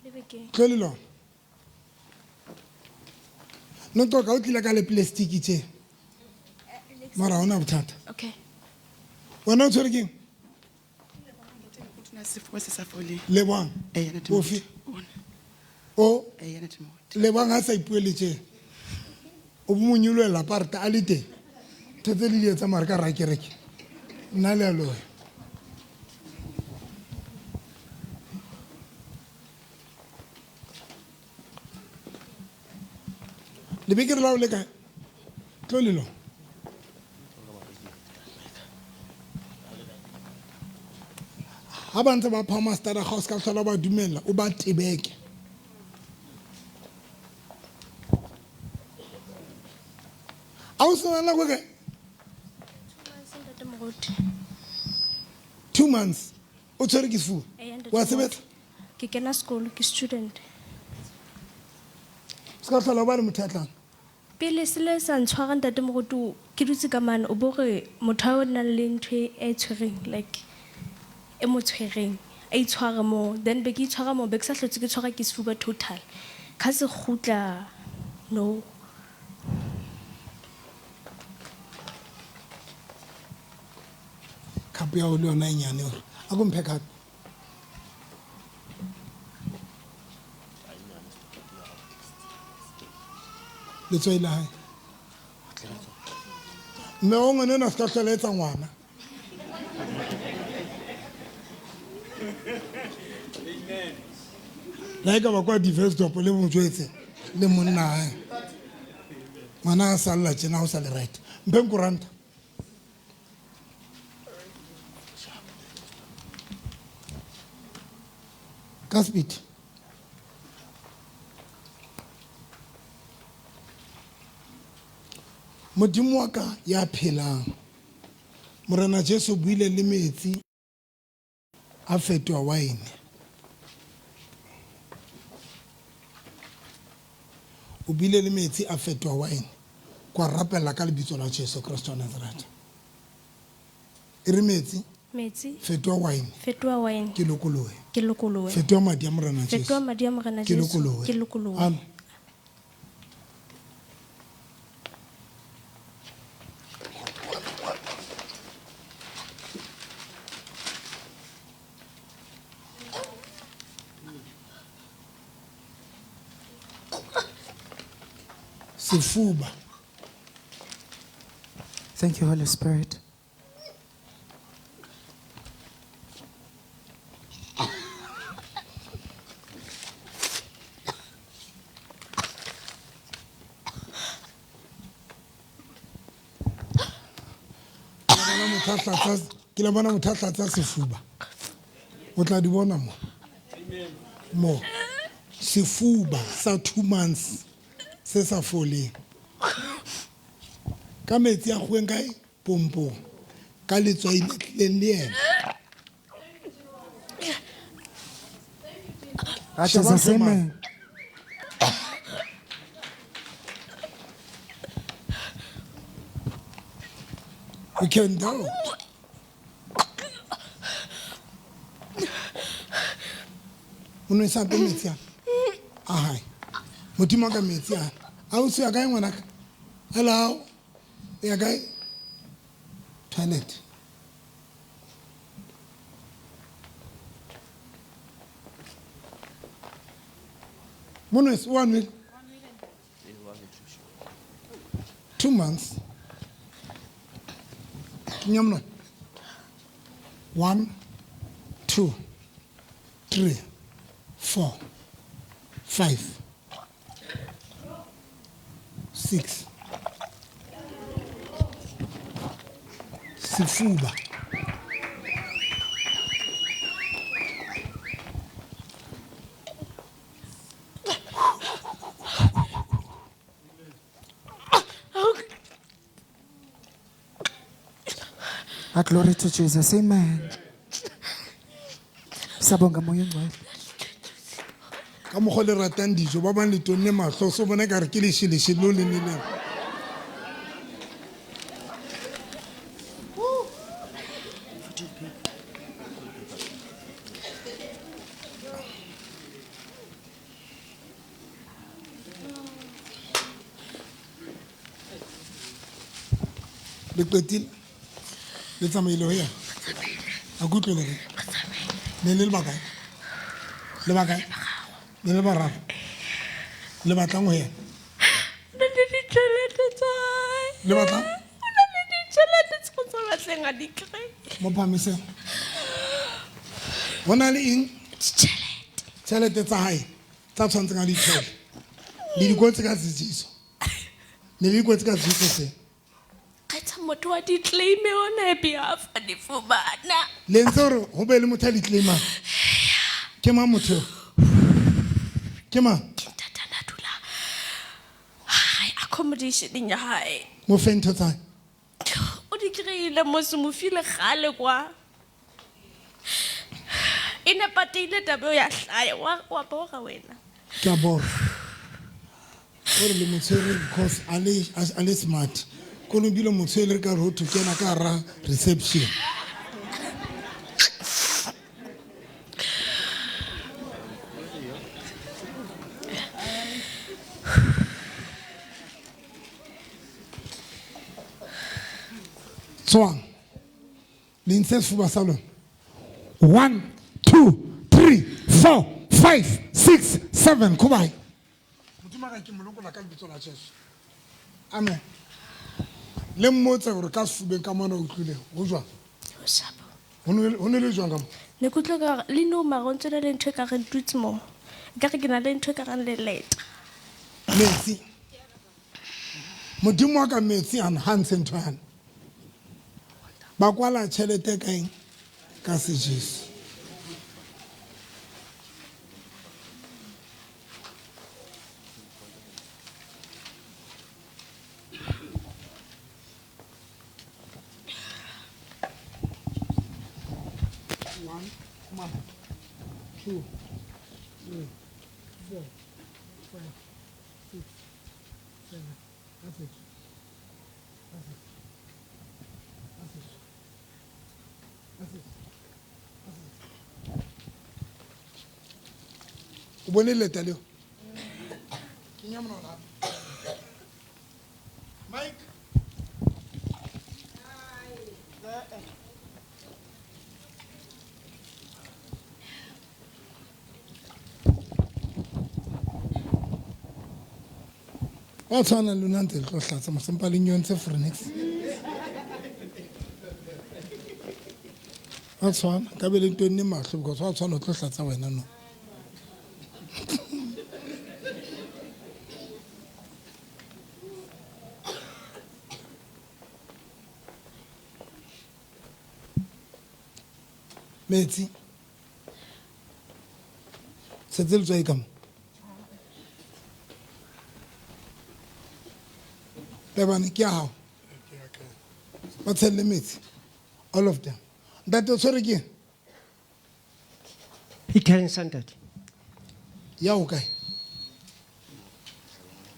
Lebekere. Tlo le lona. No toka o tlile ka le plastic tje. Mara ha hona bothata. Okay. Wena o tshwere ke eng? Sefuba se sa foleng. Lebohang? Ee, ntate Ofe? Moruti. Ona. O? Ee, ntate Moruti. Lebohang ha sa ipuele tje. O bo mo nyolohela parta a le teng. Ntho tse le di etsang mare ka ra kereke. Nna le a loya. Lebekere la hao le kae? Tlo le lona. Ha ba ntse ba phama stara ga o ska tlhola ba dumella, o ba tebeke. A o sena nako e kae? 2 months, ntate Moruti. 2 months. O tshwere ke sefuba? Ee, ntate Wa Moruti. sebetsa? Ke kena sekolo, ke student. Se ka tlhola o ba le motho ya tlang. Pele se le sa ntshwara ntate Moruti, ke dutse ka mane, o bo re motho a nang le ntho e tshwereng, like e mo tshwereng, a itshware mo, then be ke itshwara mo, be ke sa hlotse ke tshwara ke sefuba total. Ka se kgutla, no. Cup ya ho le yona e nyane hore. A ko mphe cup. Letswai la hae. Mme wa ngwana enwa a se ka hlola etsa ngwana. Le ha ekaba kwa Diversdorp le mo jwetse le monna hae. Ngwana a salla tjena ha o sa le right. Mphe nkoranta. Ka speed. Modimo wa ka ya phelang. Morena Jesu o buile le metsi a fetoha wine. O buile le metsi a fetoha wine. Kwa rapela ka lebitso la Jesu Kristo wa Nazareth. E re metsi? Metsi. Fetoha wine. Fetoha wine. Ke lokolohe. Ke lokolohe. Fetoha madi a Morena Jesu. Fetoha madi a Morena Ke Jesu. lokolohe. Ke lokolohe. Amen. Sefuba. Thank you, Holy Spirit. Ke la bona motho a tlatsa sefuba. O tla di bona mo. Mo. Sefuba sa 2 months se sa foleng. Ka metsi a kgweng kae? Pompong. Ka letswai le tlileng le yena. That is the same man. We can do. O nwesa hape metsi ana? A hae. Modimo ka metsi ana. A o ya kae ngwanaka? Hello. O ya kae? Toilet. Monwese, 1 week. 2 months. Nyamno. 1, 2, 3, 4, 5, 6. Sefuba. A glory to Jesus. Amen. Sabonga moya ongcwele. Ka mokgwa le ratang dijo ba bang le tonne mahlo so bona ka re ke lesheleshe leo le neleng. Le qetile le tsamaile ho ya a ke utlwele re ne le le bakae le bakae le le bararo le batlang ho yena O na le ditjhelete tsa hae. Le batlang? O na le ditjhelete tse o sa batleng a di kry. Mo phahamiseng ho na le eng tjhelete tsa hae tsa tshwantseng a di thole le dikotsi ka sejeso ne le dikotsi ka sejeso se Kgetha motho wa di-claim ona e behalf a di fumana. Le ntse hore ho be le motho a di claimang ke mang motho eo ke mang Ke ntatana a dula hae accommodationeng ya hae. Mo fe ntho tsa hae. O di kry-ile mose mo file kgale kwa. E ne pateile taba eo ya hlaya wa bora wena. Ke a bora gore le motshwere because a le smart kono ebile motshwere re ka re ho thwe kena ka hara reception. Tswang le ntshe sefuba sa lona. 1 2 3 4 5 6 7 khobai modimo ka ke molokola ka lebitso la Jesu. Amen. Le mmotse gore ka sefubeng ka mona o utlwile go jwang? Ho shapa. Ho ne le jwang ka mo? Ne ke utlwa ka le no mara o ntse na le ntho e ka re dutse mo. Ka re ke na le ntho e ka reng leleta. Metsi. Modimo wa ka metsi ana ha ntshe ntho yana. Ba kwala tjhelete ka eng? Ka sejeso. 1, 2, 3, 4, 5, 6, 7. That's it. That's it. That's it. That's it. That's it. O bone leta leo? Kenya monwana hape. Mike. Wa tshwana le lona ntse le tlo hlatsa mosempa le nyontse for next. Wa tshwana ka be le ntonne mahlo because wa tshwana o tlo hlatsa wena no. Metsi. Setse letswai ka mo. Lebane ke ya hao. Ba tshelle metsi. All of them. Ntate o tshwere ke eng? E cancer ntate. Ya o kae?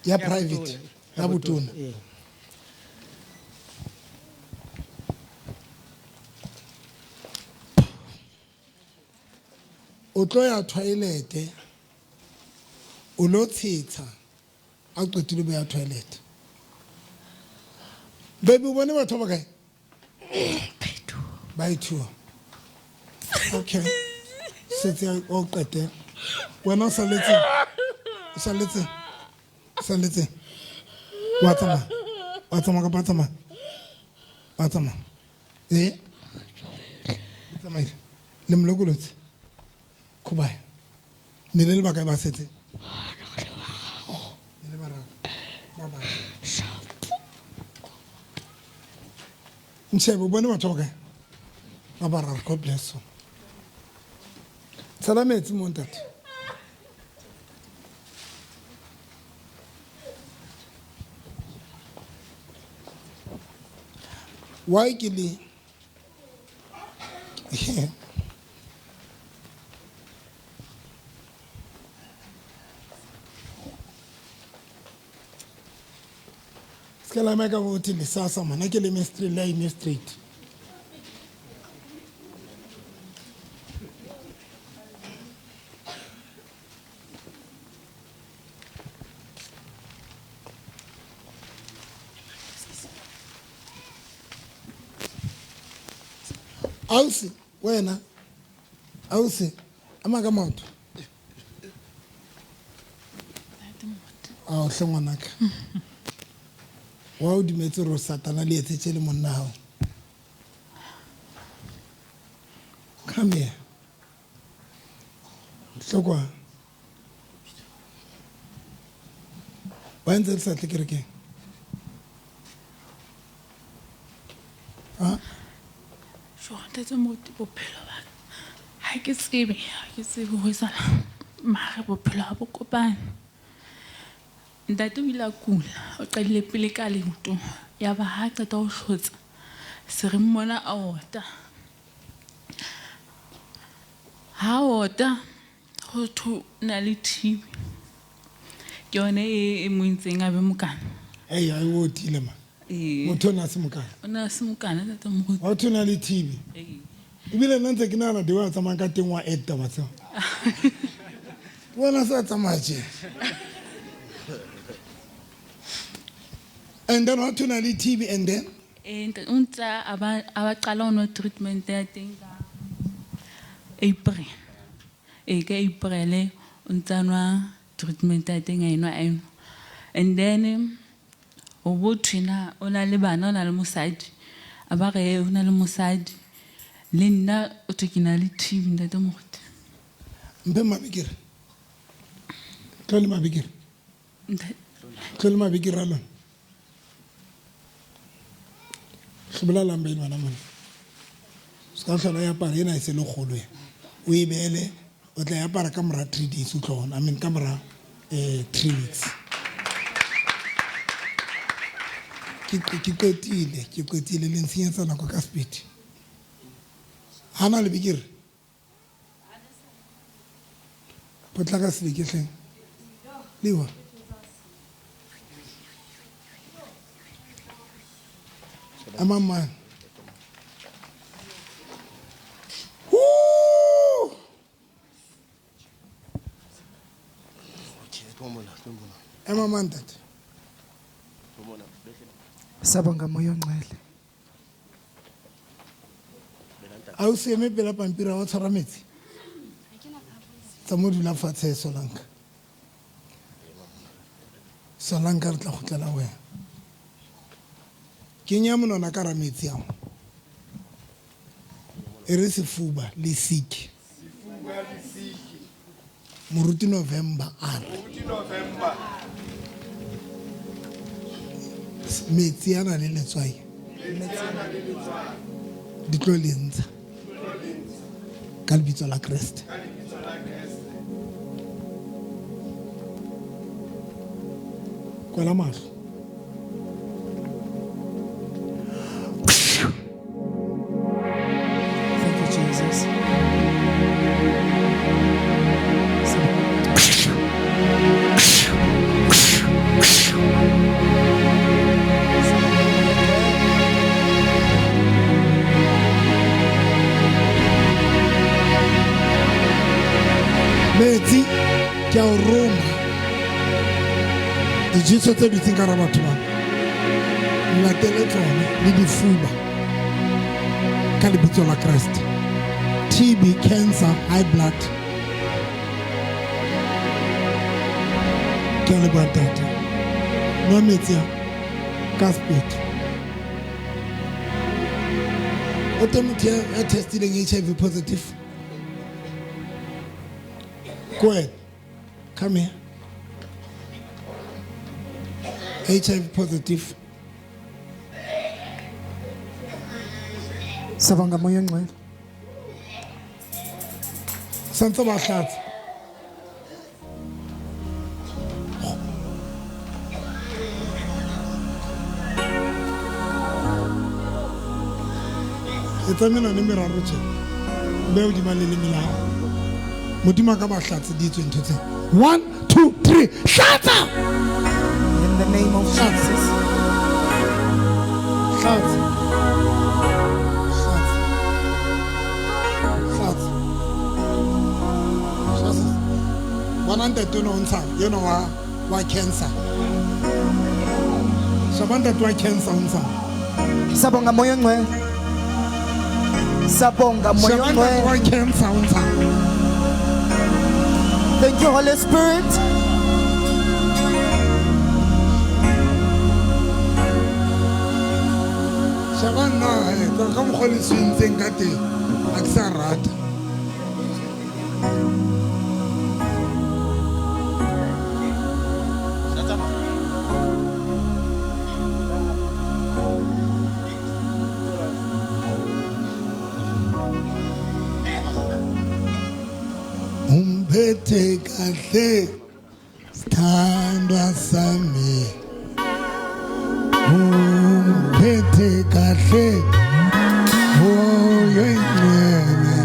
Ya Ya private. botona. Ya botona. Ee. O tlo ya toilet. O lo tshetsha. A qetile bo ya toilet. Baby o bone batho ba kae? Ba two. Okay. Setse o qete. Wena o saletse. O saletse. O saletse. Wa tsamaya. Wa tsamaya kapa wa tsamaya? Wa tsamaya. Eh? O tsamaile. Le molokolotse. Khobaya. Ne le le bakae ba setse? Ne le bararo. Ba bang. Nshebe o bone batho ba kae? Ba bararo. God bless you. Tshela metsi mo ntate. Why ke le Se ka la meka ukuthi lisasa mana ke le eme straight le a eme straight. Ausi wena, ausi ama ka maoto. Ao hle ngwanaka. Wa o dumetse hore Satana le etsetse le monna hao. Come here. Hlokwa. Wa ntse le sa tle kerekeng? Ha? Jo, ntate Moruti, bophelo ba ka. Ha ke tsebe, ha ke tsebe ho etsahala. Mare bophelo ha bo kopane. Ntate o ile a kula, o qadile pele ka leoto. Ya ba ha qeta ho hlotsa, se re mmona a ota. Ha ota, ho thwe o na le TB. Ke yone e mo entseng a be mokana. Ei, ai o otile ma. Ee. Motho o ne a se mokana. O ne a se mokana, ntate Moruti. Wa thwe o na le TB. Ee. Ebile nna ntse ke nahana the way a tsamayang ka teng wa acta wa tseba. Wena sa tsamaya tje. And then wa thwe o na le TB and then? Ntate, o ntse a ba, a ba qala ho nwa treatment ya teng ka April. Ka April o ntse a nwa treatment ya teng, a enwa, a enwa. And then ho bo thwe na o na le bana, o na le mosadi. A ba re o na le mosadi. Le nna o thwe ke na le TB, ntate Moruti. Mphe mabekere. Tlo le mabekere. Ntate. Tlo le mabekere a lona. Hlobola lambe ena ngwana mona. Se ka hlola e apara, ena e se le kgolo e. O e beele, o tla e apara ka mora 3 days o tlo bona. I mean, ka mora, 3 weeks. Ke qetile, ke qetile le ntshenyetsa nako ka speed. Ha na lebekere? Potlaka sebeke hleng. Lewa. Ama mang? Woo! Ema mang, ntate? Sabonga moya ongcwele. A o se eme pela pampiri wa tshwara metsi? Tsa mo dula fatshe Solanka. Solanka re tla kgutlela wena. Kenya monwana ka hara metsi ao. E re sefuba le siki. Moruti November a re. Metsi a na le letswai. Di tlo le ntsha. Ka lebitso la Kreste. Kwala mahlo. Thank you, Jesus. Metsi ke a o roma. Dijeso tse dutseng ka hara batho bana, latele tsona le difuba ka lebitso la Kreste. TB, cancer, high blood. Ke a leboha ntate. Nwa metsi a ka speed. O teng motho ya testileng HIV positive? Go ahead. Come here. HIV positive. Sabonga moya ongcwele. Santse ba hlatsa. Etsa menwana e meraro tje. Be hodima leleme la hao. Modimo a ka ba hlatseditswe ntho tse. 1 2 3 hlatsa! In the name of Jesus. Hlatsa. Hlatsa. Hlatsa. Hlatsa. Bona ntate ono o ntsha eno wa wa cancer. Sheba ntate wa cancer o ntsha. Sabonga moya ongcwele. Sabonga moya Sheba ntate wa ongcwele. cancer o ntsha. Thank you Holy Spirit. Sheba nna eh, ka mokgwa le swintseng ka teng ha ke sa rata. Umphethe kahle sithandwa sami. Umphethe kahle moya oyingcwele.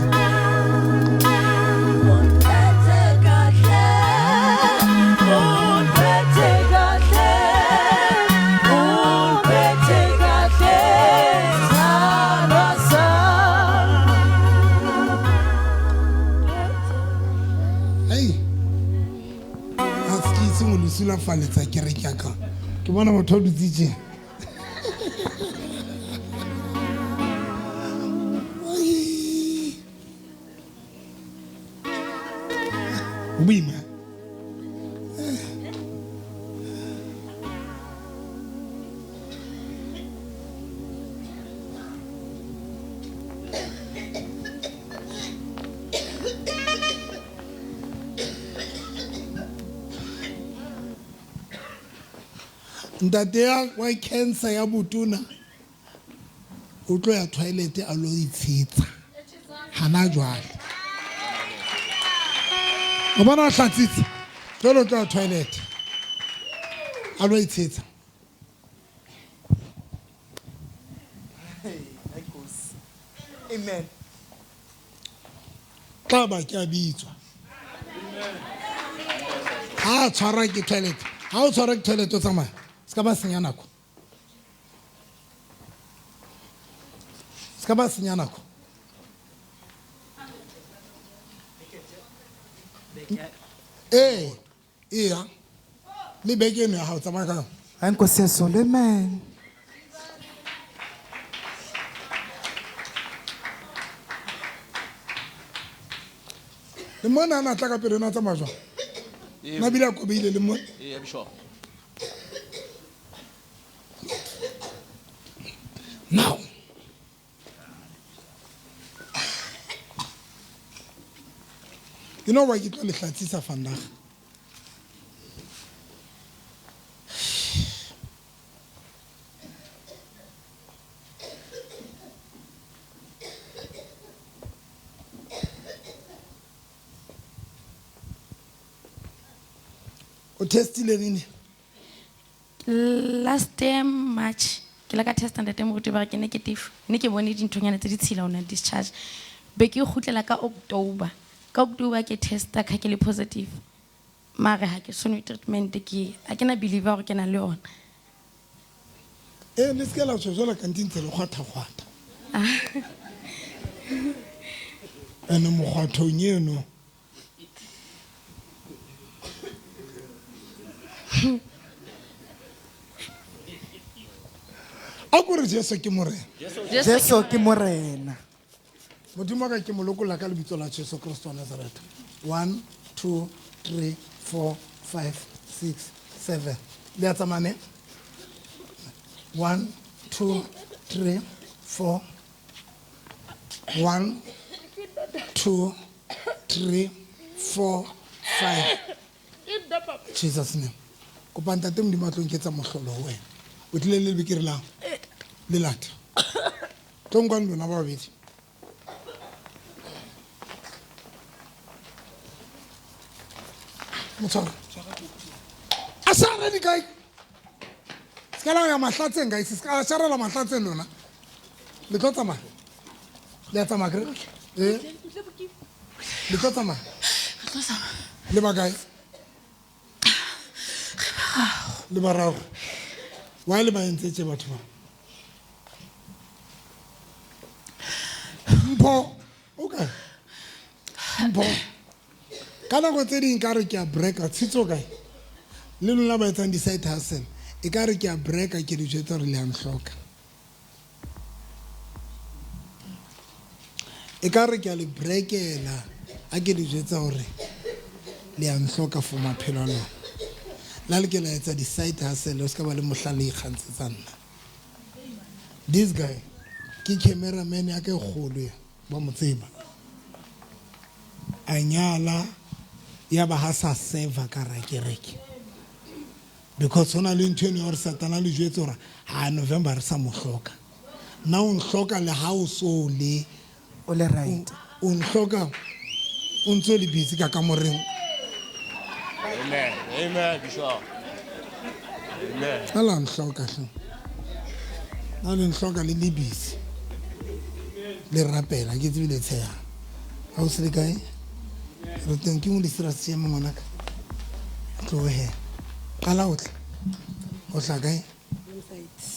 Hei, ha se ke itse go le sulafaletsa kereke ya ka. Ke bona motho a dutse tje. Ai. Ho boima. Ntate ya wa cancer ya botona o tlo ya toilet a lo itshetsa hana jwale. O bona o hlatsitse jwale o tlo ya toilet a lo itshetsa. Amen. Tla ba ke a bitswa. Ha a tshwarwa ke toilet, ha o tshwarwa ke toilet o tsamaya. Se ka ba senya nako. Se ka ba senya nako. Ee, eya. Le beke eno ya hao tsamaya ka yona. Hayi Nkosi yezulu, amen. Le mona a na tla ka pele o na tsamaya jwang? Na bile a kobeile le mona? Ee, Bishop. Now. You know why ke tlo le hlatsisa vandag? O testile nini? Last year March ke la ka testa ntate moruti ba re ke negative, ne ke bone dinthonyana tse ditshila ona discharge. Be ke kgutlela ka October. Ka October ke testa ka ke le positive. Mare ha ke so nwe treatment ke ha ke na believe hore ke na le yona. Le se ke la tjho jwalo ka ntse le kgwatha-kgwatha. Ene mokgwathong eno. A ko re Jesu ke Morena. Jesu ke Morena. Modimo wa ka ke mo lokolla ka lebitso la Jesu Kristo wa Nazareth. 1 2 3 4 5 6 7. Le a tsamaya ne? 1 2 3 4. 1 2 3 4 5. Jesus name. Kopa ntate Modimo a tlo nketsa mohlolo ho wena. O tlile le lebekere la lelata. Tlo nkwa le lona ba babedi. Motshwara. A sa re di kae? Se ka la ya mahlatseng guys, se ka la sharela mahlatseng lona. Le tlo tsamaya. Le a tsamaya kere? Le tlo tsamaya? Re tlo tsamaya. Le ba kae? Le bararo. Why le ba entse tje batho ba? Mpho, o kae? Mpho. Ka nako tse ding ka re ke a breaka, tshitso kae? Le lona ba etsang di-side hustle, e ka re ke a breaka ke le jwetsa hore le a ntlhoka. E ka re ke a le breakela ha ke le jwetsa hore le a ntlhoka for maphelo a lona. La le ke la etsa di-side hustle, o ska ba le mohla le ikgantshetsa nna. This guy ke cameraman ya ka e kgolo ya, ba mo tseba. A nyala ya ba ha sa serve ka ra kereke. Because hona le ntho eno ya hore Satana le jwetse hore ha November re sa mo hloka. Nna o nhloka le ha o so le O le right. O nhloka o ntso le busy ka kamoreng. Amen. Amen, Bishop. Amen. Nna la nhloka hle. Nna le nhloka le le busy. Le rapela ke tsebe le tsheha. Ha o se le kae? Re teng ke mo le serious tje ngwanaka. Tlohe. Qala o tla. O tla kae?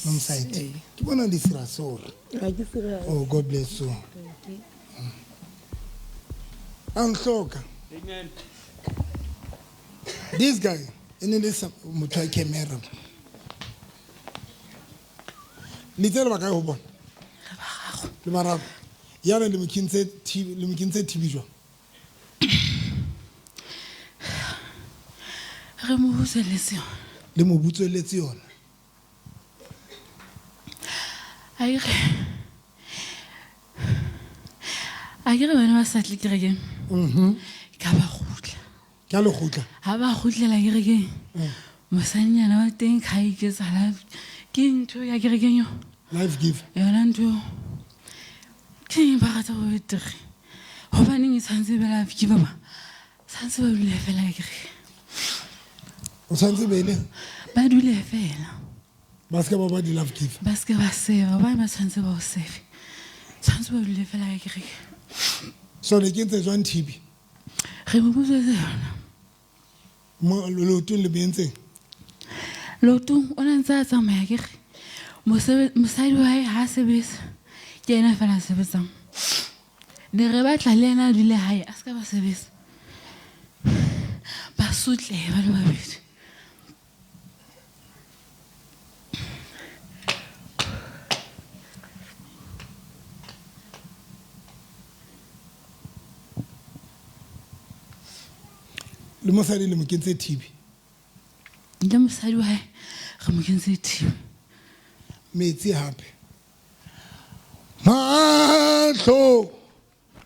Nomsite. Ke bona le serious hore. Ha ke serious. Oh, God bless you. A nhloka. Amen. This guy e ne le sa motho wa camera. Le tsela ba kae ho bona? Le bararo. Yana le mo kentse TV, le mo kentse TV jwang? Re mo butsweletse yona. Le mo butsweletse yona. A ke re bana ba sa tle kerekeng. Ka ba kgutla. Ka le kgutla. Ha ba kgutlela kerekeng. Mosanyana wa teng kha iketsa life. Ke ntho ya kerekeng yo. Life give. Yona ntho. Ke eng ba rata go betere. Hobaneng e tshwanetse be life give ba. Tshwanetse ba dule fela ka kerekeng. O tshwanetse be le? Ba dule fela. Ba se ka ba ba di life give. Ba se ka ba save, ba ba tshwanetse ba o save. Tshwanetse ba dule fela ka kerekeng. So le kentse jwang TB? Re mo butswetse yona. Mo leotong le bentseng? Leotong o ne ntse a tsamaya ke re mosadi wa hae ha sebetsa. Ke yena fela a sebetsang. Ne re batla le yena a dule hae a se ka ba sebetsa. Ba sotlehe ba le babedi. Le mosadi le mo kentse TB? Le mosadi wa hae re mo kentse TB. Metsi hape. Mahlo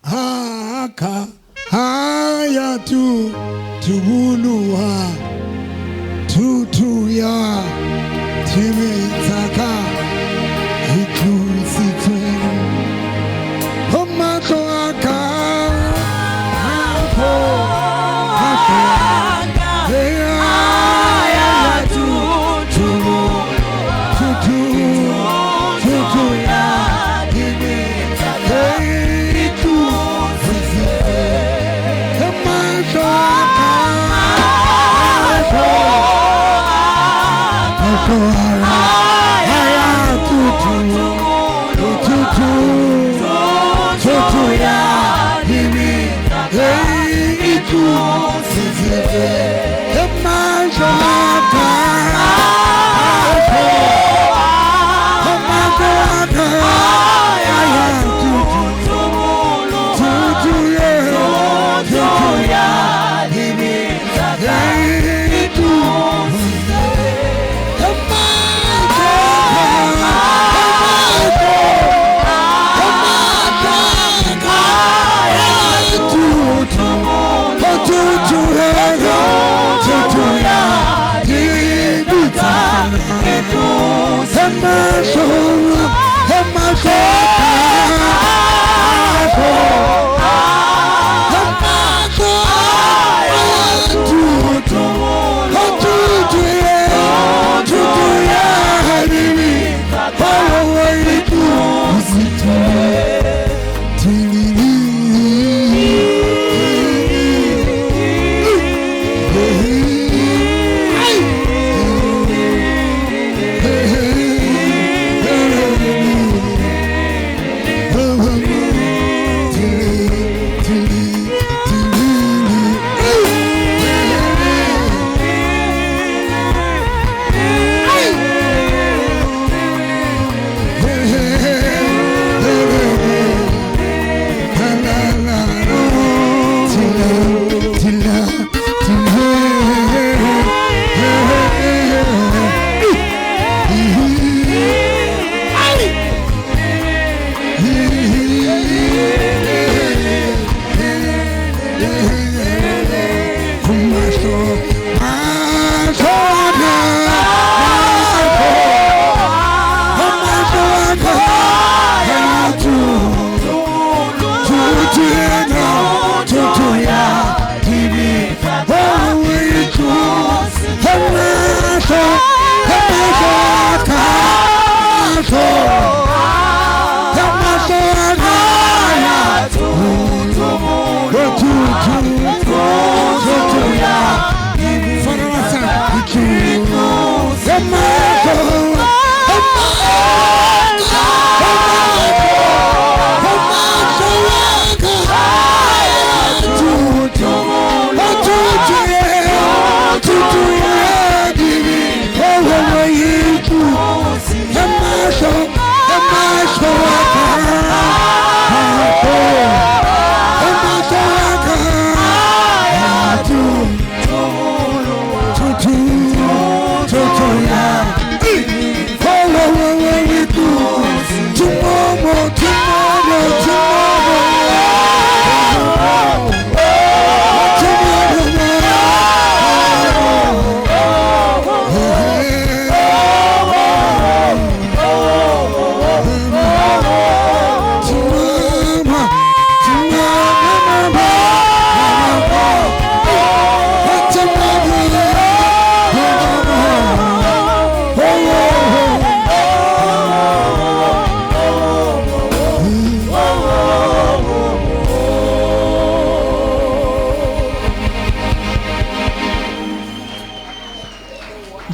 a ka ha ya tu tubuluha tutu ya tshebetsa ka itlositswe. Ho mahlo a ka Tutu.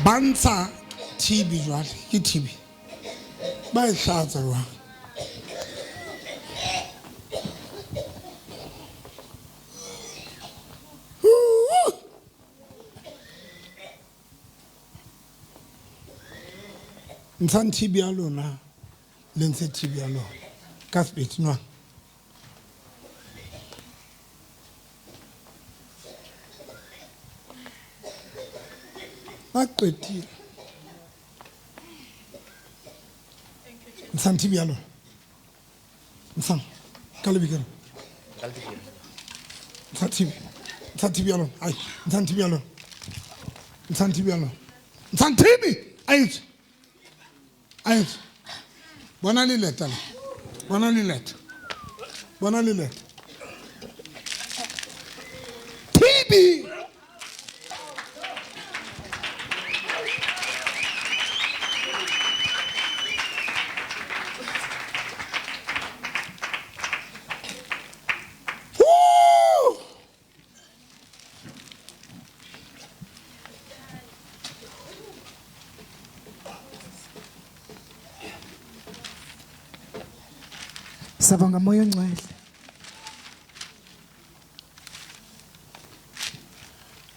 Bantsha TB jwale ke TB ba e hlatsa jwang. Ntshang TB ya lona le ntshe TB ya lona ka sebete nwang. Ba qetile. Ntshang TB ya lona. Ntshang ka lebekere. Ntsha TB. Ntsha TB ya lona. Ai, ntshang TB ya lona. Ntshang TB ya lona. Ntshang TB. Ai. Ai. Bona le leta. Bona le leta. Bona le leta. TB. Sabonga moya ongcwele.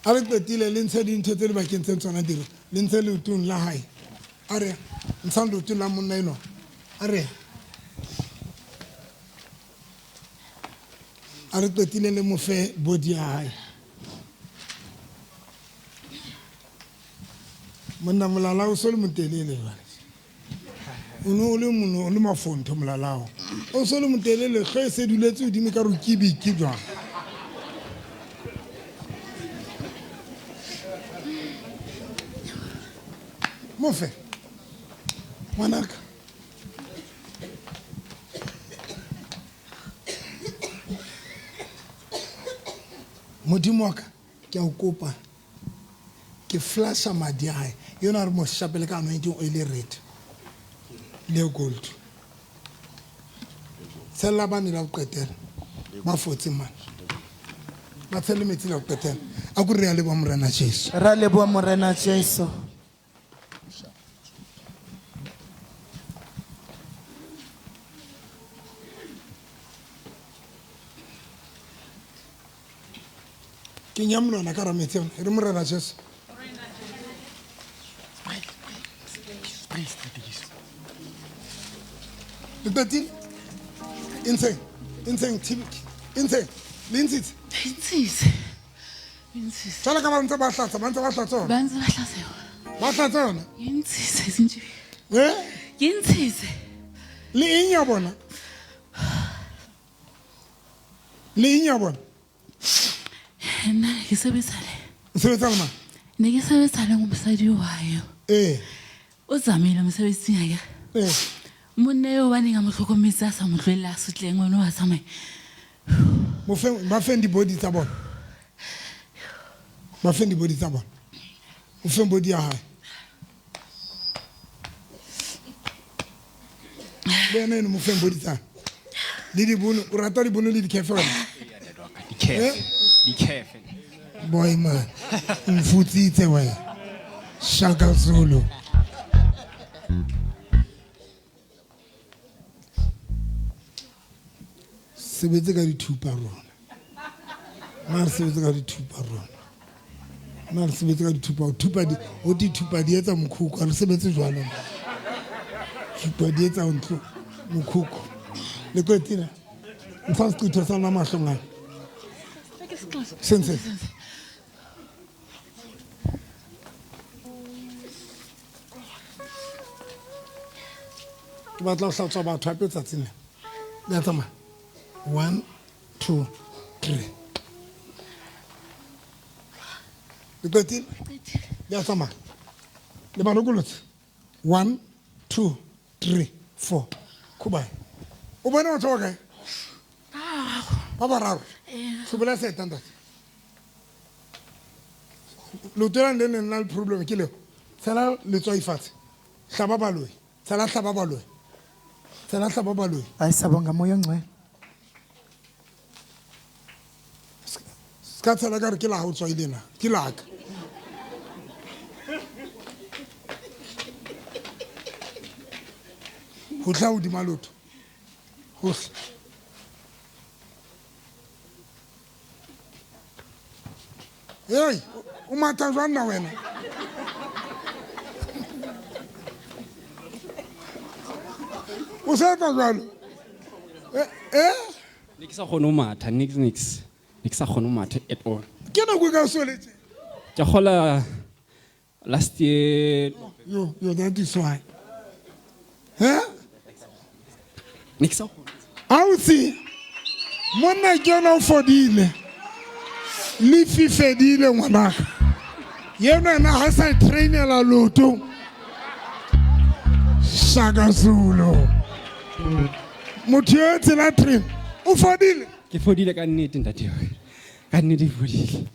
A re qetile le ntshe dintho tse le bakeng tse tsona dira le ntshe leotong la hae. A re ntshang leotong la monna enwa. A re a re qetile le mo fe body ya hae. Monna molala o so le motelele jwale. O no le mono o le mafontho molalao. O so le motelele hlooho e se duletse hodimo ka re kibiki jwang. Mofe. Ngwanaka. Modimo wa ka ke a o kopa. Ke flasha madi a hae. Yona re mo shapele ka anointing oil red. Le gold. Tshela bane la ho qetela. Ba fotse mane. Ba tshele metsi la ho qetela. A ko re a leboha Morena Jesu. Ra leboha Morena Jesu. Kenya monwana ka hara metsi ana. E re Morena Jesu. Le qetile? E ntsheng, e ntsheng TB, e ntsheng, le ntshitse? E ntshitse. E ntshitse. Jwale ka ba ntse ba hlatsa, ba ntse ba hlatsa yona. Ba ntse ba hlatsa yona. Ba hlatsa yona? Ke ntshitse, sentse. Eh? Ke ntshitse. Le eng ya bona? Le eng ya bona? Nna ke sebetsa le. O sebetsa le mang? Ne ke sebetsa le mosadi wa yo. Ee. O tsamaile mosebetsing akere. Ee. Monna eo ba neng a mo hlokometse a sa mo tlohelle a sotleng ngwana wa tsamaya. Mo feng ba feng di-body tsa bona. Ba feng di-body tsa bona. O feng body ya hae. Le ena eno mo feng body tsa. Le dibono, o rata dibono le dikefe wena? Dikefe. Dikefe. Boy man, mfutsitse wena. Shaka Zulu. Sebetse ka dithupa rona. Na re sebetse ka dithupa rona. Na re sebetse ka dithupa, thupa di, ho dithupa di etsa mokhukhu, ha re sebetse jwalo. Thupa di etsa ntlo mokhukhu. Le qetile. Ntsha seqitho sa lona mahlong ana. Sense. Ke batla ho hlatswa batho hape tsatsing lena. Le a tsamaya. 1 2 3. Le qetile? Le a tsamaya. Le ba lokolotse. 1 2 3 4. Khubae. O bone batho ba kae? Ba bararo. Hlobola seeta ntate. Leoto lane le neng la le problem ke leo. Tshela letswai fatshe. Hlaba baloi. Tshela hlaba baloi. Tshela hlaba baloi. Hayi siyabonga moya ongcwele. Ska tshela ka re ke la hao tswai lena. Ke la ka. Ho tla hodima lotho. Hohle. Hey, o matha jwang na wena? O sa etsa jwalo? Eh? Ne ke sa kgone ho matha, nix nix. Ne ke sa kgone ho matha at all. Ke nako e ka o soletse? Ke kgola last year. Yo, yo, that is why. Eh? Ne ke sa kgone. Ausi, monna ke yona o fodile. Le fifedile ngwanaka. Yena yena ha sa trainela loto. Shaka Zulu. Motho yo tsela train. O fodile? Ke fodile ka nnete ntate. Ka nnete ke fodile.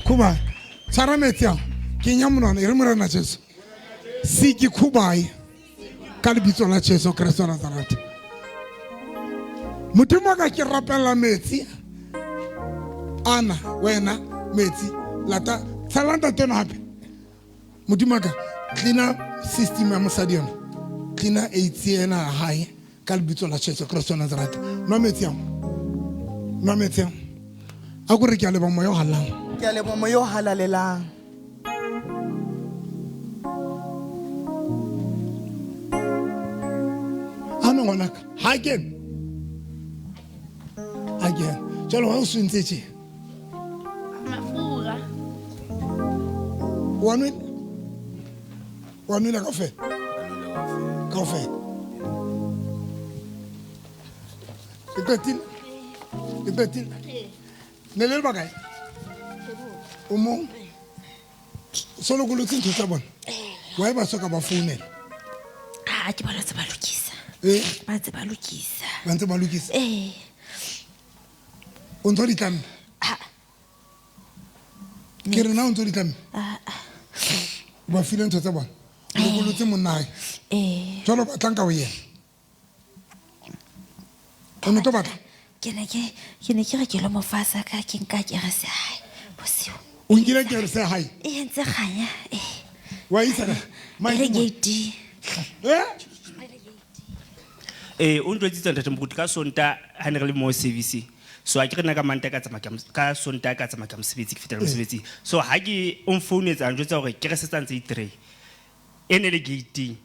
Khuba, tshwara metsi ao. Kenya monwana, e re Morena Jesu. Siki Khubai. Ka lebitso la Jesu Kreste wa Nazareth. Modimo wa ka ke rapella metsi. Ana, wena, metsi. Lata, tshela ntate eno hape. Modimo wa ka, cleaner system ya mosadi yona. Cleaner AIDS ena ya hae ka lebitso la Jesu Kreste wa Nazareth. Nwa metsi ao. Nwa metsi ao. A ko re ke a leboha moya o halalelang. Ke a leboha moya o halalelang. Ano ngwanaka, ha kene. Ha kene. Jwale wa o swentse tje? Mafura. Wa nwele? Wa nwele kaofela? Kaofela. Le qetile? Le qetile? Ne le le bakae? O mong? So lokolotse ntho tsa bona? Why ba soka ba founela? Ah, ke bona tse ba lokisa. Eh? Ba ntse ba lokisa. Ba ntse ba lokisa? Eh. O ntso di tlamme? Ah. Ke re na o ntso di tlamme? Ah, ah. O ba file ntho tsa bona? O lokolotse monna hae? Eh. Jwale o batlang ka ho yena? O ne tlo batla? Ke ne ke, ke ne ke re ke lo mo fa sa ka, ke nka kerese ya hae bosiu. O nkile kerese ya hae? E entse kganya, eh. Wa isa kae? E le gate. Eh? Eh, o ntjwetsitse ntate Moruti ka Sontaha ha ne re le mo service. So ha ke re nna ka Mantaha ka tsamaya ka ka Sontaha ka tsamaya ka mosebetsi, ke fetela mosebetsing. So ha ke o nfounetsa a njwetsa hore kerese tsa ntse di three. E ne le gate-ing.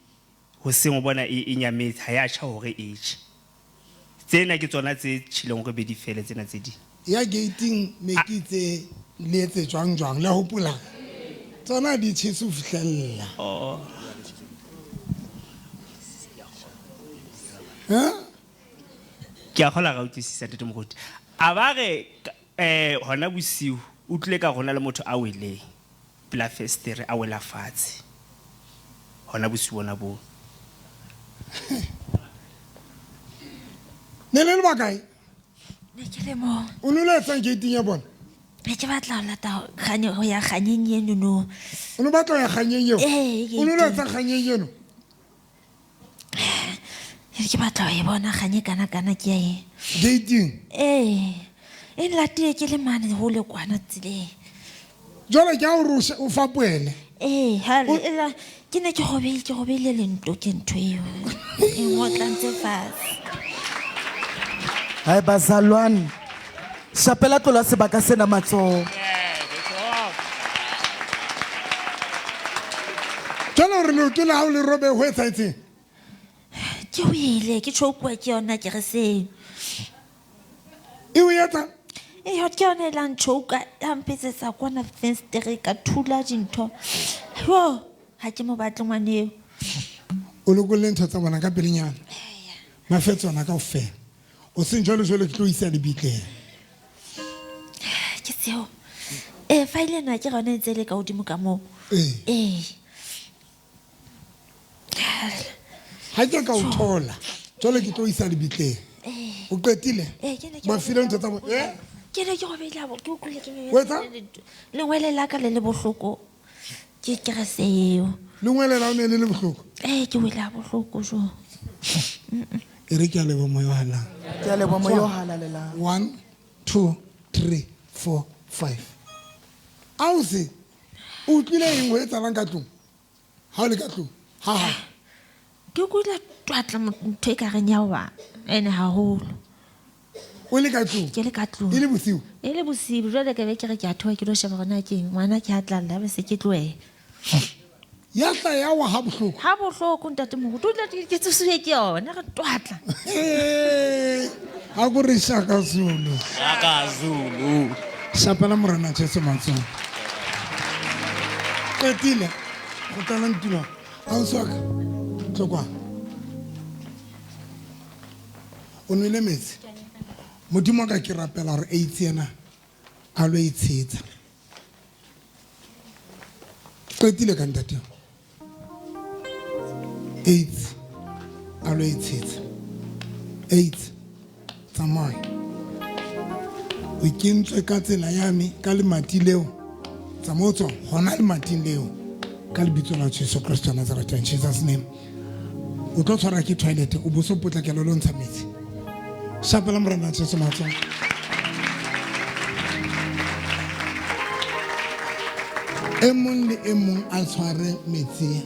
Hoseng o bona e e nyametse, ha ya tjha hore e tjhe. Tsena ke tsona tse tjhileng hore be di fele tsena tse ding. Ya gating ne ke itse le etse jwang jwang, le hopola? Tsona di tjhese ho fihlella. Oh. Eh? Ke a kgola ga utlwisisa ntate moruti. A ba re hona bosiu o tlile ka rona le motho a weleng pela festere a wela fatshe. Hona bosiu bona boo. Ne le le bakae? Ne ke le mo. O ne o le etsang gating ya bona? Ne ke batla ho lata kganye ho ya kganyeng eno no. O ne o batla ho ya kganyeng eo? Ee, O ne o le gating. etsang kganyeng eno? Ke ke batla ho e bona kganye kana kana ke ya eng. Gating? Ee. E nlatile ke le mane hole kwana tseleng. Jwale ke ha o re o o fapohele. Ee, ha e la ke ne ke robehile, ke robehile lento ke ntho eo. E ngotlang tse fatshe. Hai bazalwane. Shapela tlola sebaka sena matsoho. Jwale hore leoto la hao le robehe ho etsahetseng? Ke wele, ke tjhoukuwa ke yona ke re seo. E o etsa? Ee, ke yona e la ntjhouka, ya mpetsetsa kwana fensetereng ka thula dintho. Yo, ha ke mo batle ngwana eo. O lokolle ntho tsa bona ka pelenyana. Ba fe tsona kaofela. O seng jwalo jwalo ke tlo isa lebitleng. Ke seo. File ena ke yona e ntse e le ka hodimo ka moo. Ee. Ee. Ha ke ka o thola, jwale ke tlo isa lebitleng. Ee. O qetile? Ee, ke ne ke Ba file ntho tsa bona. Eh? Ke ne ke robehile ha bo, ke utlwile ke O etsa? Lengwele la ka le le bohloko. Ke kerese eo. Lengwele la o ne le le bohloko? Ee, ke wele ha bohloko jo. E re ke a leboha moya o halalelang. Ke a leboha moya o halalelang. 1, 2, 3, 4, 5. Ausi, o utlwile eng ho etsahalang ka tlung? Ha o le ka tlung? Ha ha. Ke utlwile twatla ntho e ka reng ya wa, ene haholo. O le ka tlung? Ke le ka tlung. E le bosiu? E le bosiu. Jwale ke be ke re ke a theoha ke lo sheba hore na ke eng. Ngwana ke a tla lla, be se ke tlohe. Ya tla ya wa ha bohloko. Ha bohloko ntate moruti. O tla ke tsosiwe ke yona, re twatla. Ee, ha ko re Shaka Zulu. Shaka Zulu. Shapela Morena Jesu matsoho. Qetile. Kgutlelang tulong. Ausi wa ka, tlo kwano. O nwele metsi? Modimo wa ka ke rapela hore AIDS ena a lo e tshehetsa. Qetile ka ntate. AIDS a lo e tshehetsa. AIDS tsamaya. O kentswe ka tsela ya me ka lemati leo. Tsamaya o tswa hona lemating leo. Ka lebitso la Jesu Kristo wa Nazareth, in Jesus name. O tlo tshwarwa ke toilet, o bo so potlakela o lo ntsha metsi. Shapela Morena Jesu matsoho. E mong le e mong a tshware metsi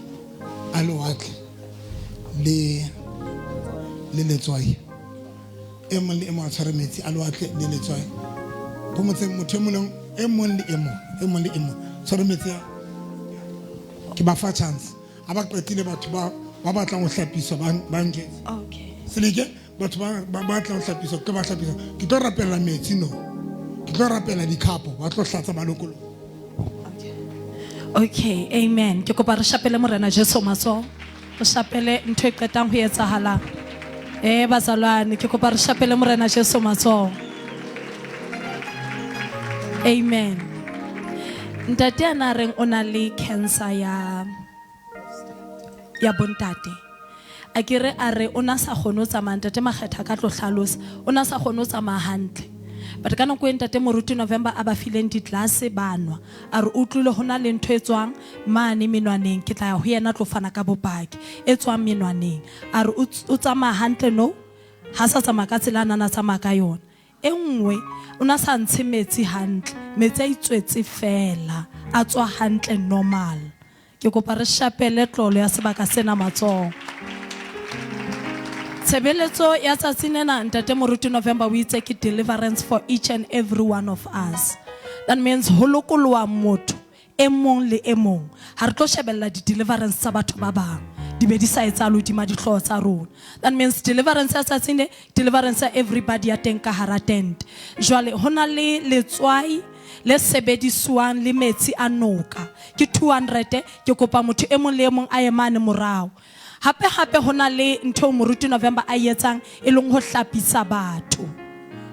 a lewatle le letswai. E mong le e mong a tshware metsi a lewatle le letswai. Phomotseng motho e mong le e mong le e mong, e mong le e mong. Tshware metsi a ke ba fa chance. Ha ba qetile batho ba batlang ho hlapiswa ba njwetse. Okay. Seleke batho ba batlang ho hlapiswa ke ba hlapiswa. Ke tlo rapella metsi no. Ke tlo rapella dikhapo ba tlo hlatsa ba lokoloha. Okay, amen. Ke kopa re shapele Morena Jesu matsoho. Re shapele ntho e qetang ho etsahala. Bazalwane, ke kopa re shapele Morena Jesu matsoho. Amen. Ntate a na reng o na le cancer ya bontate. A ke re a re o na sa kgone ho tsamaya, ntate Makgetha ka tlo hlalosa. O na sa kgone ho tsamaya hantle. But ka nako e ntate Moruti November a ba fileng ditlase ba nwa. A re utlwile ho na le ntho e tswang mane menwaneng, ke tla ya ho yena tlo fana ka bopaki. E tswang menwaneng. A re o tsamaya hantle no, ha sa tsamaya ka tsela a nana tsamaya ka yona. E nngwe, o na sa ntshe metsi hantle, metsi a itswetse fela, a tswa hantle normal. Ke kopa re shapele tlolo ya sebaka sena matsoho. Tshebeletso ya tsatsi lena ntate Moruti November o itse ke deliverance for each and every one of us. That means ho lokoloha motho e mong le e mong. Ha re tlo shebella di-deliverance tsa batho ba bang, di be di sa etsahale hodima dihlooho tsa rona. That means deliverance ya tsatsi le, deliverance ya everybody ya teng ka hara tent. Jwale ho na le letswai le sebediswang le metsi a noka. Ke 200, ke kopa motho e mong le e mong a ye mane morao. Hape hape ho na le ntho eo Moruti November a e etsang e leng ho hlapisa batho.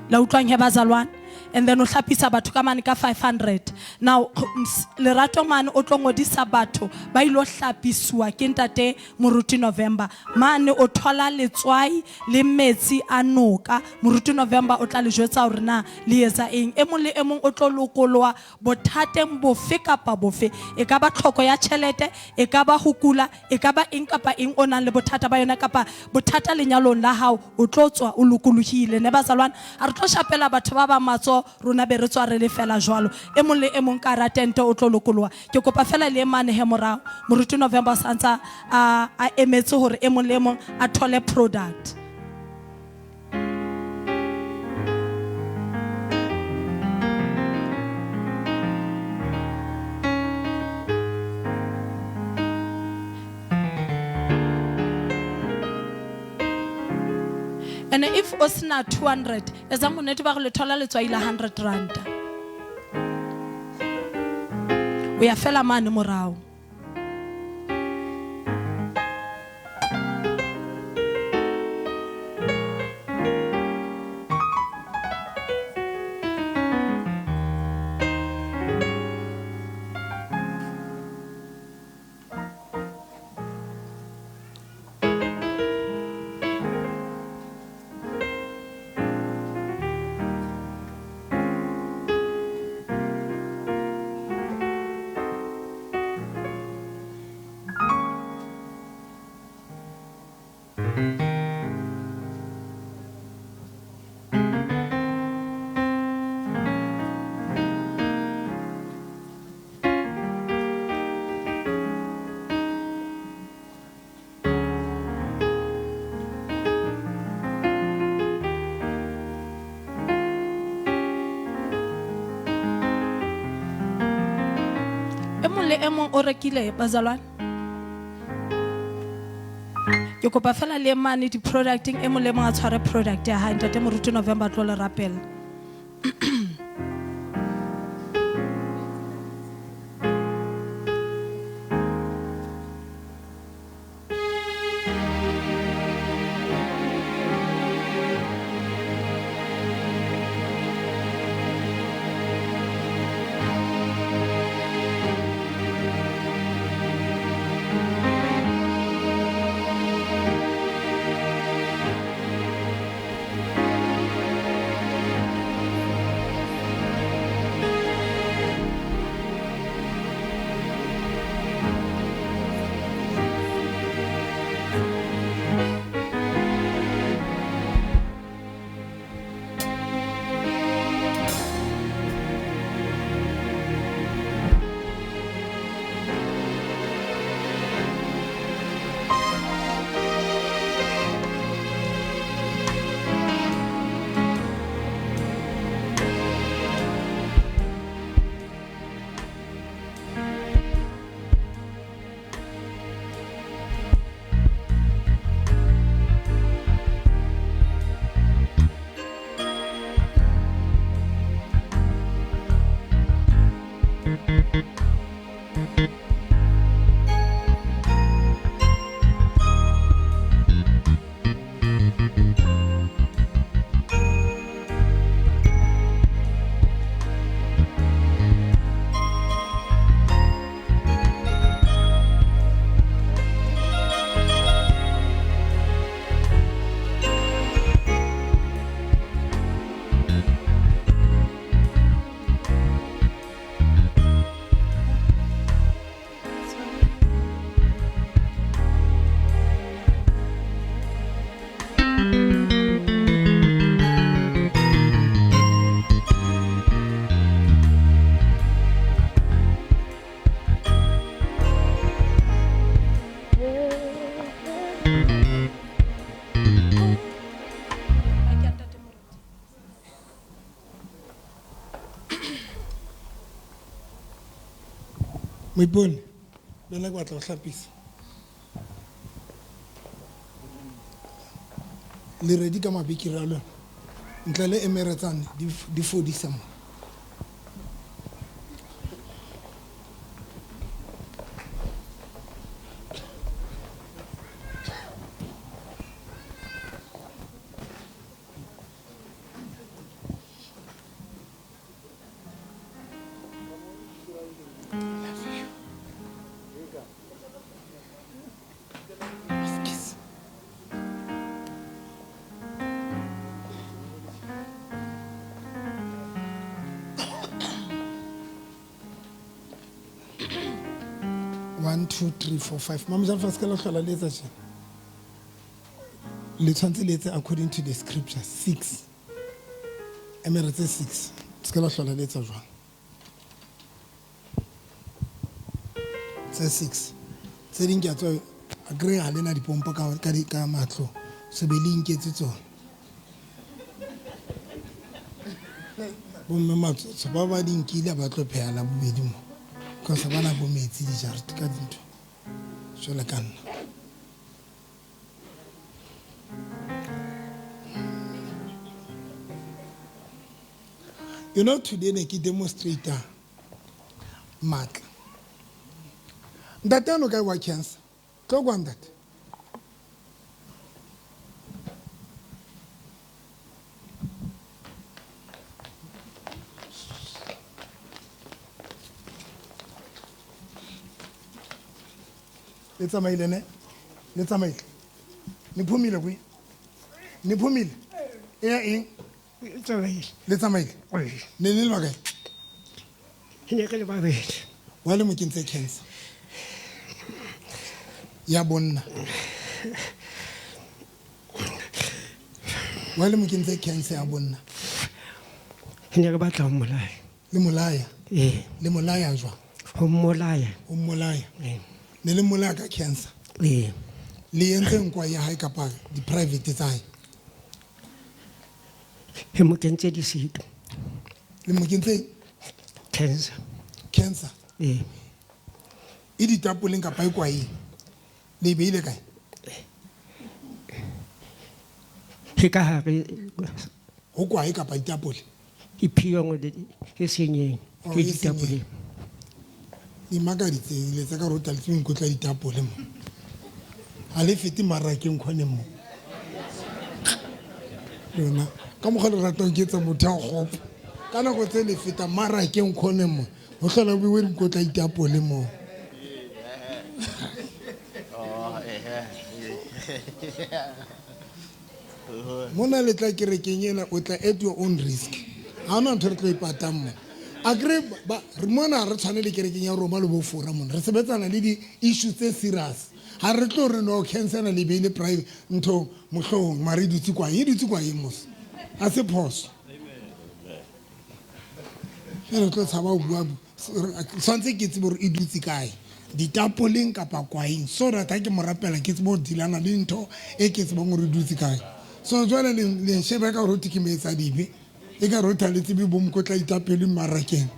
La utlwang he bazalwane? And then o hlapisa batho ka mane ka 500. Now Lerato mane o tlo ngodisa batho ba ilo hlapisuwa ke ntate Moruti November. Mane o thola letswai le metsi a noka. Moruti November o tla le jwetsa hore na le etsa eng. E mong le e mong o tlo lokoloha bothateng bofe kapa bofe. E ka ba tlhoko ya tjhelete, e ka ba ho kula, e ka ba eng kapa eng o nang le bothata ba yona kapa bothata lenyalong la hao, o tlo tswa o lokolohile. Ne bazalwane, ha re tlo shapela batho ba bang matsoho, rona be re tswa re le fela jwalo. E mong le e mong ka hara tente o tlo lokoloha. Ke kopa fela le mane he morao. Moruti November o santsa a emetse hore e mong le e mong a thole product. And if o sena 200, etsang bonnete ba hore le thola letswai la 100 ranta. O ya fela mane morao. E mong le e mong o rekile bazalwane. Ke kopa fela le mane di-producting, e mong le mong a tshware product ya hae. Ntate Moruti November tlo le rapela. Moipone, le nna ke batla ho hlapisa. Le ready ka mabekere a lona? Ntle le emeretsane di fodisa mo. 1 2 3 4 5. Mama fa se ka la hlola le etsa tjena. Le tshwanetse le etse according to the scripture 6. Emere tse 6. Se ka la hlola le etsa jwang? Tse 6. Tse ding ke a tswa agree ha lena dipompo ka matlo. Se be le inketse tsona. Bomme matsotso ba ba di nkile ba tlo pheha la bobedi mo. Because ba na bo metsi dijarete ka dintho. Jwale ka nna. You know, today ne ke demonstrator matla. Ntate ano kae wa cancer? Tlo kwa ntate. Le tsamaile ne? Le tsamaile. Le phumile kwe? Le phumile? E ya eng? Le tsamaile. Le tsamaile? Ne le le bakae? Ne re le babedi. Wa le mo kentse cancer. Ya bonna. Wa le mo kentse cancer ya bonna. Ne re batla ho mmolaya. Le molaya? Ee. Le molaya jwang? Ho mmolaya. Ho mmolaya. Ee. Ne le molaya ka cancer. Ee. Le entse nkwa ya hae kapa di private tsa hae? He mo kentse disito. Le mo kentse cancer. Cancer. Ee. E ditapoleng kapa e kwaeng? Le beile kae? Ke ka hare ho kwae kapa ditapole? E phiyong le e senyeng ke ditapole. Di makaditse le tsa ka rota le tseng kotla ditapole mo. Ha le fete marakeng khone mo. Lona ka mokgwa le ratang ke etsa motho a kgopo. Ka nako tse le feta marakeng khone mo. Ho hlola bo we dikotla ditapole mo. Mona le tla kerekeng ena o tla at your own risk. Ha hona ntho re tlo ipatang mo. Akre ba re mona re tshwane le kerekeng ya Roma le bo Fora mona. Re sebetsana le di issues tse serious. Ha re tlo re no cancer le beile private ntho mohlong mare dutse kwa e dutse kwa eng mos. Ha se phoso. Re tlo tshaba ho bua tshwantse ke tsebe hore e dutse kae. Ditapoleng kapa kwaeng so that ha ke mo rapela ke tsebe ho dilana le ntho e ke tsebang hore e dutse kae. So jwale le nshebe ka hore ke me etsa dibe. E ka rota le tsebe bo mokotla ditapele mmarakeng.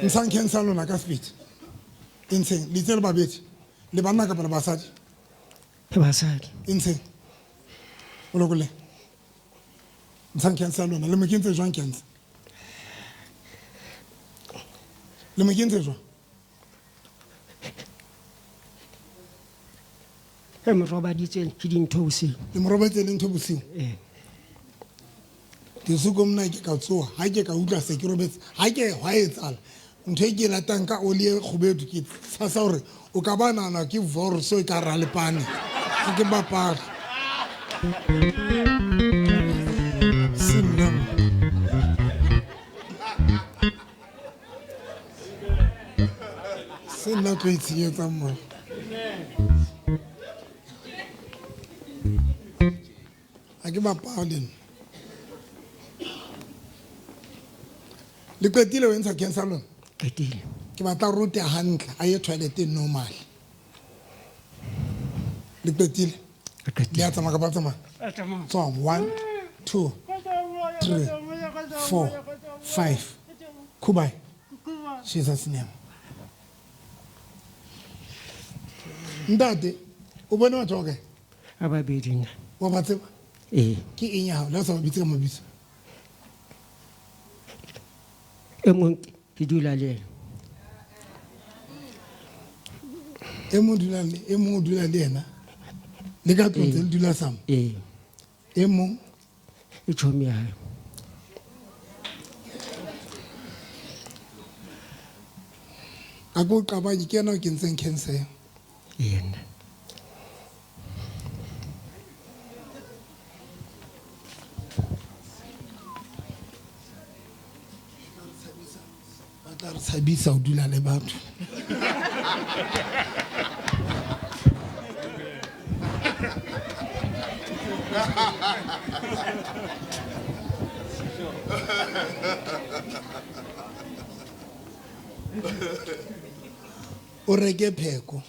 Ntshang cancer lona ka speed. Ntsheng le tsele babedi. Le banna kapa le basadi? Le basadi. Ntsheng. O lokole. Ntshang cancer lona le mo kentse jwang cancer? Le mo kentse jwang? E mo robaditse ke dintho bosiu. Le mo robaditse le ntho bosiu? Ee. Ke suko mna ke ka tsoha, ha ke ka utlwa se ke robetse, ha ke hwa etsala. Ntho e ke latang ka oli e kgubedu ke tshasa hore o ka ba nahana ke vorso e ka hara lepane. Ha ke bapala. Se nna mo. Se nna tlo itshenyetsang mo. Ha ke bapale nna. Le qetile ho ntsha cancer lona? Qetile. Ke batla rote hantle, a ye toilet normal. Le qetile? Re qetile. Le a tsamaya kapa tsamaya? A tsamaya. Tswa 1 2 3 4 5. Kubai. Jesus name. Ntate, o bone batho ba kae? A babedi nna. Wa ba tseba? Ee. Ke eng ya hao? Le ha o sa ba bitse ka mabitso. E mong ke dula le yena. E mong dula le, e mong o dula le yena. Le ka tlung tse le dula sama? Ee. E mong? E tjhomi ya hae. A ko qabanye ke yena o kentseng cancer eo? Yena. Re tshabisa ho dula le batho. O reke pheko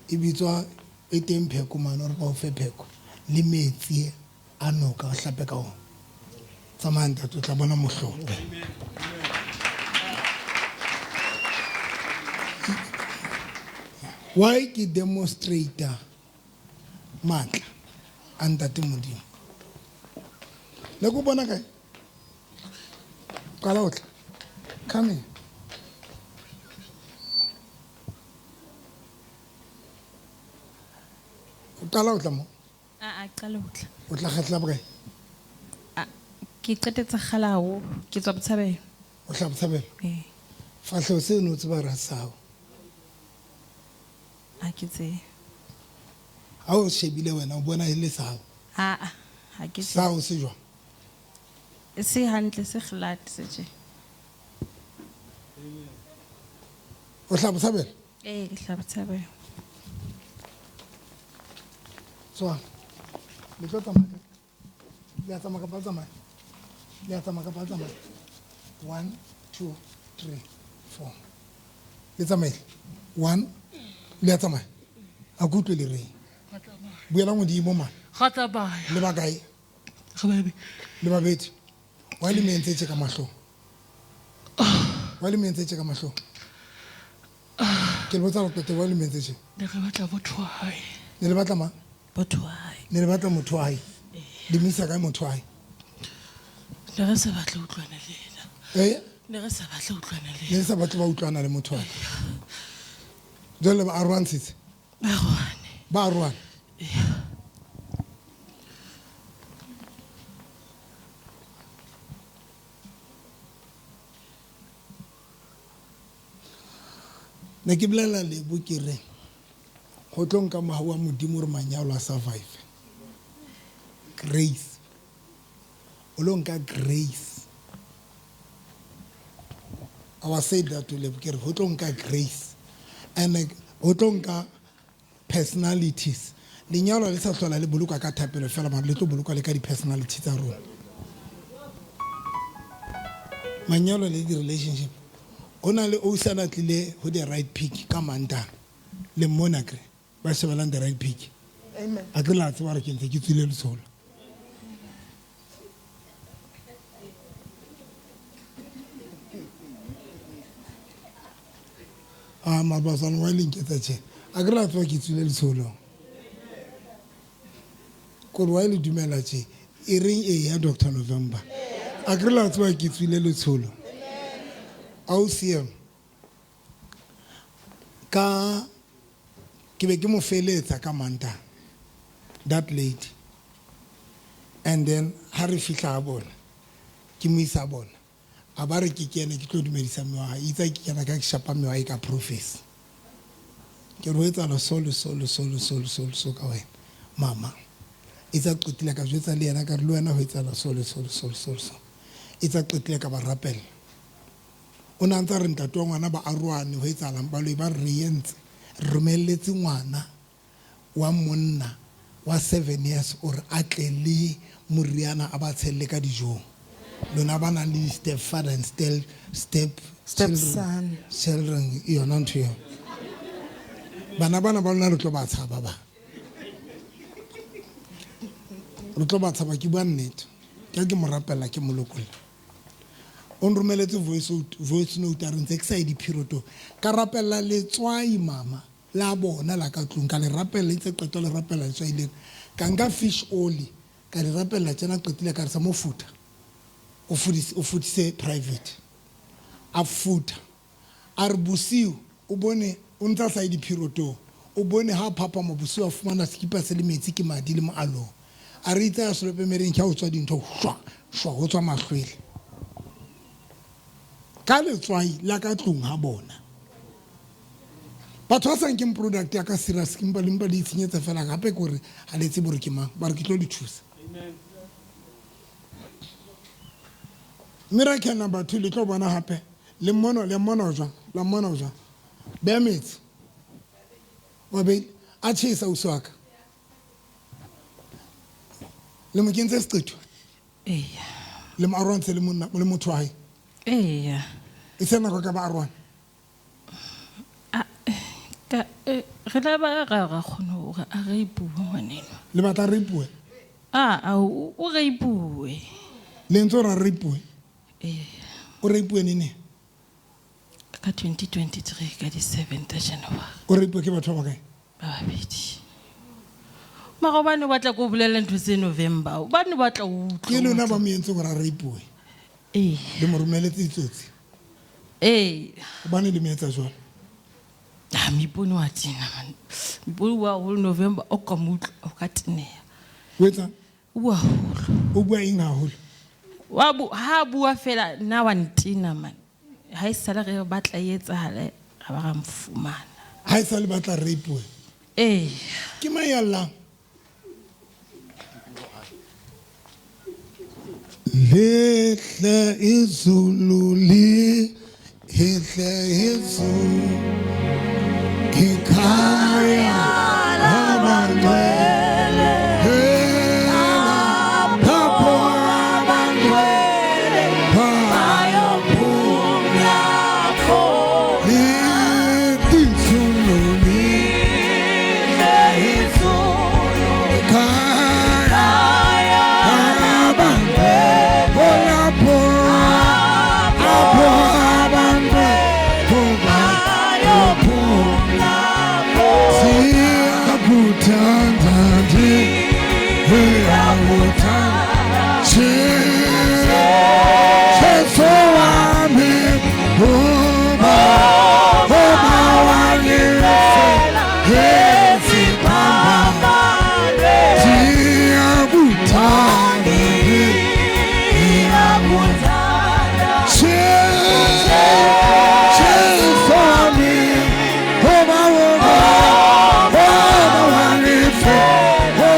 e bitswa e teng pheko mane ore ba o fe pheko le metsi a noka o hlape ka ona. Tsamaya ntate, o tla bona mohlolo. Why ke demonstrator matla a ntate Modimo? Le ko bona kae? Qala o tla. Come here. O qala o tla mo? A qala ho tla. O tla kgetla bokae? Ke qetetse kgale haholo, ke tswa Botshabelo. O tla Botshabelo? Ee. Fahleho seno o tseba ra sao. Ha ke tsebe. Ha o shebile wena o bona e le sao. Ha ha ke tsebe. Sao se jwang? Se hantle, se glad se tje. O tla Botshabelo? Ee, ke tla Botshabelo. Tswa. Le tlo tsamaya kae? Le a tsamaya kapa le tsamaya? Le a tsamaya kapa le tsamaya? 1 2 3 4. Le tsamaile. 1. Le a tsamaya. A ke utlwe le reng? Buela modimo man. Ga tsamaya. Le ba kae? Ga babedi. Le babedi. Wa le mentse tje ka mahlong? Wa le mentse tje ka mahlong? Ke le botsa go qete wa le mentse tje? Ne re batla motho wa hae. Ne le batla mang? Motho wa hae. Ne le batla motho wa hae. Le mo isa kae motho wa hae? Ne re sa batle ho utlwana le yena. Eh? Ne re sa batle ho utlwana le Ne le sa batle ba utlwana le motho wa hae. Jwale ba arohantshitse? Ba arohane. Ba arohane? Ee. Ne ke bolela Lebo ke re go tlo nka mohau wa Modimo hore manyalo a survive. Grace. O lo nka grace. I was said that to Lebo ke re go tlo nka grace. And go tlo nka personalities. Lenyalo le sa hlola le bolokwa ka thapelo fela mara le tlo bolokwa le ka di-personality tsa rona. Manyalo le di-relationship. Ho na le ausi a na tlile ho the right pick ka Mantaha le mmona kre ba shebelang the right pick. Amen. A ke la tseba hore ke ntse ke tswile letsholo. A mabasana wa le nketsa tje. A ke la tseba ke tswile letsholong. Kore wa le dumela tje e reng e ya Dr. November. A ke la tseba ke tswile letsholo. Ausi ka ke be ke mo feletsa ka Mantaha that lady, and then ha re fihla ha bona ke mo isa bona a ba re ke kene ke tlo dumedisa mme wa hae. Itse ke kena ka ke shapa mme wa hae ka prophecy. Ke re ho etsahala so le so le so le so le so le so ka wena mama. Itse qetile ka jwetsa le yena ka re le wena ho etsahala so le so le so le so le so. Itse qetile ka ba rapella. O ne a ntse a re ntate wa ngwana ba arohane ho etsahalang baloi ba re entse re romelletse ngwana wa monna wa 7 years ore a tle le moriana a ba tshelle ka dijong. Lona ba nang le step father and step Step son. Children yona ntho eo. Bana bana ba lona re tlo ba tshaba ba. Re tlo ba tshaba ke bua nnete. Ke ke mo rapella ke mo lokolla. O nromeletse voice note a re ntse ke sa ye diphiroto. Ka rapella letswai mama la bona la ka tlung ka le rapella itse qeto le rapella letswai lena. Ka nka fish oil ka le rapella tjena qetile ka re sa mo futa. O fudise private. A futa. A re bosiu o bone o ntsa sa ye diphiroto. O bone ha phapha mo bosiu a fumana sekipa se le metsi ke madi le moalong. A re itse a solope mereng ke ha o tswa dintho shwa shwa ho tswa mahlwele. Ka letswai la ka tlung ha bona. Batho ba sa nkeng product ya ka serious ke mpa le mpa le itshenyetsa fela gape ke hore ha le tsebe hore ke mang, ba re ke tlo le thusa. Amen. Miracle number 2 le tlo bona hape Le mmona, le mmona o jwang? La mmona o jwang? Beha metsi. Wa beile. A tjhesa ausi wa ka. Le mo kentse seqetho? Eya. Le mo arohantse le monna, le motho wa hae? Eya. E se nako ka ba arohana? Ka, re la ba ra ra kgona hore a rape-uwe ngwaneno. Le batla a rape-uwe? Ah, o rape-uwe. Le ntse o re a rape-uwe? Ee. O rape-uwe neng? Ka 2023, ka di 7 tsa January. O rape-uwe ke batho ba bakae? Ba babedi. Mara hobane o batla ko bolella ntho tse November, hobane o batla o utlwa. Ke lona ba mo entseng hore a rape-uwe? Ee. Le mo romeletse ditsotsi? Ee. Hobane le mo etsa jwalo? Ah, Moipone wa tena, man. Moipone o bua haholo November, o ka mo utlwa, o ka teneha. O etsang? O bua haholo. O bua eng haholo? Wa ha bua fela, nna wa ntena, man. Ha e sale re batla e etsahale, ra ba ra mo fumana. Ha e sale batla rape-uwe? Ee. Ke mang ya llang? Lehle izulu lihle izulu, ikhaya labangcwele, lapho abangcwele bayophumla khona. Lihle izulu, lihle izulu, ikhaya labangcwele, lapho abangcwele bayophumla khona. Siyakuthanda nje, siyakuthanda Jesu wami, uba wangifela esiphambanweni. Siyakuthanda nje, siyakuthanda Jesu wami, uba wangifela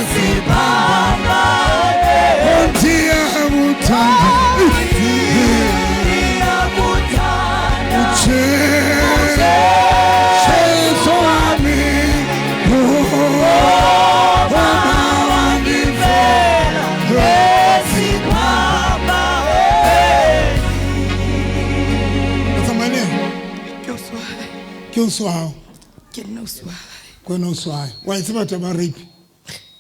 esiphambanweni. Siyakuthanda, Jesu wami, uba wangifela esiphambanweni. O tsamaya le ena? Ke ausi wa hae. Ke ausi wa hao? Ke nna ausi wa hae. Ke wena ausi wa hae. Wa e tseba taba ya rape?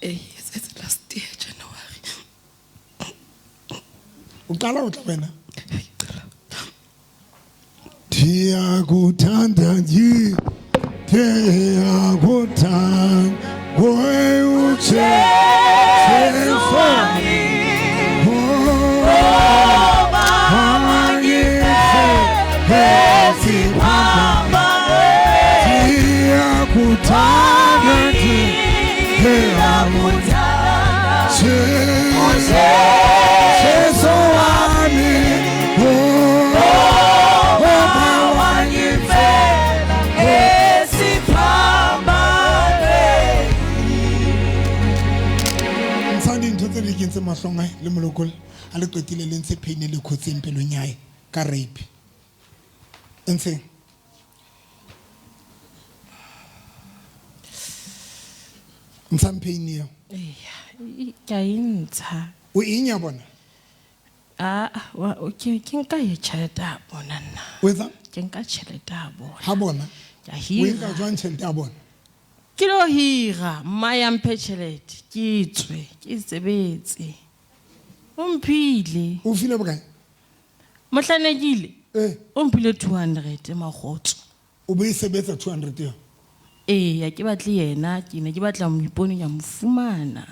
Ee, etsahetse last year January. O qala ho tla wena? Ndiyakuthanda nje, ndiyakuthanda, kuwe uJesu wami, uba wangifela esiphambanweni. Ndiyakuthanda nje, ndiyakuthanda, Jesu wami, uba wangifela esiphambanweni. Ntshang dintho tse di kentseng mahlong a hae le molokolo, a le qetile le ntshe pain e le khotseng pelong ya hae ka rape. E ntsheng? Ntshang pain eo. Eya, ke a e ntsha. O eng ya bona? Ah, wa, o, ke nka e tjhelete ya bona nna. O etsang? Ke nka tjhelete ya bona. Ha bona? Ke a O hira. nka jwang tjhelete ya bona? Ke lo hira, mma ya mphe tjhelete, ke tswe, ke sebetse. O mphile. O file bokae? Mohlanne ke ile. Eh. O mphile 200 makgotso. O bo e sebetsa 200 eo? Eya, ke batle yena, ke ne ke batla moipone ke a mo fumana.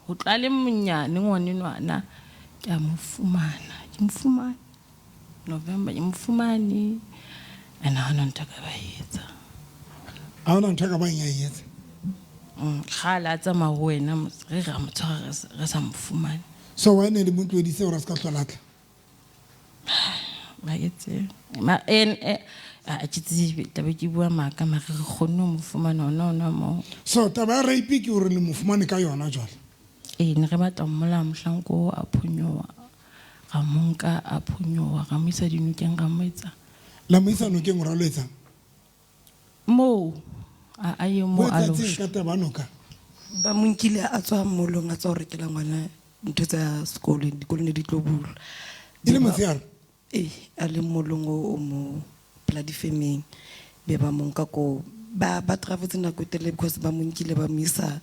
Ho tloha le monyane ngwanenwana, ke a mo fumana, ke mo fumane. November ke mo fumane. And ha hona ntho e ka ba etsa. Ha hona ntho e ka bang ya e etsa? Kgale a tsamaya ho wena, re ra mo tshwara re sa mo fumane. So why ne le mo tloheditse hore a se ka hlola a tla? Ha ke tsebe. Ma, en, eh, a ke tsebe, tla be ke bua maka, mara re kgonne ho mo fumana hona hona moo. So taba ya rape ke hore le mo fumane ka yona jwale? Ee, ne re batla ho mmolaya mohlanka oo a phonyoha. Ra mo nka a phonyoha, ra mo isa dinokeng, ra mo etsa. La mo isa nokeng o ra lo etsang? Moo a a ye mo Ho a lo etsahetseng ka taba ya noka? Ba mo nkile a tswa molong a tswa ho rekela ngwana ntho tsa sekolo, dikolo ne di tlo bulwa. E le motshehare? Ee, a le molong o mo pela difemeng. Be ba mo nka ko ba travetse nako e telele because ba mo nkile ba mo isa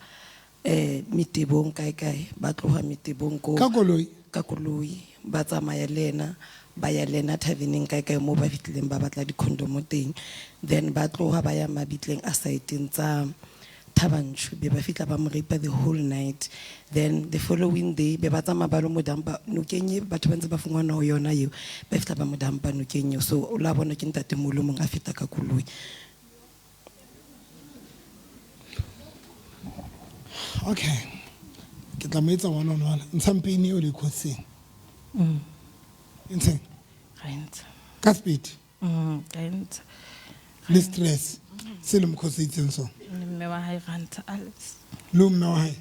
metebong kae kae, ba tloha metebong ko Ka koloi? Ka koloi, ba tsamaya le ena, ba ya le ena taverneng kae kae mo ba fihlileng ba batla di-condom teng. Then ba tloha ba ya mabitleng a saeteng tsa Thabanchu, be ba fihla ba mo rape the whole night. Then the following day be ba tsamaya ba lo mo dumpa nokeng e batho ba ntse ba fungwana ho yona eo, ba fihla ba mo dumpa nokeng eo. So o la bona ke ntatemoholo o mong a feta ka koloi. Okay. Ke tla mo etsa one on one. Ntshang pin eo le khotseng. Ntsheng. Ra e ntsha. Ka speed. Ka e ntsha. Le stress. Se le mo khotsitseng so. Le mme wa hae ra ntsha Alex. Le mme wa hae.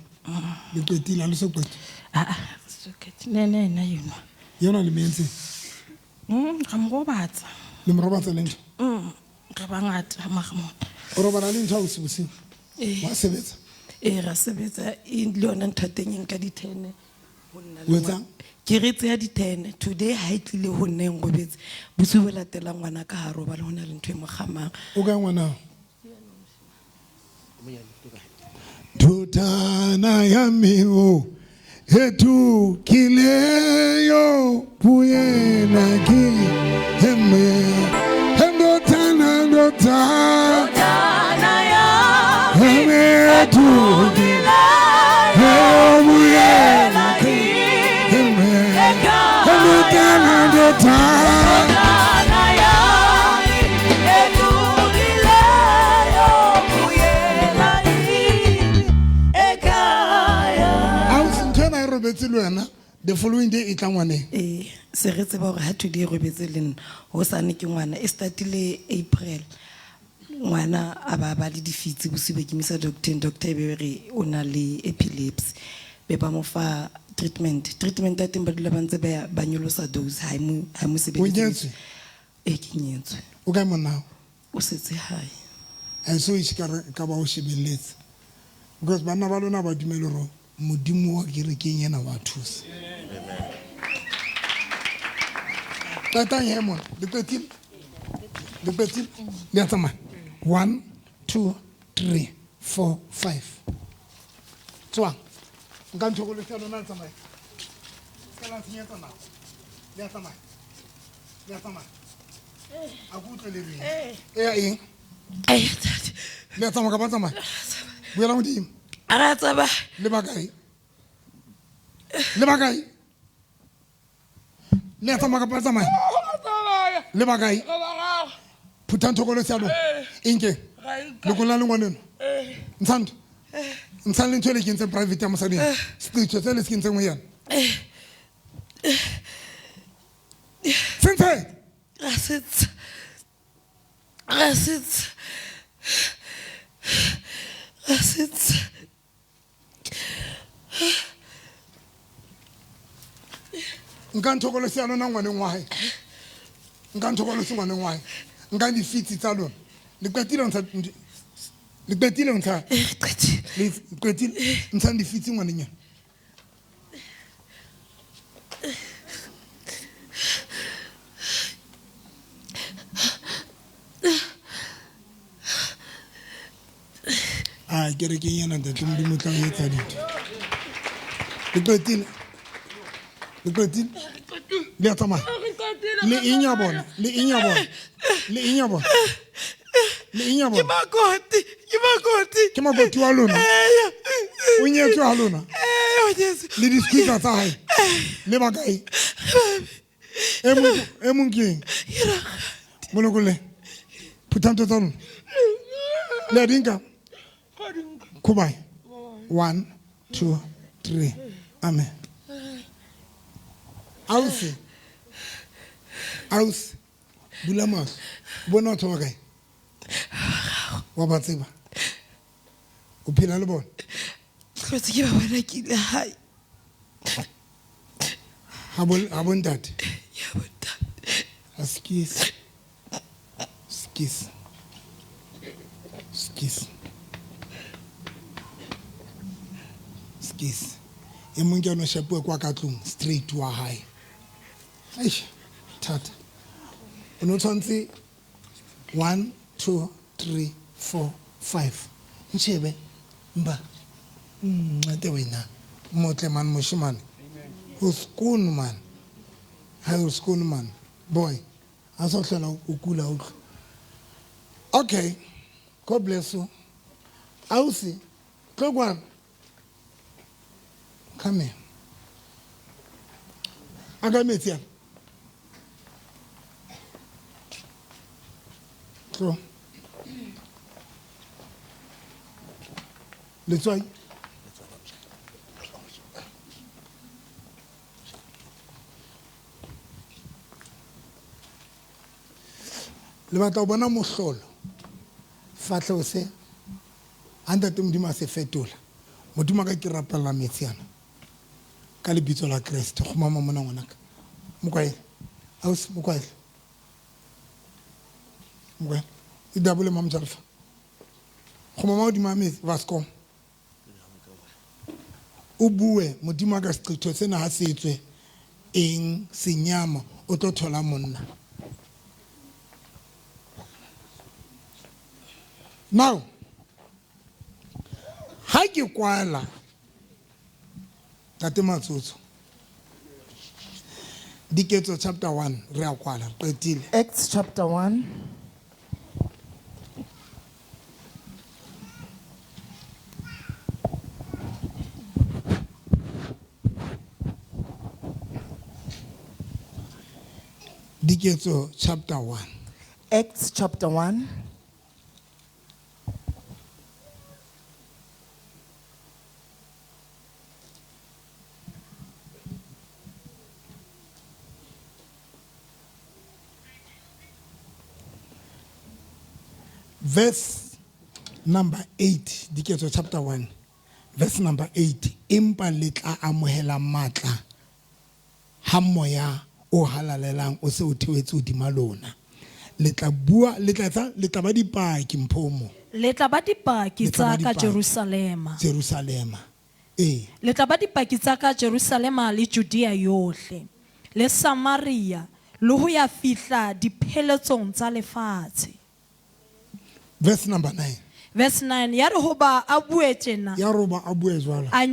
Le qetile ha le so qete. Ah, ah, re so qete. Ne ne na yona. Yona le mentse. Ra mo robatsa. Le mo robatsa le ntho? Re bangata mara mona. O robala le ntho ha o se bosiu? Ee. Wa sebetsa? Ee, ra sebetsa. E le yona ntho ya teng e nka di-ten ho nna le O etsang? ngwana. Ke re tseya di-ten. Today ha e tlile ho nna e nrobetse. Bosiu bo latelang ngwana ka ha robala ho na le ntho e mo kgamang. O kae ngwana? Thotana ya meo ethukileyo buyela ki eme ndotana ndotana ya eme ethukileyo buyela ki eme ndotana ndotana robetse le wena the following day e tla ngwaneng. Ee, se re tseba hore ha today e robetse le nna hosane ke ngwana. E startile April, ngwana a ba ba le difitse bosiu be ke mo isa doctor, doctor e be re o na le epilepsy, be ba mo fa treatment. Treatment ya teng ba dula ba ntse ba ya, ba nyolosa dose, ha e mo, ha e mo sebeletse. O nyetswe? Ee, ke nyetswe. O kae monna hao? O setse hae. And so e ka re ka ba o shebelletse because banna ba lona ba dumele hore Modimo wa kerekeng ena wa thusa. Qetang he mona, le qetile? Le qetile? Le a tsamaya? 1, 2, 3, 4, 5. Tswang. Nka ntho go le tsa lona le tsamaye. Ka la tshenyetsa nako. Le a tsamaya? Le a tsamaya? A ke utlwe le reng? E ya eng? Le a tsamaya ka ba tsamaya? Buela modimo. A re a tsamaya. Le ba kae? Le ba kae? Le a tsamaya kapa le tsamaya? Le ba kae? Phuthang thokolo ya lona. E nkeng? Lokolla le ngwaneno. Ntshang ntho. Ntshang le ntho e le kentseng private ya mosadi ena. Seqetho se le se kentseng ho yena. Se ntshe. Ra se ntsha. Ra se ntsha. Ra se ntsha. Nka nthokolo se ya lona ngwaneng wa hae. Nka nthokolo se ngwaneng wa hae. Nka difitsi tsa lona. Le qetile ho ntsha le qetile ho ntsha. Eh, re qetile. Le qetile ntshang difitsi ngwaneng yena. A kerekeng ena ntate Modimo o tla o etsa dintho. Le qetile. Le qetile. Le a tsamaya. Le eng ya bona? Le eng ya bona? Le eng ya bona? Le eng ya bona? Ke makoti, ke makoti. Ke makoti wa lona. O nyetswe ha lona. Ee, o nyetswe. Le di-squeezer tsa hae. Le ba kae? E mong ke eng? Molokolle. Phutha ntho tsa lona. Le a di nka? Khubai. 1, 2, 3. Amen. Ausi. Ausi. Bula mahlo. Bona batho ba kae? Wa ba tseba? O phela le bona? Hlotse ke ba bona ke ile hae. Ha bontate. Ya bontate. Askies. Skis. Skis. Skis. E mong ke ono shapuwe kwa ka tlung straight wa hae. Eish, thata. O no tshwantse 1 2 3 4 5. Nshebe mba. Nte wena. Motle man moshimane. O skoon man. Ha o skoon man. Boy. A so hlola o kula o. Okay. God bless you. Ausi. Tlogwana. Come here. Aga metsi ana. Tlo. Letswai. Le batla ho bona mohlolo. Fatleo se. Ha ntate Modimo a se fetola. Modimo ka ke rapella metsi ana. Ka lebitso la Kreste. Kgumama mona ngwanaka. Mokwaele. Ausi mokwaele. Mokwaele. E dabole mamjalfa. Kgumama hodima metsi Vasco. O bue Modimo ka seqetho sena ha se tswe eng senyama o tlo thola monna. Now, ha ke kwala Tate Matsotso Diketso chapter 1 re a kwala qetile. Acts chapter 1. Diketso chapter 1. Acts chapter 1. Verse number 8, Diketso chapter 1, verse number 8. Empa le tla amohela matla ha moya o halalelang o se o theohetse hodima lona. Le tla bua, le tla ba dipaki mphomo. Le tla ba dipaki tsa ka Jerusalema. Jerusalema. Eh. Le tla ba dipaki tsa ka Jerusalema le Judea yohle. Le Samaria le ho ya fihla dipheletsong tsa lefatshe. Verse number 9. Verse 9. Ya re hoba a bue tjena. Ya roba a bue jwalo. A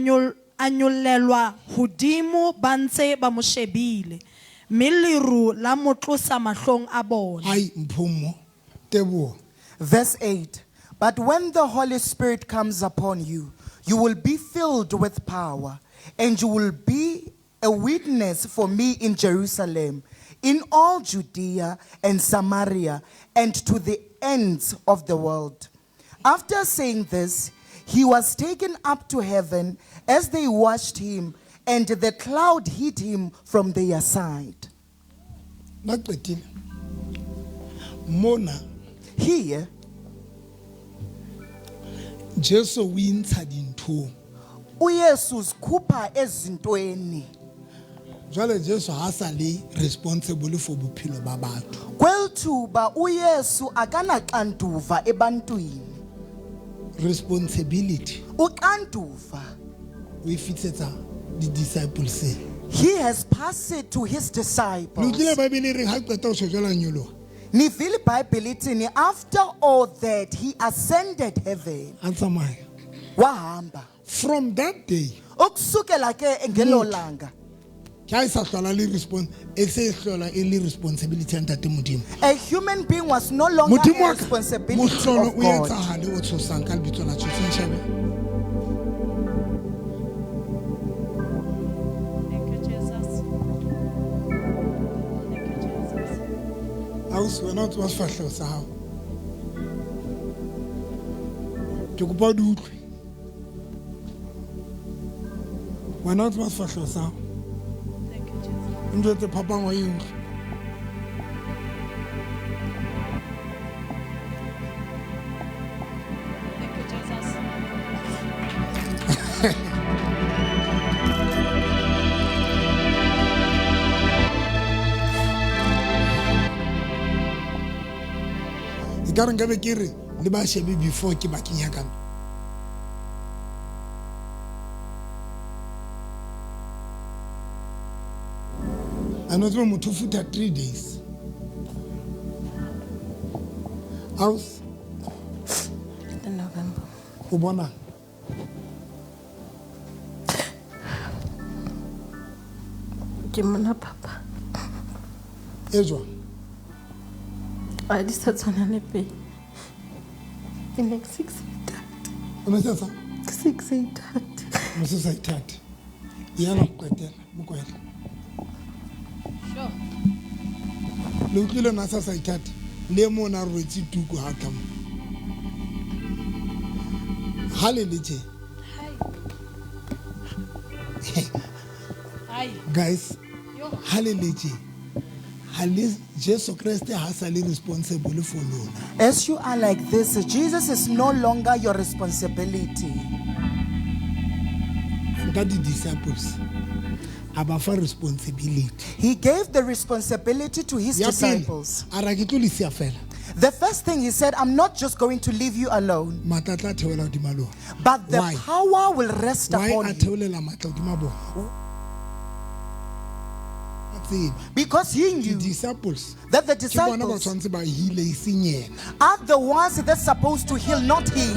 nyollelwa hodimo ba ntse ba mo shebile. Mme leru la mo tlosa mahlong a bona. Ai mphomo. Teboho. Verse 8. But when the Holy Spirit comes upon you, you will be filled with power, and you will be a witness for me in Jerusalem, in all Judea and Samaria, and to the ends of the world. After saying this, he was taken up to heaven as they watched him, and the cloud hid him from their sight. Mona. Here, Jesu o intsha dintho. uYesu uzikhupha ezintweni. Jwale Jesu ha sa le responsible for bophelo ba batho. Kwelithuba uYesu akanaxanduva ebantwini. Responsibility. Uxanduva. O e fitsetsa di disciples. He has passed it to his disciples. Le utlwile Bible e reng ha qeta ho tjho jwalo a nyoloha? Nivile iBhayibhile ithini? After all that he ascended heaven. A tsamaya. Wahamba. From that day. Ukusukela ke ngelo langa. Ke ha e sa hlola le e se hlola e le responsibility ya Ntate Modimo. A human being was no longer Modimo a wa ka, responsibility mohlolo of o God. etsahale o tshosang ka lebitso la Jesu nshebe. Thank you, Jesus. Thank you, Jesus. Ausi wena o tseba sefahleho sa hao. Ke kopa o di utlwe. Wena o tseba sefahleho sa hao. Thank you, Jesus. O njwetse phapang wa e utlwe. Thank you, Jesus. Ekare nkabe ke re le ba shebe before ke ba kenya ka. A no tseba motho o futha 3 days. Aus November. O bona? Ke mona papa. E jwang? A di sa tshwana le pele. Ke ne ke se ke sa ithate. O ne se sa? Ke se ke sa ithate. O ne se sa ithate. Yana go qetela, mokwele. Sure. Le utlwile na sa sa ithate? Le mo na rwetse tuku ha tla mo. Ha le le tje. Hai. Guys, ha le le tje. Ha le Jesu Kreste ha sa le responsible for lona. As you are like this, Jesus is no longer your responsibility. Nka di disciples a ba fa responsibility. He gave the responsibility to his Ya pele, disciples. a re ke tlo le siya fela. The first thing he said, I'm not just going to leave you alone, Matla a tla theohela hodima lona. but the Why? power will rest Why upon a you. theolela matla hodima bona? Tseba. Because he knew disciples that the ke bona ba disciples tshwanetse ba heal e seng yena. are the ones that's supposed to heal, not him.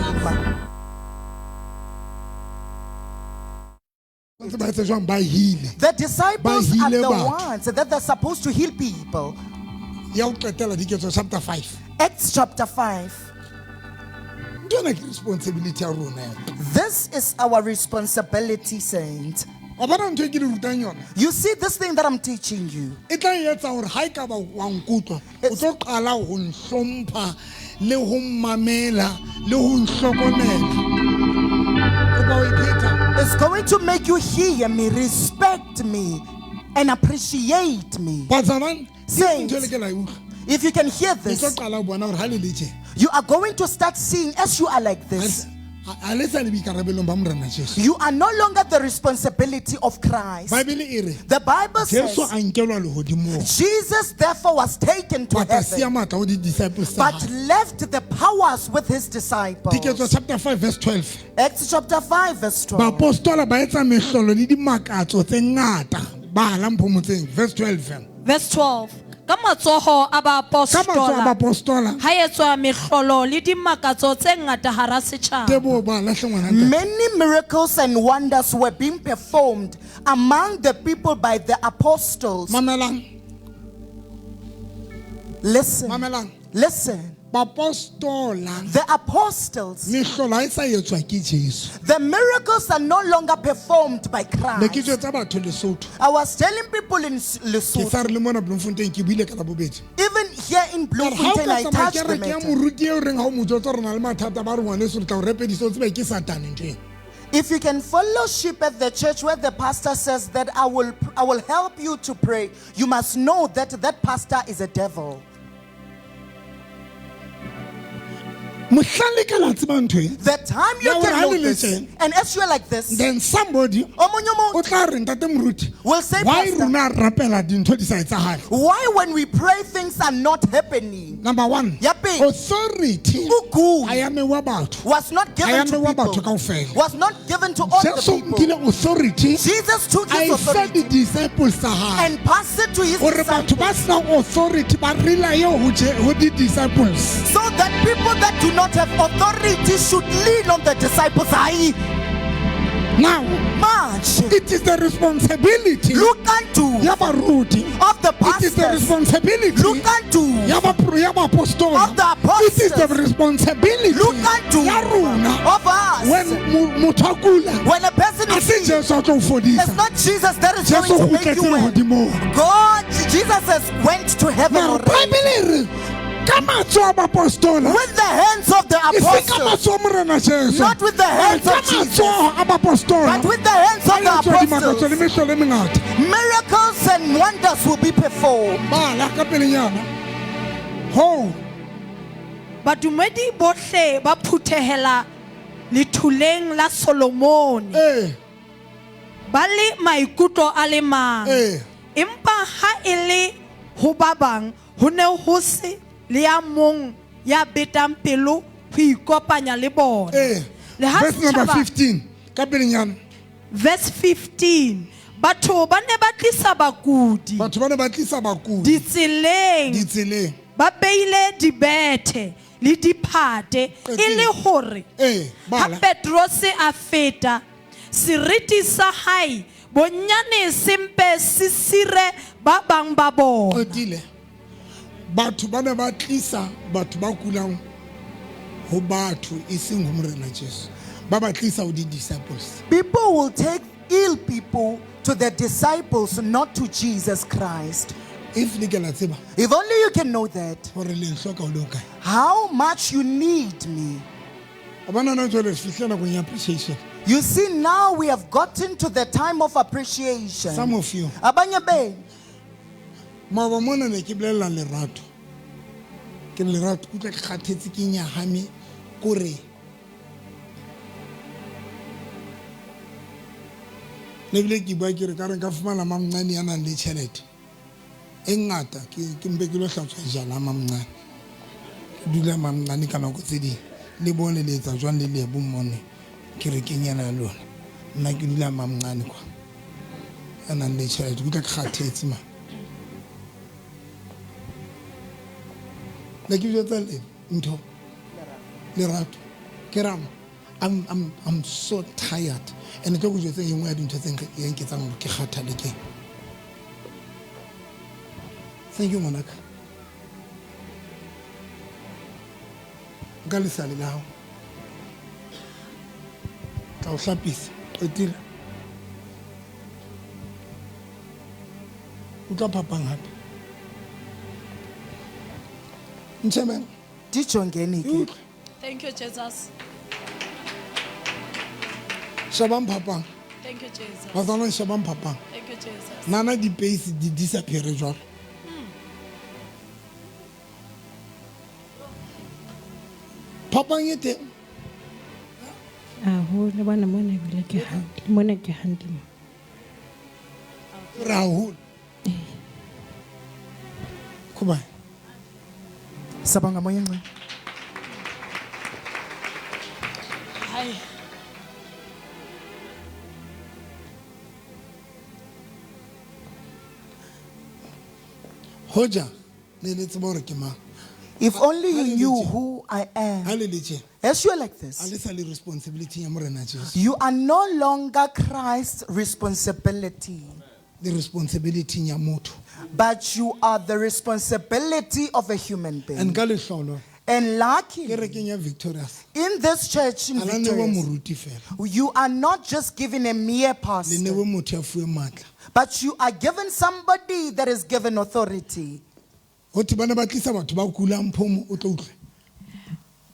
Tshwanetse ba etse jwang? Ba heal. The disciples Ba are heal the batho. ones that they're supposed to heal people. Ya ho qetela Diketso chapter 5. Acts chapter 5. Ntho ena ke responsibility ya rona ya. This is our responsibility, saint. Wa bona ntho e ke le rutang yona? You see this thing that I'm teaching you. E tla etsa hore ha ekaba wa nkutlwa, o tlo qala ho nhlompha le ho mmamela le ho nhlokomela. Kopa ho e phetha. It's going to make you hear me, respect me, and appreciate me. Bazalwane, Saints, ntho e le ke la e utlwa. if you can hear Le tlo this, qala ho bona hore ha le le tje, you are going to start seeing as you are like this. ha le sa le boikarabelong ba Morena Jesu. You are no longer the responsibility of Christ. Bible e re, The Bible Jesu says a nkelwa lehodimong. Jesus therefore was taken to But a siya heaven, matla ho di-disciples tsa but hae. left the powers with his disciples. Diketso chapter 5 verse 12. Acts chapter 5 verse 12. Baapostola ba etsa mehlolo le dimakatso tse ngata. Bala mpho motseng verse 12. Verse 12. Ka matsoho a Ka matsoho a baapostola baapostola. ha etswa mehlolo le dimakatso tse ngata hara setjhaba. Teboho ba lahle ngwana ntate. Many miracles and wonders were being performed among the people by the apostles. Mamelang. Listen. Mamelang. Listen. Baapostola. The apostles. Mehlolo ha e sa etswa ke Jesu. The miracles are no longer performed by Ne ke Christ. jwetsa batho Lesotho. I was telling people in Ke sa Lesotho, re le mona Bloemfontein ke buile ka Labobedi. even here in Ka re ha o Bloemfontein, ka I tsamaya touched the kereke ya matter. moruti eo reng ha o mo jwetsa hore o na le mathata ba re ngwaneso re tla o repedisa o tsebe ke satane ntho eno. If you can fellowship at the church where the pastor says that I will help you to pray, you must know that that pastor is a devil. Mohlang le ka la tseba ntho e. The time you Ya hore can ha know le le this, tjena, and as you are like this, then somebody omunye umuntu o tla re ntate moruti will say, why Pastor, rona re rapela dintho di sa etsahale? why when we pray things are not happening? Number one, Ya pele, authority ugunya ha ya mewa batho. was not Ha given ya to mewa people, batho kaofela. was not given to all the Jesu o people. nkile authority Jesus took a his e fa authority di-disciples tsa hae. and passed it to his Hore batho ba disciples senang authority ba rely ho di-disciples. so that people that do not have authority should lean on the disciples. Aye. Now, Manje, it is the responsibility look unto ya baruti. of the It is the pastors, responsibility look unto ya baapostola. of the It is the apostles, responsibility look unto ya rona of us. when motho a kula. When a person A is se sick, Jesu a tlo o it's fodisa. not Jesus that is Jesu going o to make kgutletse you well. lehodimong. God, Jesus has went to heaven Mara already. Bible e re ka matsoho a baapostola. With the hands of the E seng ka apostles, matsoho a Morena Jesu. not with the hands Ka of Jesus, matsoho a baapostola. but with the hands of A the etswa dimakatso le apostles, mehlolo e mengata. miracles and wonders will be performed. Bala ka pelenyana. Ho. Badumedi bohle ba phuthehela lethuleng la Solomone. Ba le maikutlo a le mang. Empa ha e le ho ba bang ho ne ho se le ya mong ya betang pelo ho ikopanya le bona. Le ha Verse number setjhaba- 15 ka pelenyana. Verse 15. Batho ba ne ba tlisa bakudi. Batho ba ne ba tlisa bakudi. Ditseleng. Ditseleng. Ba beile dibethe le diphate e le hore ha bala. Petrose a feta seriti sa hae bonyane se mpe se sire ba bang ba bona. Qetile. Batho ba ne ba tlisa batho ba kulang ho batho e seng ho Morena Jesu. Ba ba tlisa ho di-disciples. People will take ill people to the disciples, not to Jesus Christ. If le ke la tseba. If only you can know that. Hore le nhloka ho le hokae. How much you need me. Wa bona na jwale re fihlile nakong ya appreciation. You see, now we have gotten to the time of appreciation. Some of you. Abanye benu. Maoba mona ne ke bolella Lerato. Ke re, Lerato, ke utlwa ke kgathetse ke nyahame kore ne bile ke bua ke re ka re nka fumana mamncane ya nang le tjhelete e ngata ke ke mpe ke lo hlatswa jala mamncane. Ke dula mamncane ka nako tse ding le bone le etsa jwang le lebo mone kerekeng ena ya lona. Nna ke dula mamncane kwa ya nang le tjhelete, ke utlwa ke kgathetse man. Ne ke jwetsa le ntho Lerato ke rama I'm so tired and tlo go jwetsa e nngwe ya dintho tse e nketsang hore ke kgathale ke. Thank you ngwanaka. Nka lesale la hao. Tla o hlapisa. Qetile. Utlwa phapang hape. Ntjhebeng. Dijongeni ke. Thank you Jesus. Shebang phapang. Thank you Jesus. Bazalwane shebang phapang. Thank you Jesus. Nana di-pace di disappear jwalo. Phapang e teng. Haholo bona mona ebile ke hantle. Mona ke hantle mo. Re haholo. Khuba. Sabonga moya ngcwele. Hayi. Hoja ne le tseba hore ke mang. If only you knew who I am. Ha le le tje. As you are like this. Ha le sa le responsibility ya Morena Jesu. You are no longer Christ's responsibility. The responsibility ya motho. But you are the responsibility of a human being. And ka lehlolo. And luckily, Kerekeng ya Victorious. in this church in Ha la newa Victorious, moruti fela. you are not just given a mere pastor, Le newe motho ya fuwe matla. but you are given somebody that is given authority. Ho thwe ba ne ba tlisa batho ba kulang phomo o tlo utlwe.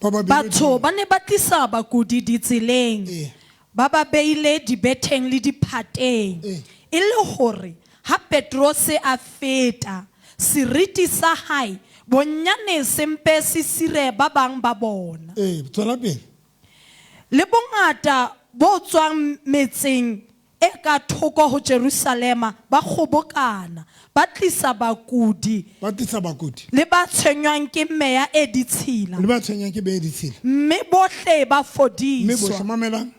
Ba ba beile Batho ba ne ba tlisa bakudi ditseleng. Ba ba beile dibetheng le diphateng. E le hore ha Petrose a feta seriti sa hae bonyane se mpe se sire ba bang ba bona. Tswela pele. Le bongata bo tswang metseng e ka thoko ho Jerusalema ba kgobokana ba tlisa bakudi ba tlisa bakudi le ba tshwenywang ke meya e ditshila le ba tshwenyang ke meya e ditshila mme bohle ba Mme bohle fodiswa mamelang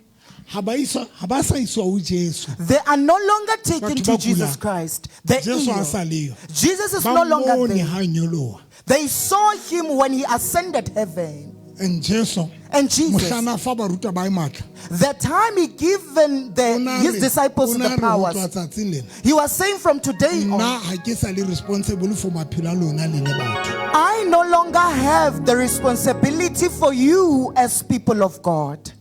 ha ba iswa ha ba sa iswa ho Jesu. They are no longer taken Batho to ba Jesus kulang. Christ. The Jesu ill. ha sa leyo. Jesus is Ba no longer mmone there. ha nyoloha. They saw him when he ascended heaven. And Jesu, And Jesus, mohlana fa barutwa ba matla. the time he given his disciples O na the re ho powers, tloha tsatsing lena. he was saying from today Nna on, ha ke sa le responsible for maphelo a lona le le batho. I no longer have the responsibility for you as people of God.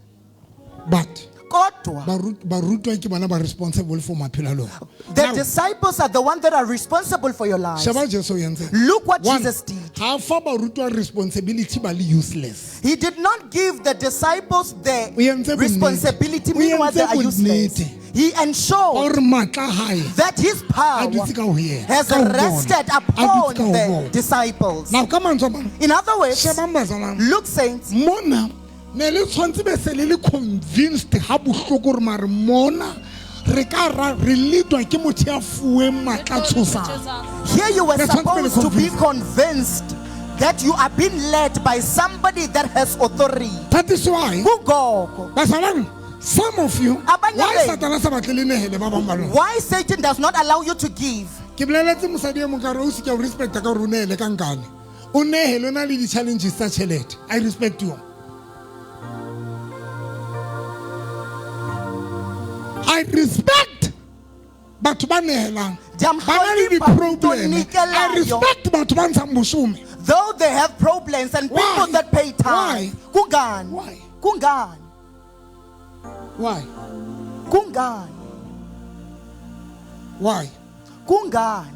But Kodwa, barutwa ke bona ba responsible for maphelo a lona. the disciples are the ones that are responsible for your lives. Sheba Jesu o entseng. Look what One, Jesus did. Ha fa barutwa responsibility ba le useless. He did not give the disciples the O entse bonnete. responsibility, O meanwhile they entse are useless. bonnete. He ensured Hore matla a hae that his a power dutse ka ho yena, has ka ho bona. rested A dutse upon ka ho the bona. disciples. Now ka mantswe a mang, In other words, shebang bazalwane. look, saints, Mona ne le tshwantse be se le le convinced ha bohloko hore mare mona re ka ra re leadwa ke motho ya fuweng matla a tshosang. here you were Le tshwantse be le supposed to be convinced. convinced That you are being led by somebody that has authority. That is why Kungoko. Bazalwane, some of you, Abanye why benu. Satan a sa batle le nehele ba bang ba lona? Why Satan does not allow you to give? Ke boleletse mosadi e mong ka re o se ke o respecta ka gore o nehele ka nkane. O nehele o na le di-challenges tsa tjhelete. I respect you. I respect batho ba nehelang. Ba na le di-problem. I respect batho ba ntshang bosome. Though they have problems and people that pay tithe. Kungani? Why? Kungani? Why? Kungani? Why? Kungani?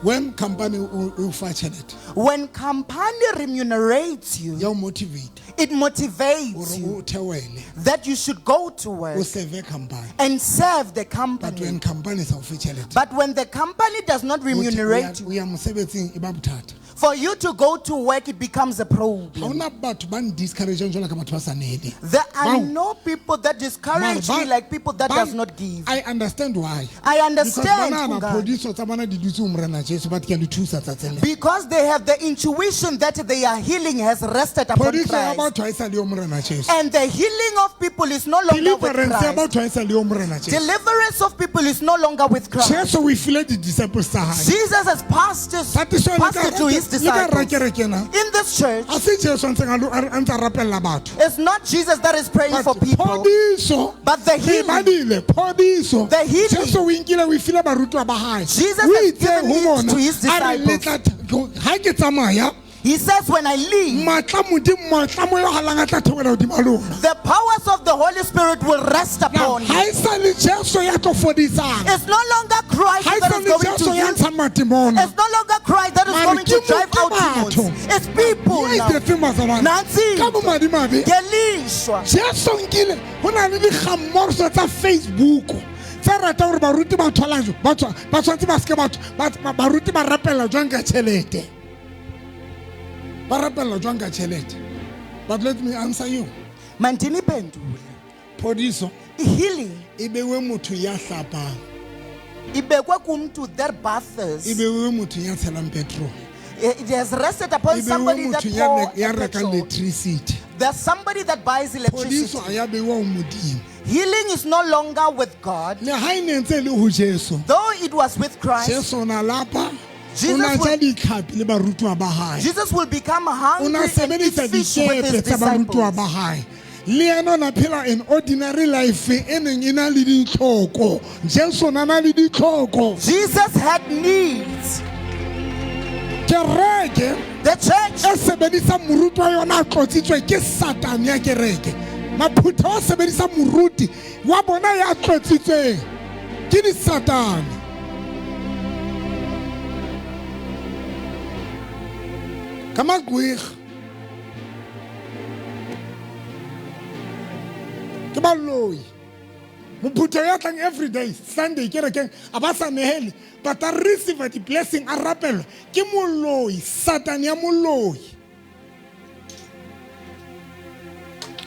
When company o fa tjhelete, When company remunerates you, ya o motivate it motivates gore you o theohele, that you should go to work o serve company. and serve the But company. when company sa o fe tjhelete, But when the company does not remunerate you, o ya mosebetsing e ba bothata. for you to go to work, it becomes a Ha problem. hona batho ba n-discourage-ang jwalo ka batho ba sa neheleng. There are Bao. no people that discourage Mara me like people that ba- does not give. I understand why. I understand, Because ba nahana Kungani. phodiso tsa bona di dutse ho Morena Jesu, but ke a le thusa tsatsing lena. Because they have the intuition that their healing has rested upon Phodiso ya Christ. batho ha e sa le yo Morena Jesu. And the healing of people is no longer with Deliverance ya Christ. batho ha e sa le yo Morena Jesu. Deliverance of people is no longer with Christ. Jesu o e file di-disciples tsa hae. Jesus has passed it, That is why le passed ka it to his le ka disciples. rakereke na. In this church, Ha se Jesu a ntseng a lo- a ntse a rapella batho. it's not Jesus that is praying for people, Phodiso but the re healing. badile phodiso. The healing. Jesu o e nkile o e file barutwa ba hae. Jesus O has itse given ho it bona, to his a re, le disciples. tla ha ke tsamaya He says, when I leave, matla modimo matla moya o halang a tla theohela hodima lona. the powers of the Holy Spirit will rest Now, upon you. ha e sa le Jesu ya tlo fodisang. It's no longer Christ Ha e that sa is le going Jesu to ya heal. ntshang matimona. It's no longer Christ that is Mare going ke to drive mo- out ke demons. batho. It's people Ye now. is the thing, bazalwane. Nansi. Ka bomadimabe. Ngelishwa. Jesu nkile ho na le dikgammorso tsa Facebook tse ratang hore baruti ba thola ba tshwanetse ba seke batho baruti ba rapella jwang ka tjhelete. Ba rapella jwang ka tjhelete. But let me answer you. Mandiniphendule. Phodiso Healing e bewe motho ya hlapang, ibekwe kumntu that bathes. e bewe motho ya tshelang petrol, It has rested upon e bewe somebody that motho ya pour ya rekang petrol. electricity. There's somebody that buys Phodiso electricity. ha ya beiwa ho Modimo. Healing is no longer with God. Le ha e ne ntse e le ho Jesu. Though it was with Christ, Jesu o na lapa, o Jesus na ja will- ditlhapi le barutwa ba hae. Jesus will become O na hungry and eat sebedisa fish with his dikepe tsa barutwa disciples. ba hae. Le yena o na phela an ordinary life e neng e na le ditlhoko. Jesu o na na le ditlhoko. Jesus had needs. Kereke The church e sebedisang moruti wa yona a tlotsitswe ke Satane ya kereke. Maphutha a sebedisang moruti wa bona ya tlotsitsweng ke disatane. Ka maqwekga. Ke baloi. Mophutheo ya tlang every day Sunday kerekeng a ba sa nehele but a receive the blessing a rapelwa ke moloi, Satane ya moloi.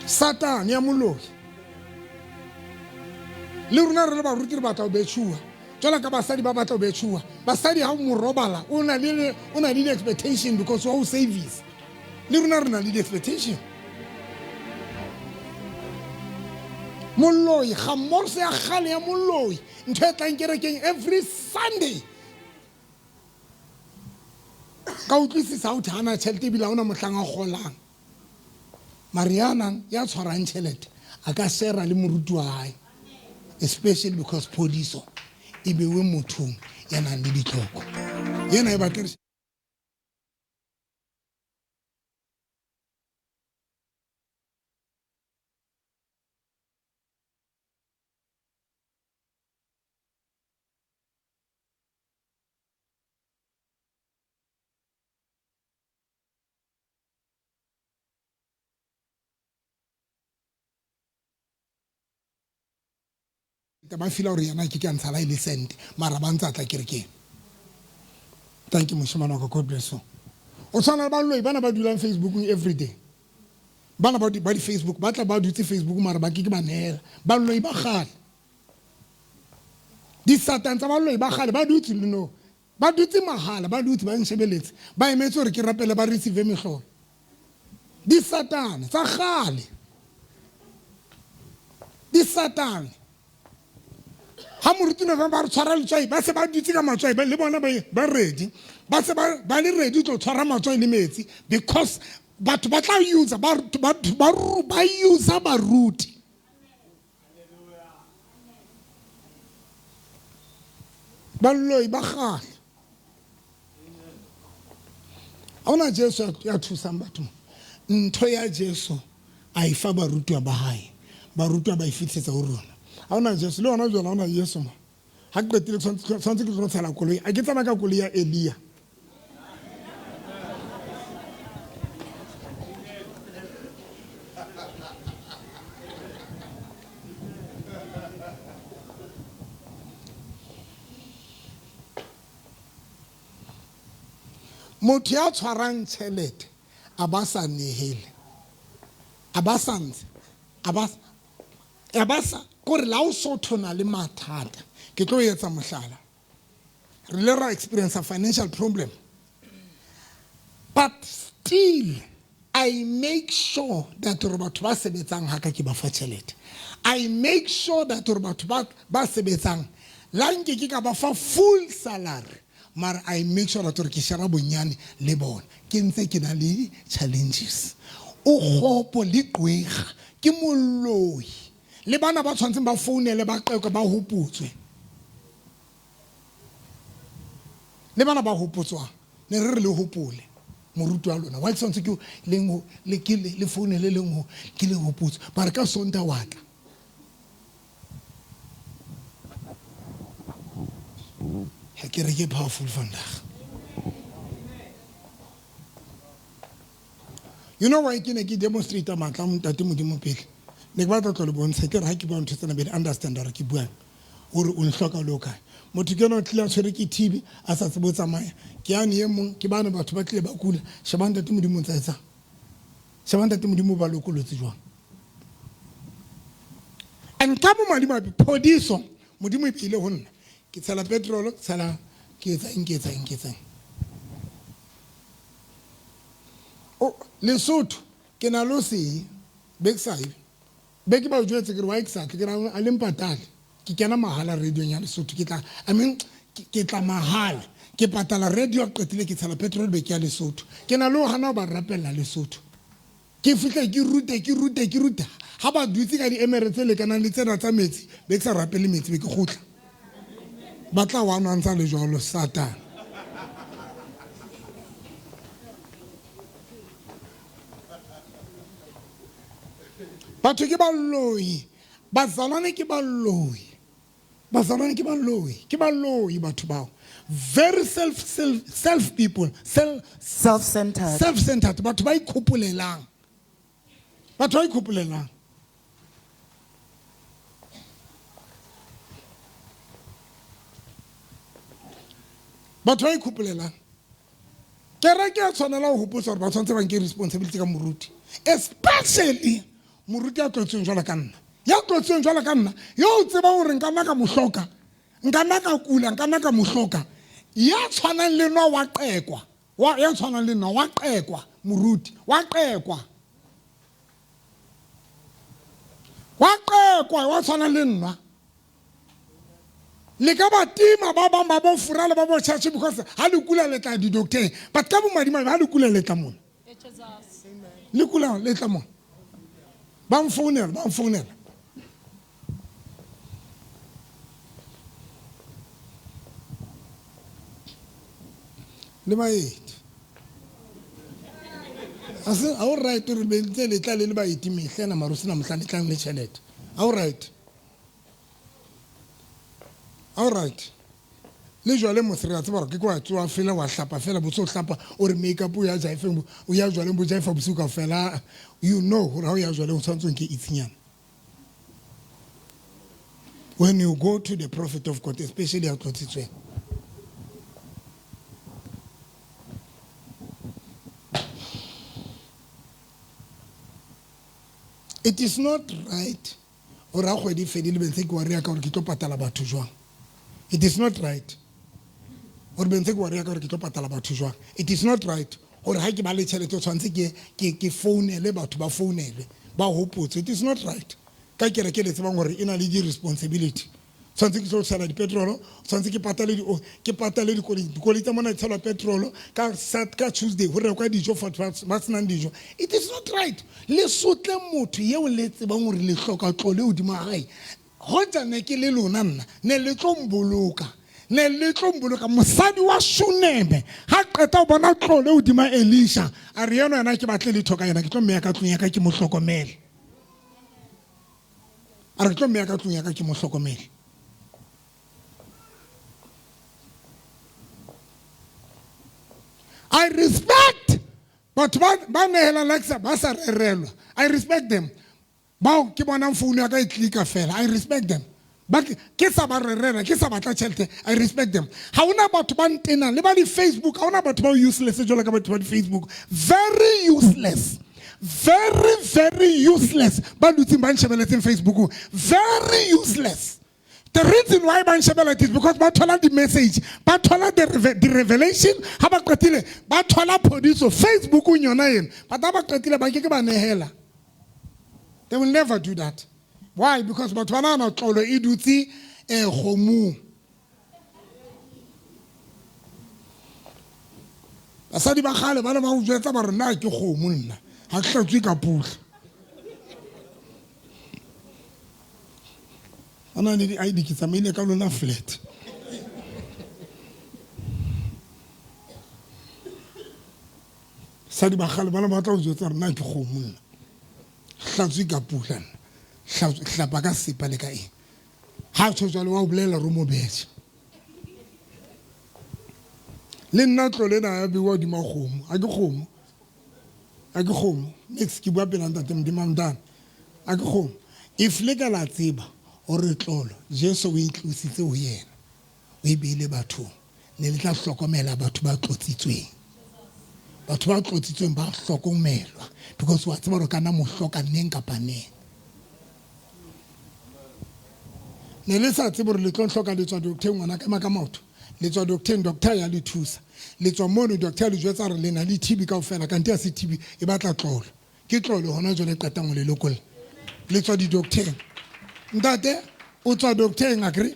Satane ya moloi. Le rona re le baruti re batla ho betjhuwa. Jwalo ka basadi ba batla ho betjhuwa. Basadi ha o mo robala o na le di-expectation because wa o service. Le rona re na le di-expectation. Moloi, gamorso ya kgale ya moloi, ntho e tlang kerekeng every Sunday. Ka utlwisisa ha o thwe hana tjhelete ebile ha hona mohlang a kgolang. Mare ya nang ya tshwarang tjhelete a ka share-a le moruti wa hae. Especially because phodiso e bewe mothong ya nang le ditlhoko. Yena e batle re ba feel hore yena ke ke a ntsha la e le sente mara ba ntse a tla kerekeng. Thank you moshemane wa ka, God bless you. O tshwana le baloi bana ba dulang Facebookong every day. Bana ba di-Facebook ba tla ba dutse Facebook mara ba ke ke ba neela. Baloi ba kgale. Disatane tsa baloi ba kgale ba dutse le no. Ba dutse mahala, ba dutse ba nshebeletse, ba emetse hore ke rapele ba receive mehlolo. Disatane tsa kgale. Disatane. Ha moruti November ba re tshwara letswai, ba se ba dutse ka matswai, ba le bona ba ready. Ba se ba le ready to tshwara matswai le metsi because batho ba tla user ba ba ba user baruti. Baloi ba kgale. Ha hona Jesu ya thusang batho. Ntho ya Jesu a e fa barutwa ba hae. Barutwa ba e fihlisetsa ho rona. Ha hona Jesu le hona jwale ha hona Jesu mo. Ha ke qetile tshwantse ke tlo tshela koloi. A ke tsamaya ka koloi ya Elia. Motho ya tshwarang tjhelete a ba sa nehele, a ba sa ntshe, a ba a ba sa kore la o so thona le mathata. Ke tlo etsa mohlala. Re ile ra experience a financial problem, but still I make sure that hore batho ba sebetsang ha ka ke ba fa tjhelete. I make sure that hore batho ba sebetsang la nke ke ka ba fa full salary, mara I make sure that hore ke share bonyane le bona. Ke ntse ke na le challenges. O kgopo le qwega ke moloi. Le bana ba tshwantseng ba founele ba qekwe ba hopotswe. Le bana ba hopotswang ne re re le hopole moruti wa lona wa tshwanetse ke leng ho le ke le founele leng ho ke le hopotse ba re ka Sonta wa tla. Ha ke re ke powerful vandag. You know why ke ne ke demonstrate matla a Ntate Modimo pele? Ne ke batla tlo le bontsha ke re ha ke bua ntho tsena be le understand hore ke buang. Hore o nhloka le o kae. Motho ke yena o tlile a tshwere ke TB a sa tsebe ho tsamaya. Ke yane e mong ke bane batho ba tlile ba kula. Sheba Ntate Modimo o ntsa etsang. Sheba Ntate Modimo o ba lokolotse jwang. And ka bomadimabe phodiso Modimo e beile ho nna. Ke tshela petrol, ke tshela ke etsa eng, ke etsa eng, ke etsa eng. O Lesotho ke na lo se be ke sa ye. Be ke ba jwetse ke re why ke sa tle ke re a le mpatale. Ke kena mahala radio ya Lesotho ke tla I mean ke tla mahala. Ke patala radio qetile ke tshela petrol be ke ya Lesotho. Ke na lo hana ba rapella Lesotho. Ke fihle ke rute ke rute ke rute ha ba dutse ka diemere tse lekanang le tsena tsa metsi be ke sa rapele metsi be ke kgutla. Ba tla wa nwa ntsa le jwalo Satan. Batho ke baloi, bazalwane ke baloi. Bazalwane ke baloi, ke baloi batho bao. Very self self self people, self self-centered. Self-centered, batho ba ikgopolelang. Batho ba ikgopolelang. Batho ba ikgopolelang. Kereke ya tshwanela ho hopotsa hore ba tshwanetse ba nke responsibility ka moruti. Especially moruti ya tlotsweng jwalo ka nna. Ya tlotsweng jwalo ka nna, yo o tsebang hore nka nna ka mo hloka, nka nna ka kula, nka nna ka mo hloka. Ya tshwanang le nna wa qekwa. Wa ya tshwanang le nna wa qekwa moruti, wa qekwa. Wa qekwa wa tshwanang le nna. Le ka ba tima ba bang ba bo fura le ba bo church because ha le kula le tla di-doctor. But ka bomadimabe ha le kula le tla mona. Le kula le tla mona. Ba nfounela, ba nfounela. Le baeti. A se ha o right hore be ntse le tla le le baeti mehla ena mara o sena mohla le tlang le tjhelete. Ha o right. All right. Le jwale mose re a tseba hore ke kwa tsoha fela wa hlapa fela botse o hlapa o re makeup o ya jaifeng o ya jwaleng bo jaifa bosiu kaofela. You know hore ha o ya jwaleng o tshwanetse o nke itsinyana. When you go to the prophet of God, especially ya tlotsitsweng. It is not right hore ha kgwedi e fedile be ntse ke worry ka hore ke tlo patala batho jwang. It is not right. Gore bentse ke worry-a ka gore ke tlo patala batho jwang. It is not right gore ha ke ba le tšhelete o tshwanetse ke ke ke founele batho ba founelwe ba hopotswe. It is not right. Ka kereke le tsebang gore e na le di-responsibility. Tshwanetse ke tlo tshela dipetrolo, tshwanetse ke patale di ke patale dikoloi, dikoloi tsa mona di tshelwa petrolo ka sat ka Tuesday ho rekwa dijo for ba senang dijo. It is not right. Le sotle motho eo le tsebang gore le hloka tlole hodima hae. Hoja ne ke le lona nna ne le tlo mboloka. Ne le tlo mboloka. Mosadi wa Shuneme ha qeta ho bona tlole hodima Elisha, a re eno yena ke batle letho ka yena, ke tlo mmeya ka tlung ya ka ke mo hlokomele. A re ke tlo mmeya ka tlung ya ka ke mo hlokomele. I respect batho ba ba nehelang like ba sa rerelwa. I respect them. Bao ke bonang phone ya ka e clicker fela. I respect them. Ba ke sa ba rerela, ke sa batla tjhelete. I respect them. Ha hona batho ba ntenang le ba di Facebook, ha hona batho ba useless jwalo ka batho ba di Facebook. Very useless. Very very useless. Ba dutseng ba nshebeletseng Facebookong. Very useless. The reason why ba nshebela it is because ba thola di-message, ba thola the revelation, ha ba qetile ba thola phodiso Facebookong yona ena. But ha ba qetile ba ke ke ba nehela. They will never do that. Why? Because batho ba nahana tlolo e dutse kgomong. Basadi ba kgale ba ne ba o jwetsa ba re nna ke kgomo nna, ha ke hlatswe ka pula. Ba na le di-I_D, ke tsamaile ka lona flat. Basadi ba kgale ba ne ba tla o jwetsa re nna ke kgomo nna, hlatswe ka pula nna, hlapa ka sepa le ka eng. Ha tjho jwalo wa o bolela re mo betjha. Le nna tlole ena ya beiwa hodima kgomo, ha ke kgomo, ha ke kgomo. Next ke bua pela ntate Modimo a mntana, ha ke kgomo. If le ka la tseba hore tlolo Jesu o e tlositse ho yena, o e beile bathong, ne le tla hlokomela batho ba tlotsitsweng. Batho ba tlotsitsweng ba hlokomelwa because wa tseba hore ka nna mo hloka neng kapa neng. Ne le sa tsebe hore le tlo hloka le tswa doctor ngwana ka maka maoto. Le tswa doctor, doctor ya le thusa. Le tswa mono doctor le jwetsa hore le na le TB kaofela, kante ha se TB e batla tlolo. Ke tlolo hona jwale e qetang ho le lokolla. Le tswa di-doctor. Ntate o tswa doctor akere?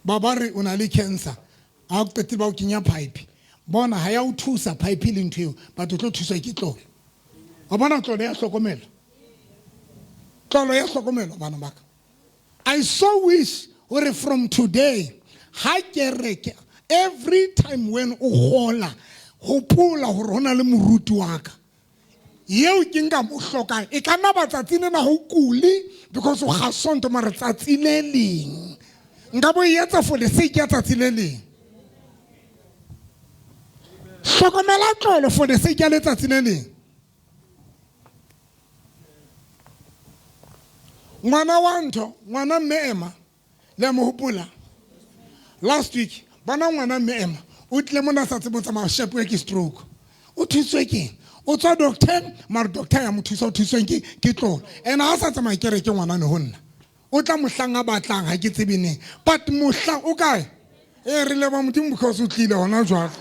Ba ba re o na le cancer. Ha o qetile ba o kenya pipe. Bona ha ya o thusa pipe le ntho eo, but o tlo thuswa ke tlolo. Wa bona tlolo ya hlokomelwa. Tlolo ya hlokomelwa bana ba ka. I so wish hore from today ha kereke every time when o gola hopola hore hona le moruti wa ka yeo ke nka mo hlokang. E ka nna ba tsatsi lena ho kule because o ga sonto, mara tsatsi le leng nka bo e etsa for the sake ya tsatsi le leng. Hlokomela tlolo for the sake ya letsatsi le leng. Ngwana wa ntho, ngwana mme Emma, le a mo hopola last week. Bona ngwana mme Emma o tlile mona sa tsebe ho tsamaya, shepuwe ke stroke. O thusitswe keng? O tswa doctor, mara doctor ya mo thusa, o thusitsweng ke ke tlolo. And ha sa tsamaya kereke ngwana ne ho nna. O tla mohlang a batlang, ha ke tsebe neng. But mohlang o kae? E re leboha Modimo because o tlile hona jwale.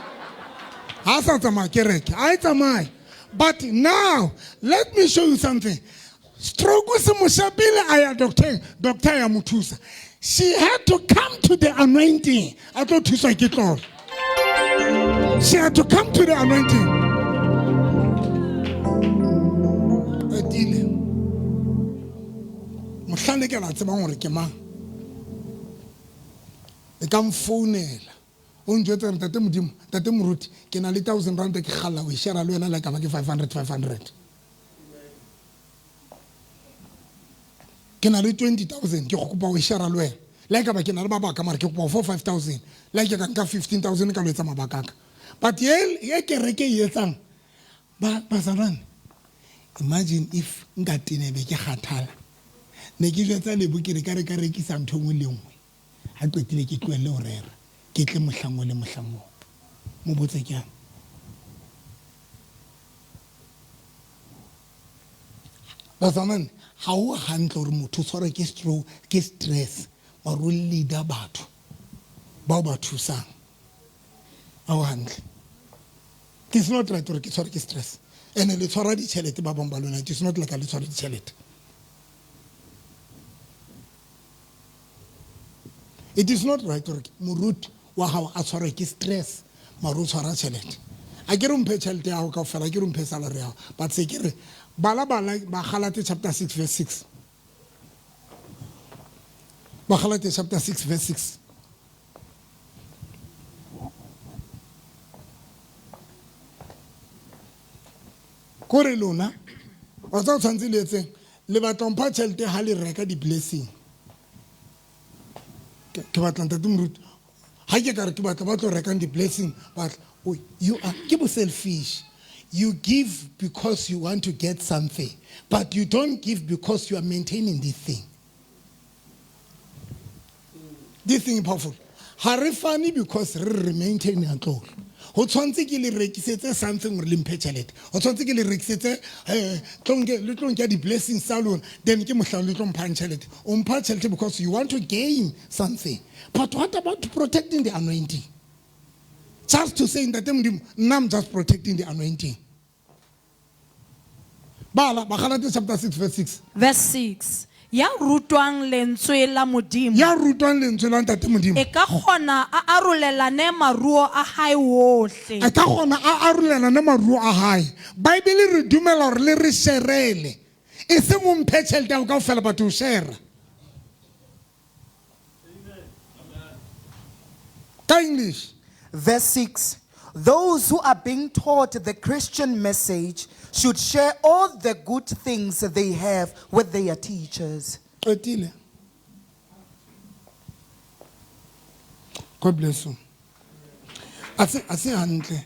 Ha sa tsamaya kereke, ha e tsamaye. But now, let me show you something. Stroke se mo shapile a ya doctor, doctor ya mo thusa. She had to come to the anointing. A tlo thuswa ke tlolo. She had to come to the anointing. Etile. Mohlang le ke la tsebang hore ke mang. E ka mfounela. O njwetse hore ntate Modimo, ntate Moruti, ke na le 1000 rand ke kgalla ho e share le wena le ka ba ke 500 500. Ke na le 20,000 ke kopa ho e share le wena. Le ka ba ke na le mabaka mara ke kopa 4 5000. Le ke ka nka 15,000 ka lo etsa mabaka a ka. But ye kereke e etsang ba bazalwane, imagine if nka tenebe ke kgathala. Ne ke jwetsa Lebo ke re ka re ka rekisa ntho e nngwe le nngwe. Ha qetile ke tlohelle ho rera, ke tle mohlang o le mohlang oo. Mo botse ke yang. Bazalwane, ha ho hantle hore motho o tshwarwe ke stroke, ke stress, mara o leader batho bao ba thusang. A o hantle. It's not right gore ke tshware ke stress. And le tshwara ditšhelete ba bangwe ba lona. It is not like a le tshwara ditšhelete. It is not right gore moruti wa gago a tshwarwe ke stress mare o tshwara tšhelete. A ke re o mphe tšhelete ya gago kaofela, a ke re o mphe salary ya gago. But se ke re bala bala Bagalate chapter 6 verse 6. Bagalate chapter 6 verse 6. Kore lona wa tsa o tshwanetse le etseng le batla mpha tšhelete ha le reka di-blessing. Ke batla ntate moruti ha ke ka re ke batla ba tlo rekang di-blessing ba tla, you are ke bo selfish. You give because you want to get something, but you don't give because you are maintaining this thing. This thing is powerful. Ha re fane because re maintain ya tlolo. Ho tshwantse ke le rekisetse something hore le mphe tjhelete. Ho tshwantse ke le rekisetse, le tlo nke di-blessings tsa lona, then ke mohlang le tlo mphang tjhelete. O mpha tjhelete because you want to gain something. But what about protecting the anointing? Just to say, Ntate Modimo, nna I'm just protecting the anointing. Bala, Bagalate chapter 6 verse 6. Verse 6. Ya rutwang lentswe la Modimo. Ya rutwang lentswe la Ntate Modimo. E ka kgona a arolelane maruo a hae wohle. E ka kgona a arolelane maruo a hae. Bible re dumela hore le re sherele. E seng o mphe tjhelete ya hao kaofela, but o share. Ka English. Verse 6. Those who are being taught the Christian message should share all the good things they have with their teachers. Qedile. God bless you. A se hantle.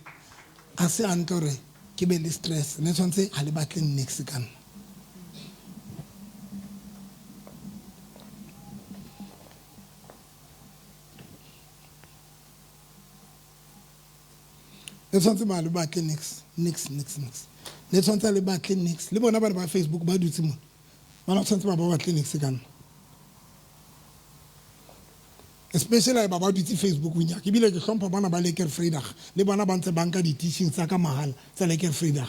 A se hantle hore ke be le stress. Ne tshwantse ha le batle niks ka nna. Le tshwantse ba le batle niks, niks, niks, niks. Le tshwantse le batle niks. Le bona ba ba Facebook ba dutse mona. Ba tshwantse ba ba batle niks ka nna. Especially ba ba dutse Facebook o nyaka. Ebile ke hlompha bana ba Lekker Vrydag. Le bona ba ntse ba nka di-teaching tsa ka mahala tsa Lekker Vrydag.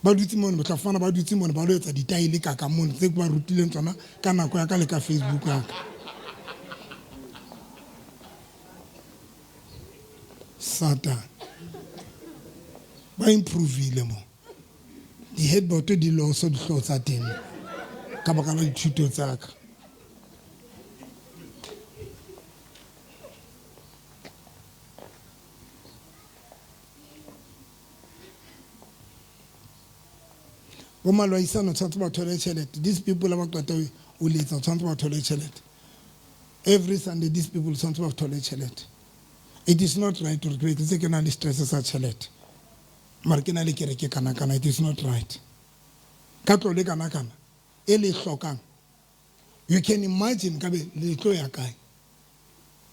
Ba dutse mona, ba tla fumana ba dutse mona ba lo etsa ditaele ka ka mona tse ke ba rutileng tsona ka nako ya ka le ka Facebook ya ka. Satan. Ba improvile mo. Di-headboard di loso dihlooho tsa teng ka baka la dithuto tsa ka. Bo malwaisano tshwanetse ba thole tjhelete. These people ba qeta ho letsa tshwanetse ba thole tjhelete. Every Sunday these people tshwanetse ba thole tjhelete. It is not right to re ke ke na le stress sa tjhelete. Mara ke na le kereke kana kana, it is not right. Ka tlo le kana kana e le hlokang. You can imagine ka be le tlo ya kae.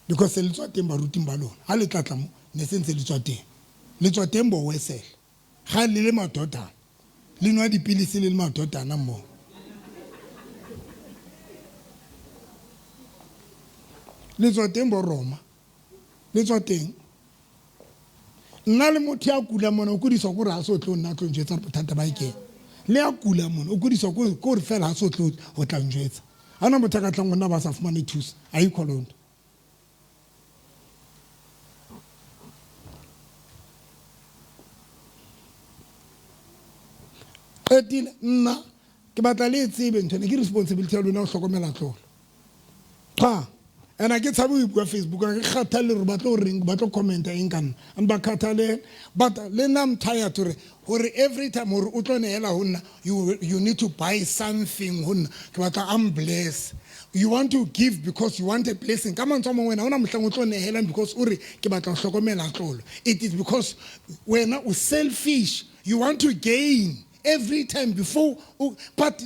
Because le tswa teng baruting ba lona. Ha le tlatla mo ne se ntse le tswa teng. Le tswa teng bo wesele. Ga le le madodana. Le nwa dipilisi le le madodana mo. Le tswa teng bo Roma. Le tswa teng. Nna le motho ya kula mona o kudiswa ke hore ha so tlo nna tlo njwetsa bothata ba eng. Le ya kula mona o kudiswa ke hore fela ha so tlo ho tla njwetsa. Ha hona motho a ka tlang ho nna ba sa fumane thuso, a ikho loo ntho. Qetile nna ke batla le e tsebe ntho ena, ke responsibility ya lona ho hlokomela tlolo. Cha, ena ke tshabe ho e bua Facebook, ha ke kgathalle hore ba tlo reng, ba tlo commenta eng ka nna. And ba kgathale, but le nna I'm tired hore every time hore o tlo nehela ho nna, you need to buy something ho nna. Ke batla I'm blessed. You want to give because you want a blessing. Ka mantswe a mangwe wena, ha hona mohlang o tlo nehelang because o re ke batla ho hlokomela tlolo. It is because wena o selfish. You want to gain every time before, but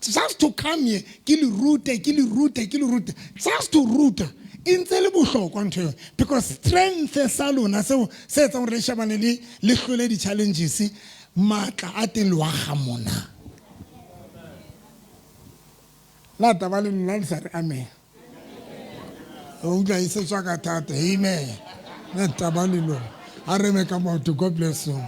just to come here, ke le rute, ke le rute, ke le rute, just to ruta. E ntse le bohlokwa ntho eo, because strength sa lona seo se etsang hore le shebane le hlole di-challenges, matla a teng le wa ga mona. La taba le nna le sa re amen. O utlwa e se tswa ka thata, amen. Na taba le lona. A re eme ka maoto. God bless you.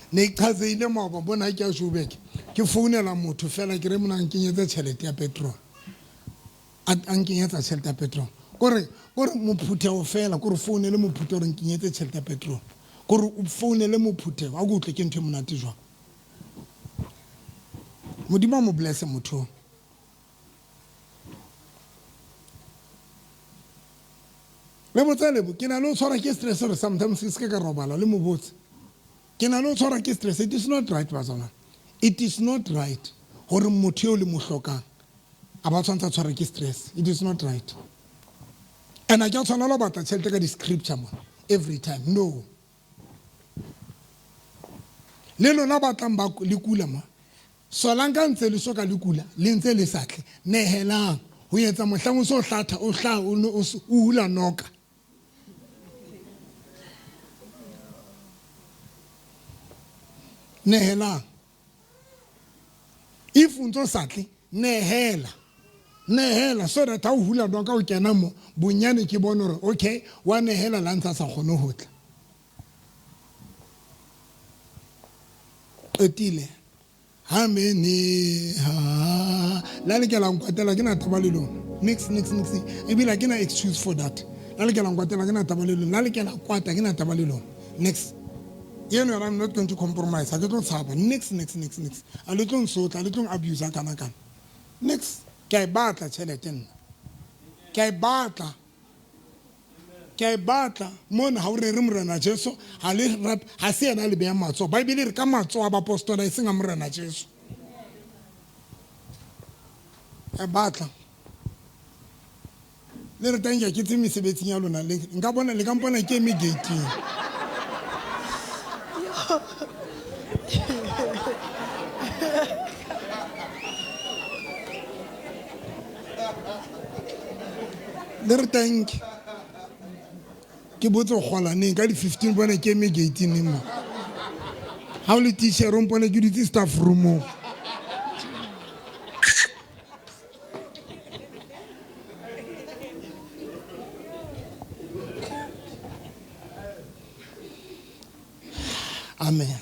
Ne ke chazeile maoba bona ke a Joburg ke founela motho fela ke re mona nkenyetse tšhelete ya petrol a nkenyetsa tšhelete ya petrol kore kore mophuthego fela kore founele mophuthego gore nkenyetse tšhelete ya petrol kore o founele mophuthego a ko utlwe ke ntho e monate jwang modimo a mo blesse motho o. Le botse lebo ke na le o tshwarwa ke stress gore sometimes ke seke ka robala le mo botse ke na le o tshwarwa ke stress. It is not right, bazalwane. It is not right gore motho eo le mo hlokang a ba tshwanetse a tshwarwe ke stress. It is not right. And a ke a tshwanela ho batla tjhelete ka di-scripture mona every time. No. Le lona ba tlang ba le kula mo solang ka ntse le soka le kula le ntse le sa tle nehelang ho etsa mohlang o so hlatha o hla o o hula noka. Nehelang. If o ntso sa tle nehela. Nehela so that ha o hula noka o kena mo bonyane ke bone hore okay wa nehela la ntsa sa kgone ho tla. Qetile. Ha mene ha la le ke la nkwatela ke na taba le lona. Nix nix nix. Ebile ha ke na excuse for that. La le ke la nkwatela ke na taba le lona. La le ke la kwata ke na taba le lona. Nix. Eno yona I'm not going to compromise. Ha ke tlo tshaba. Nix nix nix nix. A le tlo nsotla, le tlo abuse kana kana. Nix. Ke a e batla tjhelete nna. Ke a e batla. Ke a e batla mona ha o rere Morena Jesu ha le rap ha se yena a le behang matsoho. Bible e re ka matsoho a baapostola e seng a Morena Jesu. E batla. Le re thank you ke tse mesebetsing ya lona le nka bona le ka mpona ke eme gate-ing. Le re thank you. Ke botse go gola neng ka di-15 bone ke eme gate-ing neng mo. Ha o le teacher o mpone ke dutse staff room-ong. Amen.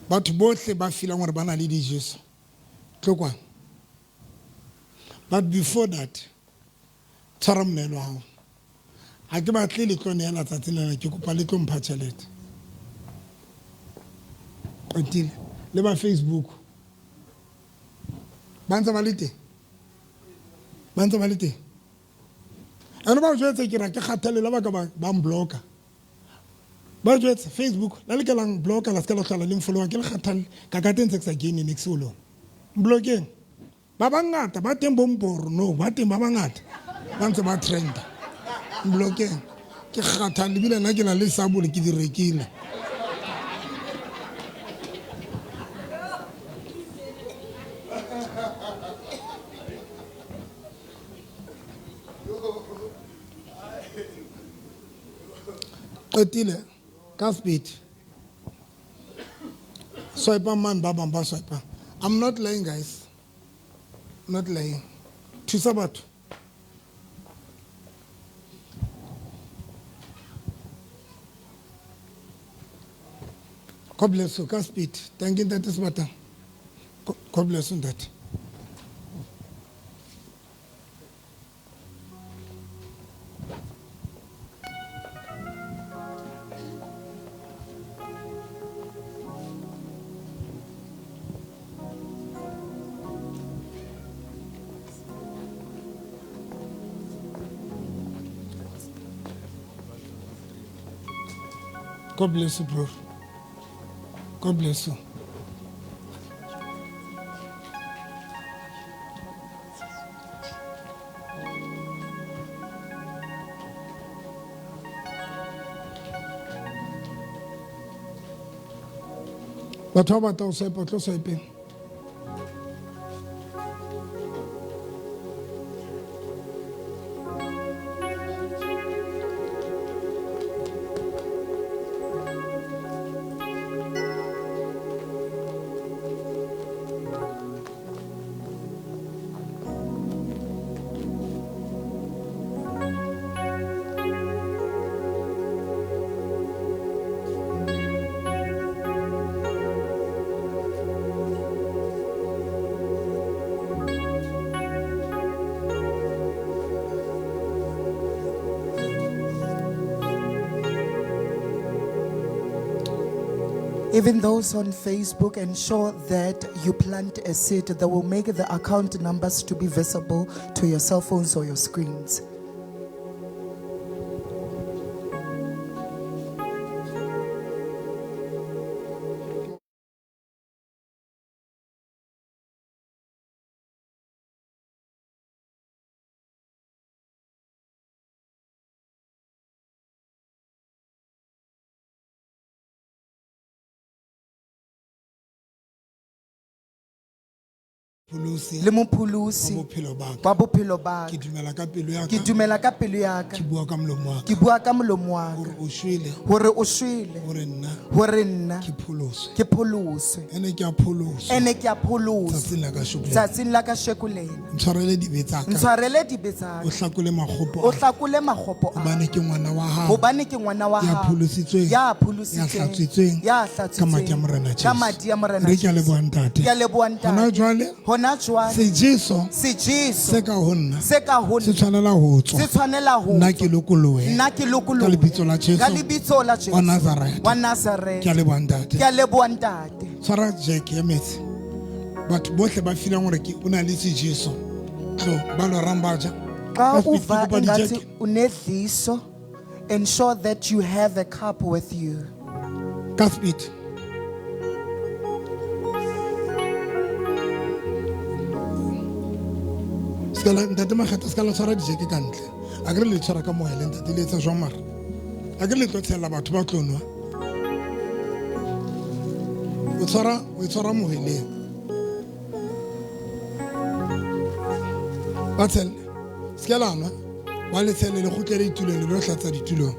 Batho bohle ba feelang hore ba na le dijeso. Tlo kwano. But before that, tshwara monehelo wa hao. Ha ke batle le tlo nehela tsatsi lena, ke kopa le tlo mpha tjhelete. Qetile. Le ba Facebook. Ba ntse ba le teng? Ba ntse ba le teng? Ene ba o jwetse ke ra ke kgathalle la ba ka ba mbloka. Ba jwetse Facebook, la le ke la mbloka la se ka la hlola le mfollowa ke le kgathalle. Ka ka teng ntse ke sa gain niks ho lona. Mblokeng. Ba bangata ba teng bo mporo no, ba teng ba bangata. Ba ntse ba trenda. Mblokeng. Ke kgathalle ebile nna ke na le sabole ke di rekile. Qetile ka speed. Swipe man ba bang ba swipe. I'm not lying guys. Not lying. Thusa batho. God bless you. Ka speed. Thank you Ntate Sebata. God bless you Ntate. God bless you, bro. God bless you. Batho ba batla ho swipe, tlo swipeng. Even those on Facebook, ensure that you plant a seed that will make the account numbers to be visible to your cell phones or your screens. Pholosi Le mopholosi wa bophelo ba ka. wa bophelo ba Ke ka. dumela ka pelo ya Ke ka. dumela ka pelo ya ka. Ke bua ka molomo wa ka. Ke bua ka molomo wa ka. Hore o shwele. Hore o shwele. Hore nna. Hore nna. Ke pholoswe. Ke pholoswe. Ene ke a pholoswa. Ene ke a pholoswa. Tsatsing la kasheko lena. Tsatsing la kasheko lena. Ntshwarele dibe tsa ka. Ntshwarele dibe tsa O ka. hlakole makgopo O a ka. hlakole makgopo a ka. Hobane ke ngwana wa hao. Hobane ke ngwana wa Ya hao. pholositsweng. Ya Ya pholositsweng. hlatswitsweng. Ya Ka madi a hlatswitsweng. Morena Ka Jesu. madi a Morena Re ke a Jesu. leboha ntate. Ke a leboha ntate. Hona jwale. Hona jwale. Sejeso. Sejeso. Se ka ho nna. Se ka ho nna. Se tshwanela ho tswa. Se tshwanela ho Nna tswa. ke lokolohe. Nna ke lokolohe. Ka lebitso la Jesu. Ka lebitso la Jesu. Wa Nazareth. Wa Nazareth. Ke a leboha ntate. Ke a leboha ntate. Tshwara jack ya metsi. Batho bohle ba feelang hore ke o na le sejeso. Tlo ba lorang ba ja. Xa Ba fifty uva kopa ingathi di-jack. unedliso, ensure that you have a cup with you. Ka speed. Ska la ntate Makgetha ska la tshwara dijeke ka ntle. A ke re le tshwara ka moya le ntate le etsa jwang mara? A ke re le tlo tshela batho ba tlo nwa. O tshwara o e tshwara moheleng. Ba tshelle. Se ka la nwa. Ba le tshele le kgutlele ditulong le lo hlatsa ditulong.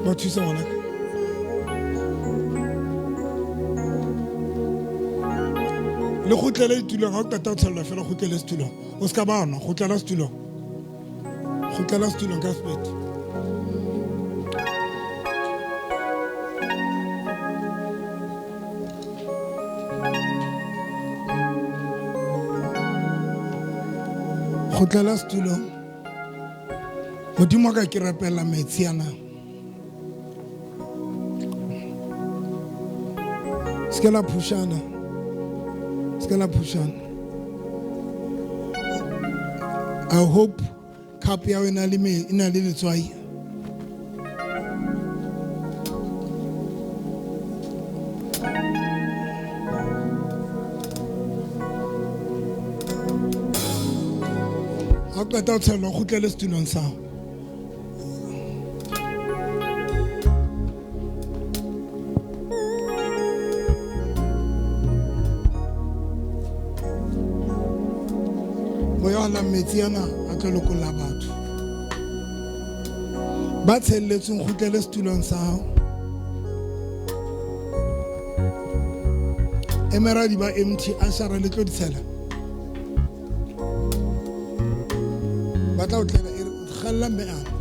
Ba thusa ngwanaka. Le kgutlele ditulong ha o qeta ho tshellwa fela kgutlele setulong. O ska ba nwa, kgutlela setulong. Kgutlela setulong ka speed. Kgutlela setulong. Modimo wa ka ke rapela metsi ana. Se ke la phushana. Se ke la phushana. I hope cup ya wena le me e na le letswai. Ha o qeta ho tshela, o kgutlele setulong sa hao. Moya wa la metsi ana a tlo lokolla batho. Ba tshelletsweng kgutlele setulong sa hao. Emera di ba empty, ashara le tlo di tshela. Ba tla o tlela e re kgalla mme ana.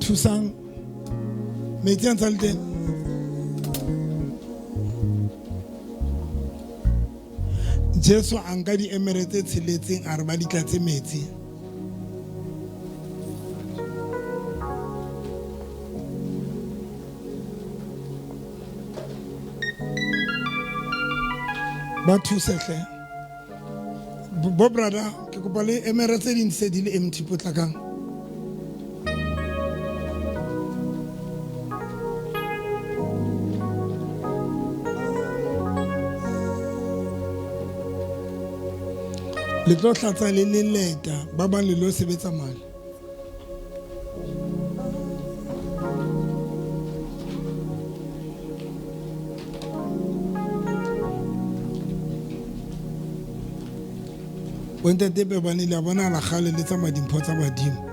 Thusang metsi a ntse a le teng. Jesu a nka diemere tse tsheletseng a re ba di tlatse metsi. Ba thuse hle. Bo brother, ke kopa le emere tse ding se di le empty potlakang. Le tlo hlatsa le leleta ba bang le lo sebetsa mane. Bontate be ba ne le a bonahala kgale le tsamaya dimpho tsa badimo.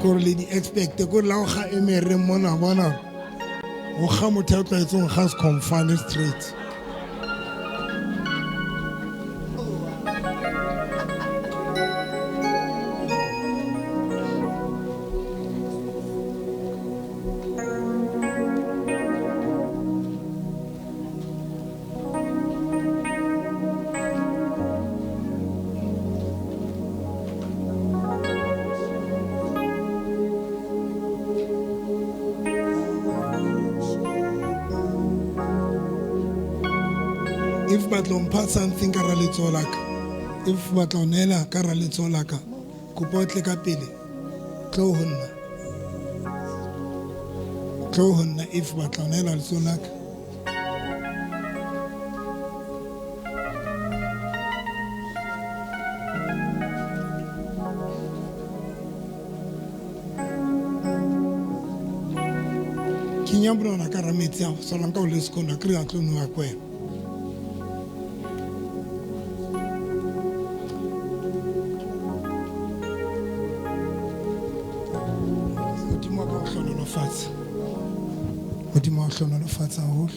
Kore le di-expect kore la o kga emere mona bona o kga motho ya tlwaetseng ga se confane straight. If batla ho mpha something ka hara letsoho la ka, if batla ho neela ka hara letsoho la ka, kopa o tle ka pele, tlo ho nna. Tlo ho nna if batla ho neela letsoho la ka. Kenya monwana ka hara metsi ao, solanka o le sekono, akere a tlo nowa ke wena. Modimo wa hlohonolofatsa haholo.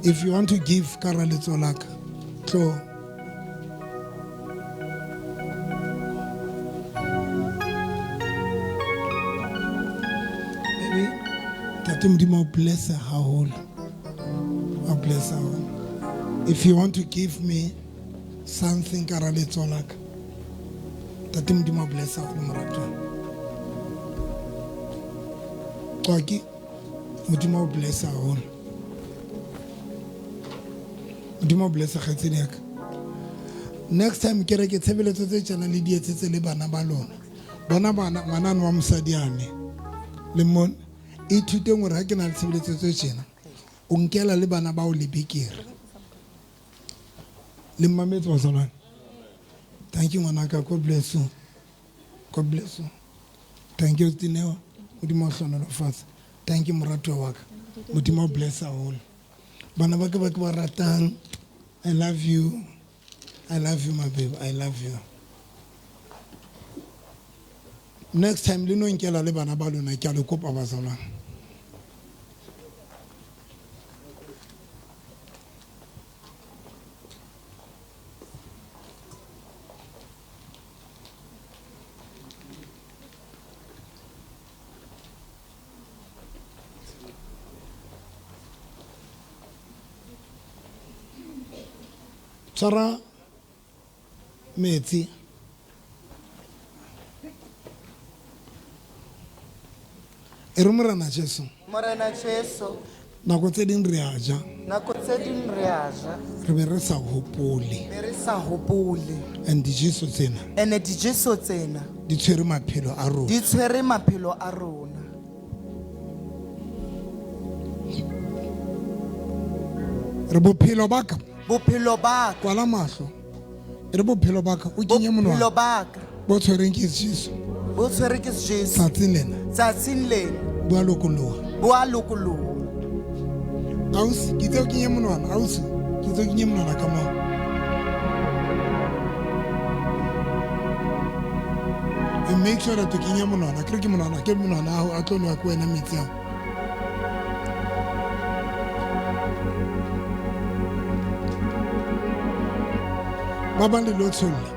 If you want to give ka hara letsoho la ka, tlo. Baby, Ntate Modimo o bless haholo. O bless haholo. If you want to give me something ka hara letsoho la ka, Ntate Modimo o bless haholo moratuwa. Qwaki, Modimo o bless haholo. Modimo o bless kgaitsedi ya ka. Next time ke re ke tshebeletso tse tjena le di etsetse le bana ba lona. Bona bana ngwana wa mosadi ane. Le mmone ithuteng hore ha ke na le tshebeletso tse tjena o nkela le bana bao le bekere. Le mmametse bazalwane. Thank you ngwanaka, God bless you. God bless you. Thank you Tineo. Modimo o hlohonolofatse. Thank you moratuwa wa ka. Modimo o bless haholo. Bana ba ka ba ke ba ratang. I love you. I love you my baby. I love you. Next time le no nkela le bana ba lona ke a le kopa bazalwane. Tshwara metsi. E re Morena Jesu. Morena Jesu. Nako tse ding re a ja. Nako tse ding re a ja. Re be re sa hopole. Be re sa hopole. And dijeso tsena. And dijeso tsena. Di tshwere maphelo a rona. Di tshwere maphelo a rona. Re bophelo ba ka. Bophelo ba ka. Kwala mahlo. E re bophelo ba ka o kenye monwana. Bophelo ba ka. Bo tshwereng ke Jesu. Bo tshwere ke Jesu. Tsatsing lena. Tsatsing lena. Bo a lokoloha. Bo a lokoloha. Ausi, ke itse o kenye monwana, ausi, ke itse o kenye monwana ka moo. And make sure that o kenye monwana, ke re ke monwana, ke monwana a tlo nwa ke wena metsi ao. Ba bang le lo tsholla.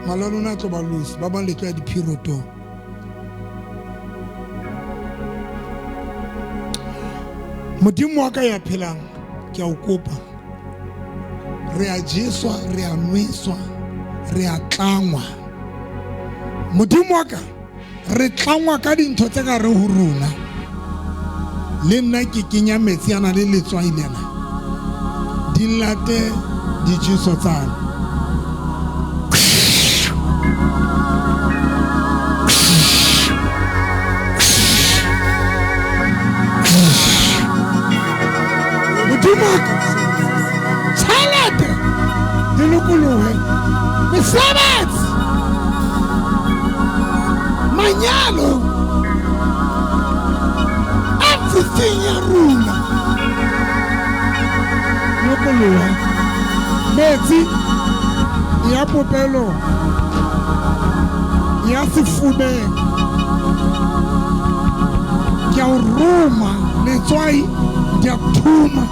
Mala lona a tlo ba loose, ba bang le tlo ya dipherotong. Modimo wa ka ya phelang, ke a o kopa. Re a jeswa, re a nweswa, re a tlangwa. Modimo wa ka, re tlangwa ka dintho tse ka re ho rona. Le nna ke kenya metsi ana le letswai lena. Di late dijeso tsane. Modimo wa ka, tjhelete Mosebetsi, manyalo, everything ya rona. Lokoloha. Metsi ya popelo ya sefubeng. Ke a o roma letswai, ke a thuma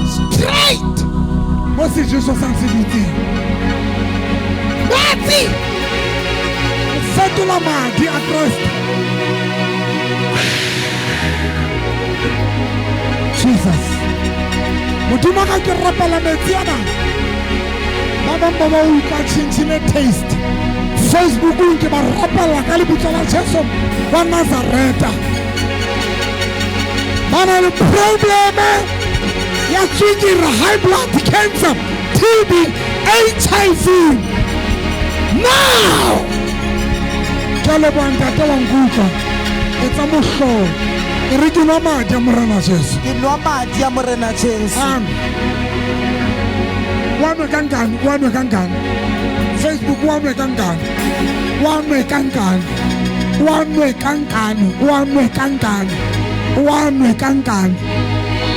straight mo sejeso sa se dutseng. Metsi fetola madi a Kreste. Jesus. Modimo ka ke rapela metsi ana. Ba bang ba ba utlwa tjhentjhile taste. Facebookong ke ba rapela ka lebitso la Jesu wa Nazareta. Ba na le probleme ya tswekere, high blood, cancer, TB, HIV. Now! Ke a leboha ntate wa nkutlwa. Etsa mohlolo. E re ke nwa madi a Morena Jesu. Ke nwa madi a Morena Jesu. Amen. Wa nwe ka nkane, wa nwe ka nkane. Facebook wa nwe ka nkane. Wa nwe ka nkane. Wa nwe ka nkane. Wa nwe ka nkane. Wa nwe ka nkane.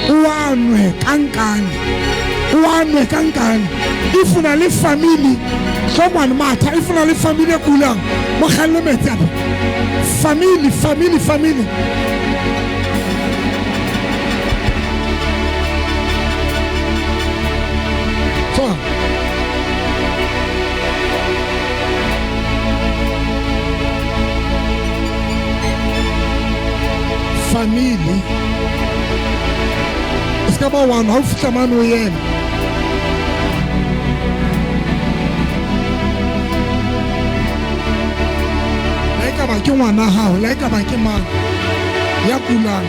Wa nwe ka nkane. Wa nwe ka nkane. If o na le family, hlongwane matha, if o na le family e kulang, mo kgalle metsi a. Family, family, family. Tsoha. Family. O ska ba wa nwa, ha o fihla mane o eme. Le ha ekaba ke ngwana hao, le ha ekaba ke mang ya kulang.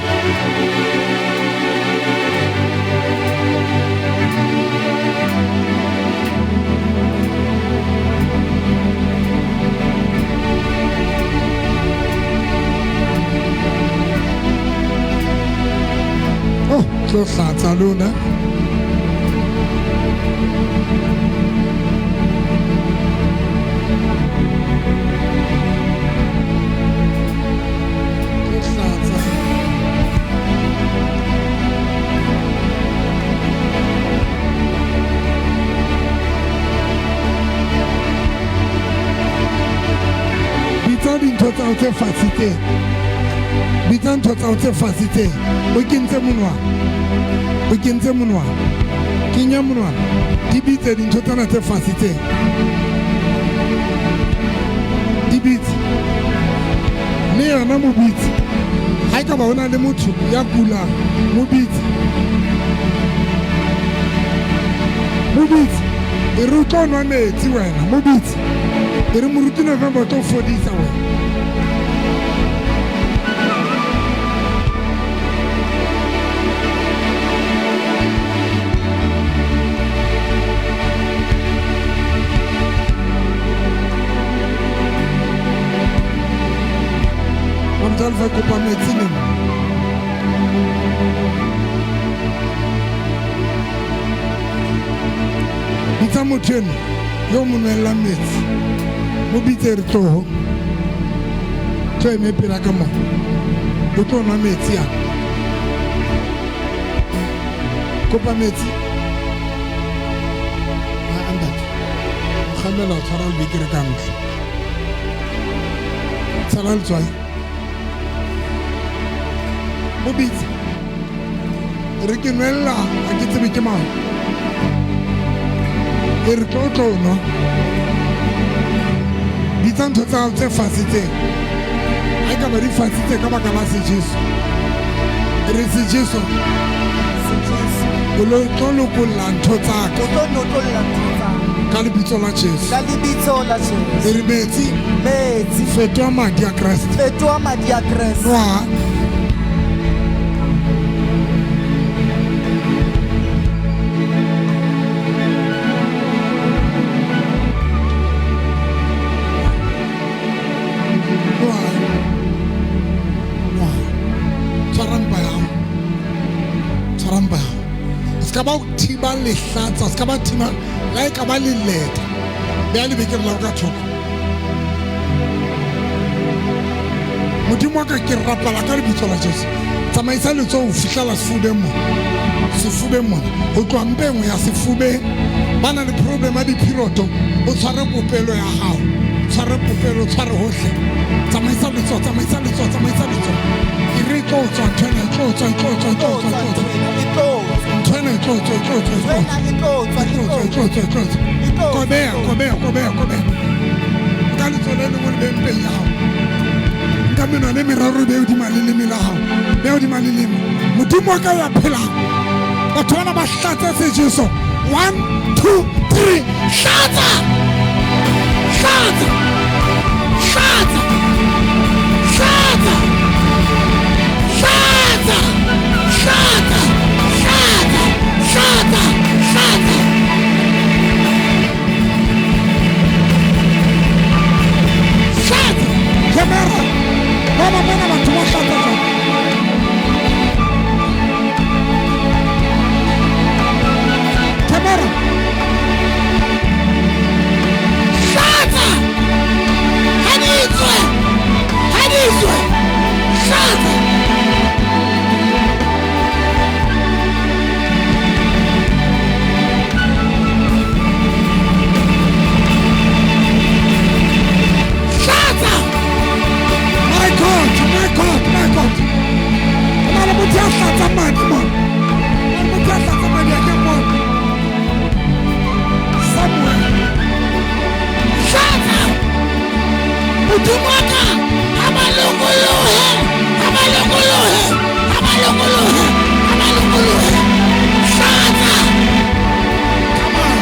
Oh, tlo hlatsa lona. Tlo hlatsa. Bitsa dintho tsa hao tse fasitseng. Bitsa ntho tsa hao tse fasitseng. O kentse monwana. O kentse monwana. Kenya monwana. Di bitse dintho tsena tse fasitseng. Di bitse. Le yona mo bitse. Ha ekaba ho na le motho ya kulang, mo bitse. Mo bitse. E re o tlo nwa metsi wena, mo bitse. E re moruti November o tlo fodisa wena. Mamtsalfa kopa metsi neng. Bitsa motho eno yo mo nwellang metsi. Mo bitse re tloho. Tlo eme pela ka mo. O tlo nwa metsi ana. Kopa metsi. Ha ntate. O kgamela o tshwara lebekere ka ntlo. Tshela letswai. Mo bitse. Re ke nwella ha ke tsebe ke mang. E re tlo tlo nwa. Bitsa ntho tsa hao tse fasitseng. Ha ekaba di fasitse ka baka la sejeso. Re sejeso. O lo tlo lokolla ntho tsa ka. O tlo notlolla ntho tsa ka. Ka lebitso la Jesu. Ka lebitso la Jesu. E re metsi. Metsi. Fetoha madi a Kreste. Fetoha madi a Kreste. Nwa. Tshwara mpa ya hao. O ska ba o thiba lehlatsa, o ska ba thiba la e ka ba leleta. Beha lebekere la ka thoko. Modimo wa ka ke rapela ka lebitso la Jesu. Tsamaisa letsoho ho fihlela sefubeng mona. Sefubeng mona. Ho tloha mpeng ho ya sefubeng. Ba na le problem ya diphiroto. O tshware popelo ya hao. Tshware popelo, tshware hohle. Tsamaisa letsoho, tsamaisa letsoho, tsamaisa letsoho. E re e tlo tswa ntho ena, e tlo tswa, e tlo tswa, e tlo tswa, e tlo tswa. Ntho ena e tlo tswa, e tlo tswa, e tlo tswa. E tlo tswa, e tlo tswa, e tlo tswa. Kobeha, kobeha, kobeha, kobeha. Nka letsoho le lengwe le be mpeng ya hao. Nka menwana e meraro e be hodima leleme la hao. Be hodima leleme. Modimo wa ka ya phelang. Batho bana ba hlatse sejeso. 1 2 3. Hlatsa! Hlatsa! Hlatsa! Hlatsa! Hlatsa! Hlatsa! Hlatsa! Hlatsa! Hlatsa! Hlatsa! Camera! Ba ba bona batho ba hlatsa jwang? Camera! Hlatsa! Ha di tswe! Ha di tswe! Hlatsa! Hlatsa! My God, my God, my God. Ho na le motho ya hlatsang madi mona. Ho na le motho ya hlatsang madi a ke mmone. Somewhere. Hlatsa! Modimo wa ka, ha ba lokolohe, ha ba lokolohe, ha ba lokolohe, ha ba lokolohe. Hlatsa! Come on.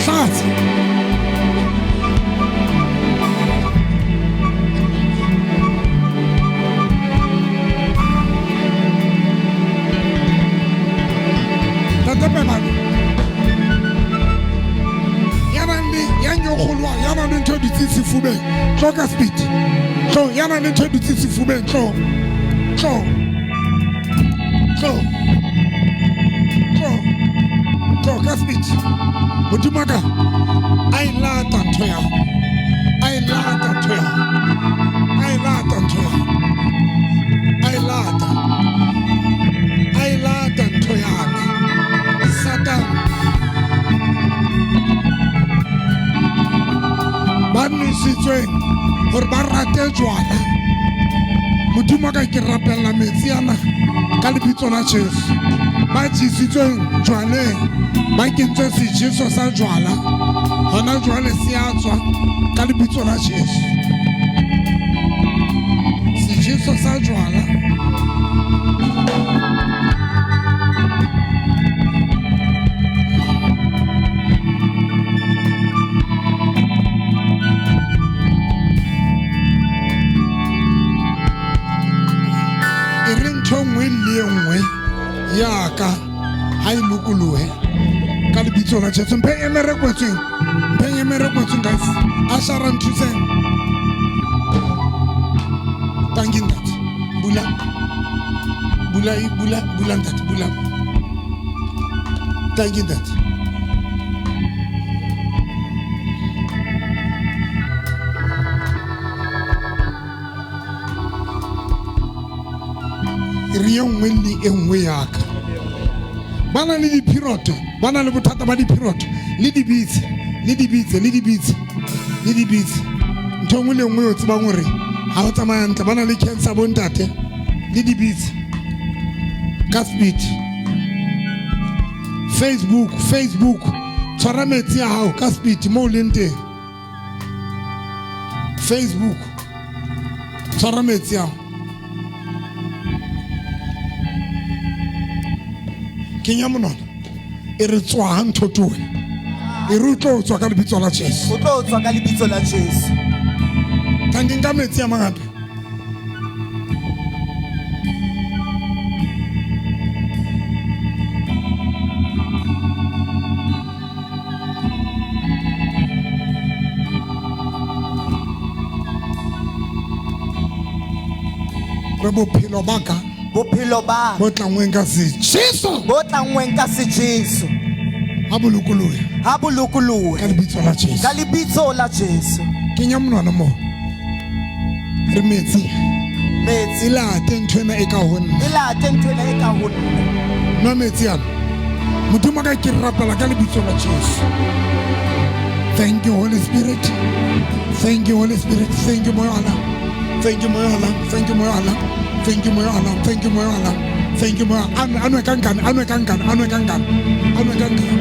Hlatsa. Ntate Pebane. Ya nang le ya nyokgolwa, ya nang le ntho e dutseng sefubeng. Tlo ka speed. Tlo, ya nang le ntho e dutseng sefubeng, tlo. Tlo. Tlo. Tlo. Tlo ka speed. Modimo wa ka, a e lata ntho ya hao. A e lata ntho ya hao. A e lata ntho ya hao. A e lata. A e lata ntho ya ka. Satan. Ba nwesitsweng hore ba rate jwala. Modimo wa ka ke rapella metsi ana ka lebitso la Jesu. Ba jesitsweng jwaleng, ba kentswe sejeso sa jwala. Hona jwale se a tswa ka lebitso la Jesu. Sejeso sa jwala. E re ntho e nngwe le e nngwe ya ka ha e lokolohe ka lebitso la Jesu. Mphe emere kwetsweng, mphe emere kwetsweng guys. Ashara nthuseng. Thank you ntate. Bula. Bula, bula, bula ntate, bula. Thank you ntate. E re e nngwe le e nngwe ya ka. Ba na le diphiroto, ba na le bothata ba diphiroto, le di bitse, le di bitse, le di bitse, le di bitse. Ntho e nngwe le e nngwe o tsebang hore ha o tsamaya hantle, ba na le cancer bo ntate, le di bitse. Ka speed. Facebook, Facebook, tshwara metsi a hao ka speed moo o leng teng. Facebook, tshwara metsi a hao. Kenya monwana. E re tswa ntho towe. E re o tlo tswa ka lebitso la Jesu. O tlo tswa ka lebitso la Jesu. Thank you, nka metsi a mang hape. Re bophelo ba ka. Bophelo ba. Bo tlangweng ka sejeso. Bo tlangweng ka sejeso. Ha bo lokolohe. Ha bo lokolohe. Ka lebitso la Jesu. Ka lebitso la Jesu. Kenya monwana mo. Re metsi. Metsi. E late ntho ena e ka ho nna. E late ntho ena e ka ho nna. Nwa metsi ana. Modimo wa ka ke rapela ka lebitso la Jesu. Thank you Holy Spirit. Thank you Holy Spirit. Thank you Moya Allah. Thank you Moya Allah. Thank you Moya Allah. Thank you Moya Allah. Thank you Moya Allah. Thank you Moya. A nwe ka nkane, a nwe ka nkane, a nwe ka nkane. A nwe ka nkane.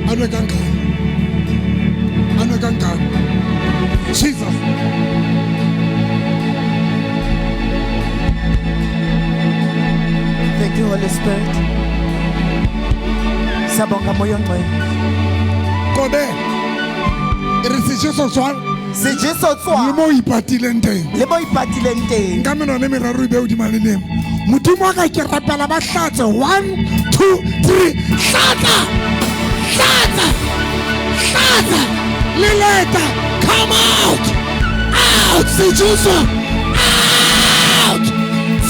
A nwe ka nkane. A nwe ka nkane. Jesus. Thank you Holy Spirit. Siyabonga Moya Ongcwele. Kobe. E re sejeso tswang. Sejeso tswang. Le mo o ipatileng teng. Le mo ipatileng teng. Nka menwana e meraro e be hodima leleme. Modimo wa ka ke rapela ba hlatse. 1 2 3. Hlatsa. Hlatsa. Hlatsa. Leleta. Come out. Out sejeso. Out.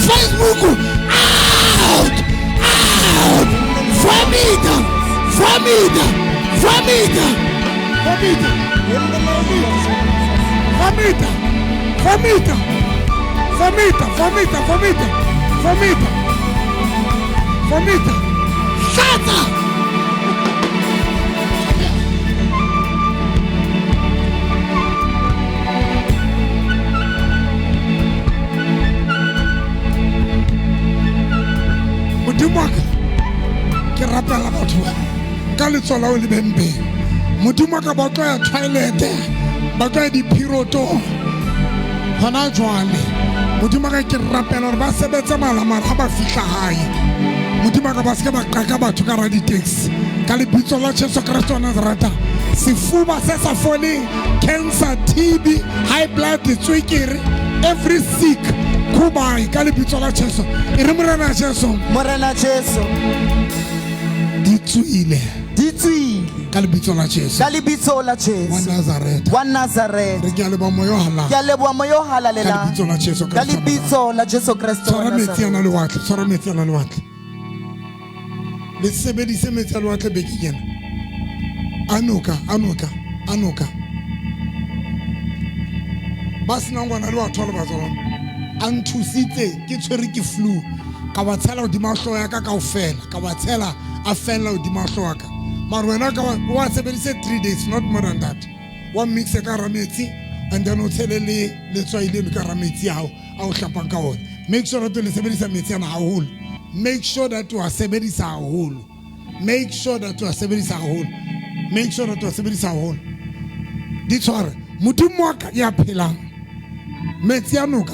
Facebook. Out. Out. Vomita. Vomita. Vomita. Vomita. Vomita. Vomita. Vomita. Vomita. Vomita. Vomita. Vomita. Hlatsa. Modimo wa ka ke rapela batho ba ka letsoho la o le bempeng. Modimo wa ka ba tlo ya toilet, ba tlo ya diphiroto hona jwale. Modimo wa ka ke rapela hore ba sebetse malamara ha ba fihla hae. Modimo wa ka ba se ke ba qaka batho ka hara di-taxi. Ka lebitso la Jesu Kreste wa Nazareta, sefuba se sa foleng, cancer, TB, high blood, tswekere, every sick kubai ka lebitso la Jesu. E re Morena Jesu. Morena Jesu. Di tswile. Di tswile. Ka lebitso la Jesu. Ka lebitso la Jesu. Wa Nazareth. Wa Nazareth. Re ke a leboha Moya o halalelang. Ke a leboha Moya o halalelang. Ka lebitso la Jesu Ka Kreste. lebitso la Jesu Kreste wa Tshwara metsi ana Nazareth. lewatle, tshwara metsi ana lewatle. Le sebedise metsi a lewatle bekeng ena. A noka, a noka, a noka. Ba senang ngwana le wa thola batswalana. A nthusitse ke tshwere ke flu. Ka ba tshela hodima hlooho ya ka kaofela. Ka ba tshela a fella hodima hlooho ya ka. Mara wena ka wa sebedise 3 days, not more than that. Wa mixe ka hara metsi and then o tshele le letswai leno ka hara metsi a hao a o hlapang ka ona. Make sure that o le sebedisa metsi ana haholo. Make sure that o a sebedisa haholo. Make sure that o a sebedisa haholo. Make sure that o a sebedisa haholo. Di tshware. Modimo wa ka ya phelang. Metsi a noka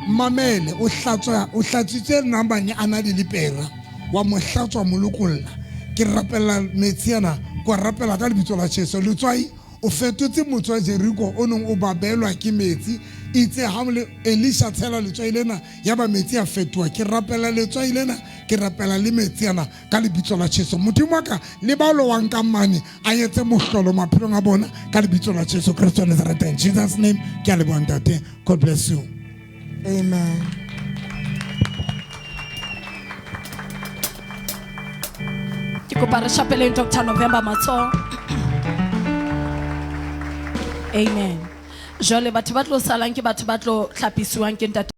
mamele o hlatswa o hlatswitse nambane a na le lepera wa mo hlatswa mo lokolla. Ke rapela metsi ana ko rapela ka lebitso la Jesu. Letswai o fetotse motse wa Jericho o neng o babelwa ke metsi. Itse ha le Elisha tshela letswai lena ya ba metsi a fetoha. Ke rapela letswai lena, ke rapela le metsi ana ka lebitso la Jesu. Modimo wa ka le ba lowang ka mane a etse mohlolo maphelong a bona ka lebitso la Jesu Kreste wa Nazareth. In Jesus name, ke a leboha ntate. God bless you. Amen. Ke kopa re shapeleng Dr. November matsoho. Amen. Jwale batho ba tlo salang ke batho ba tlo hlapisiwang ke ntate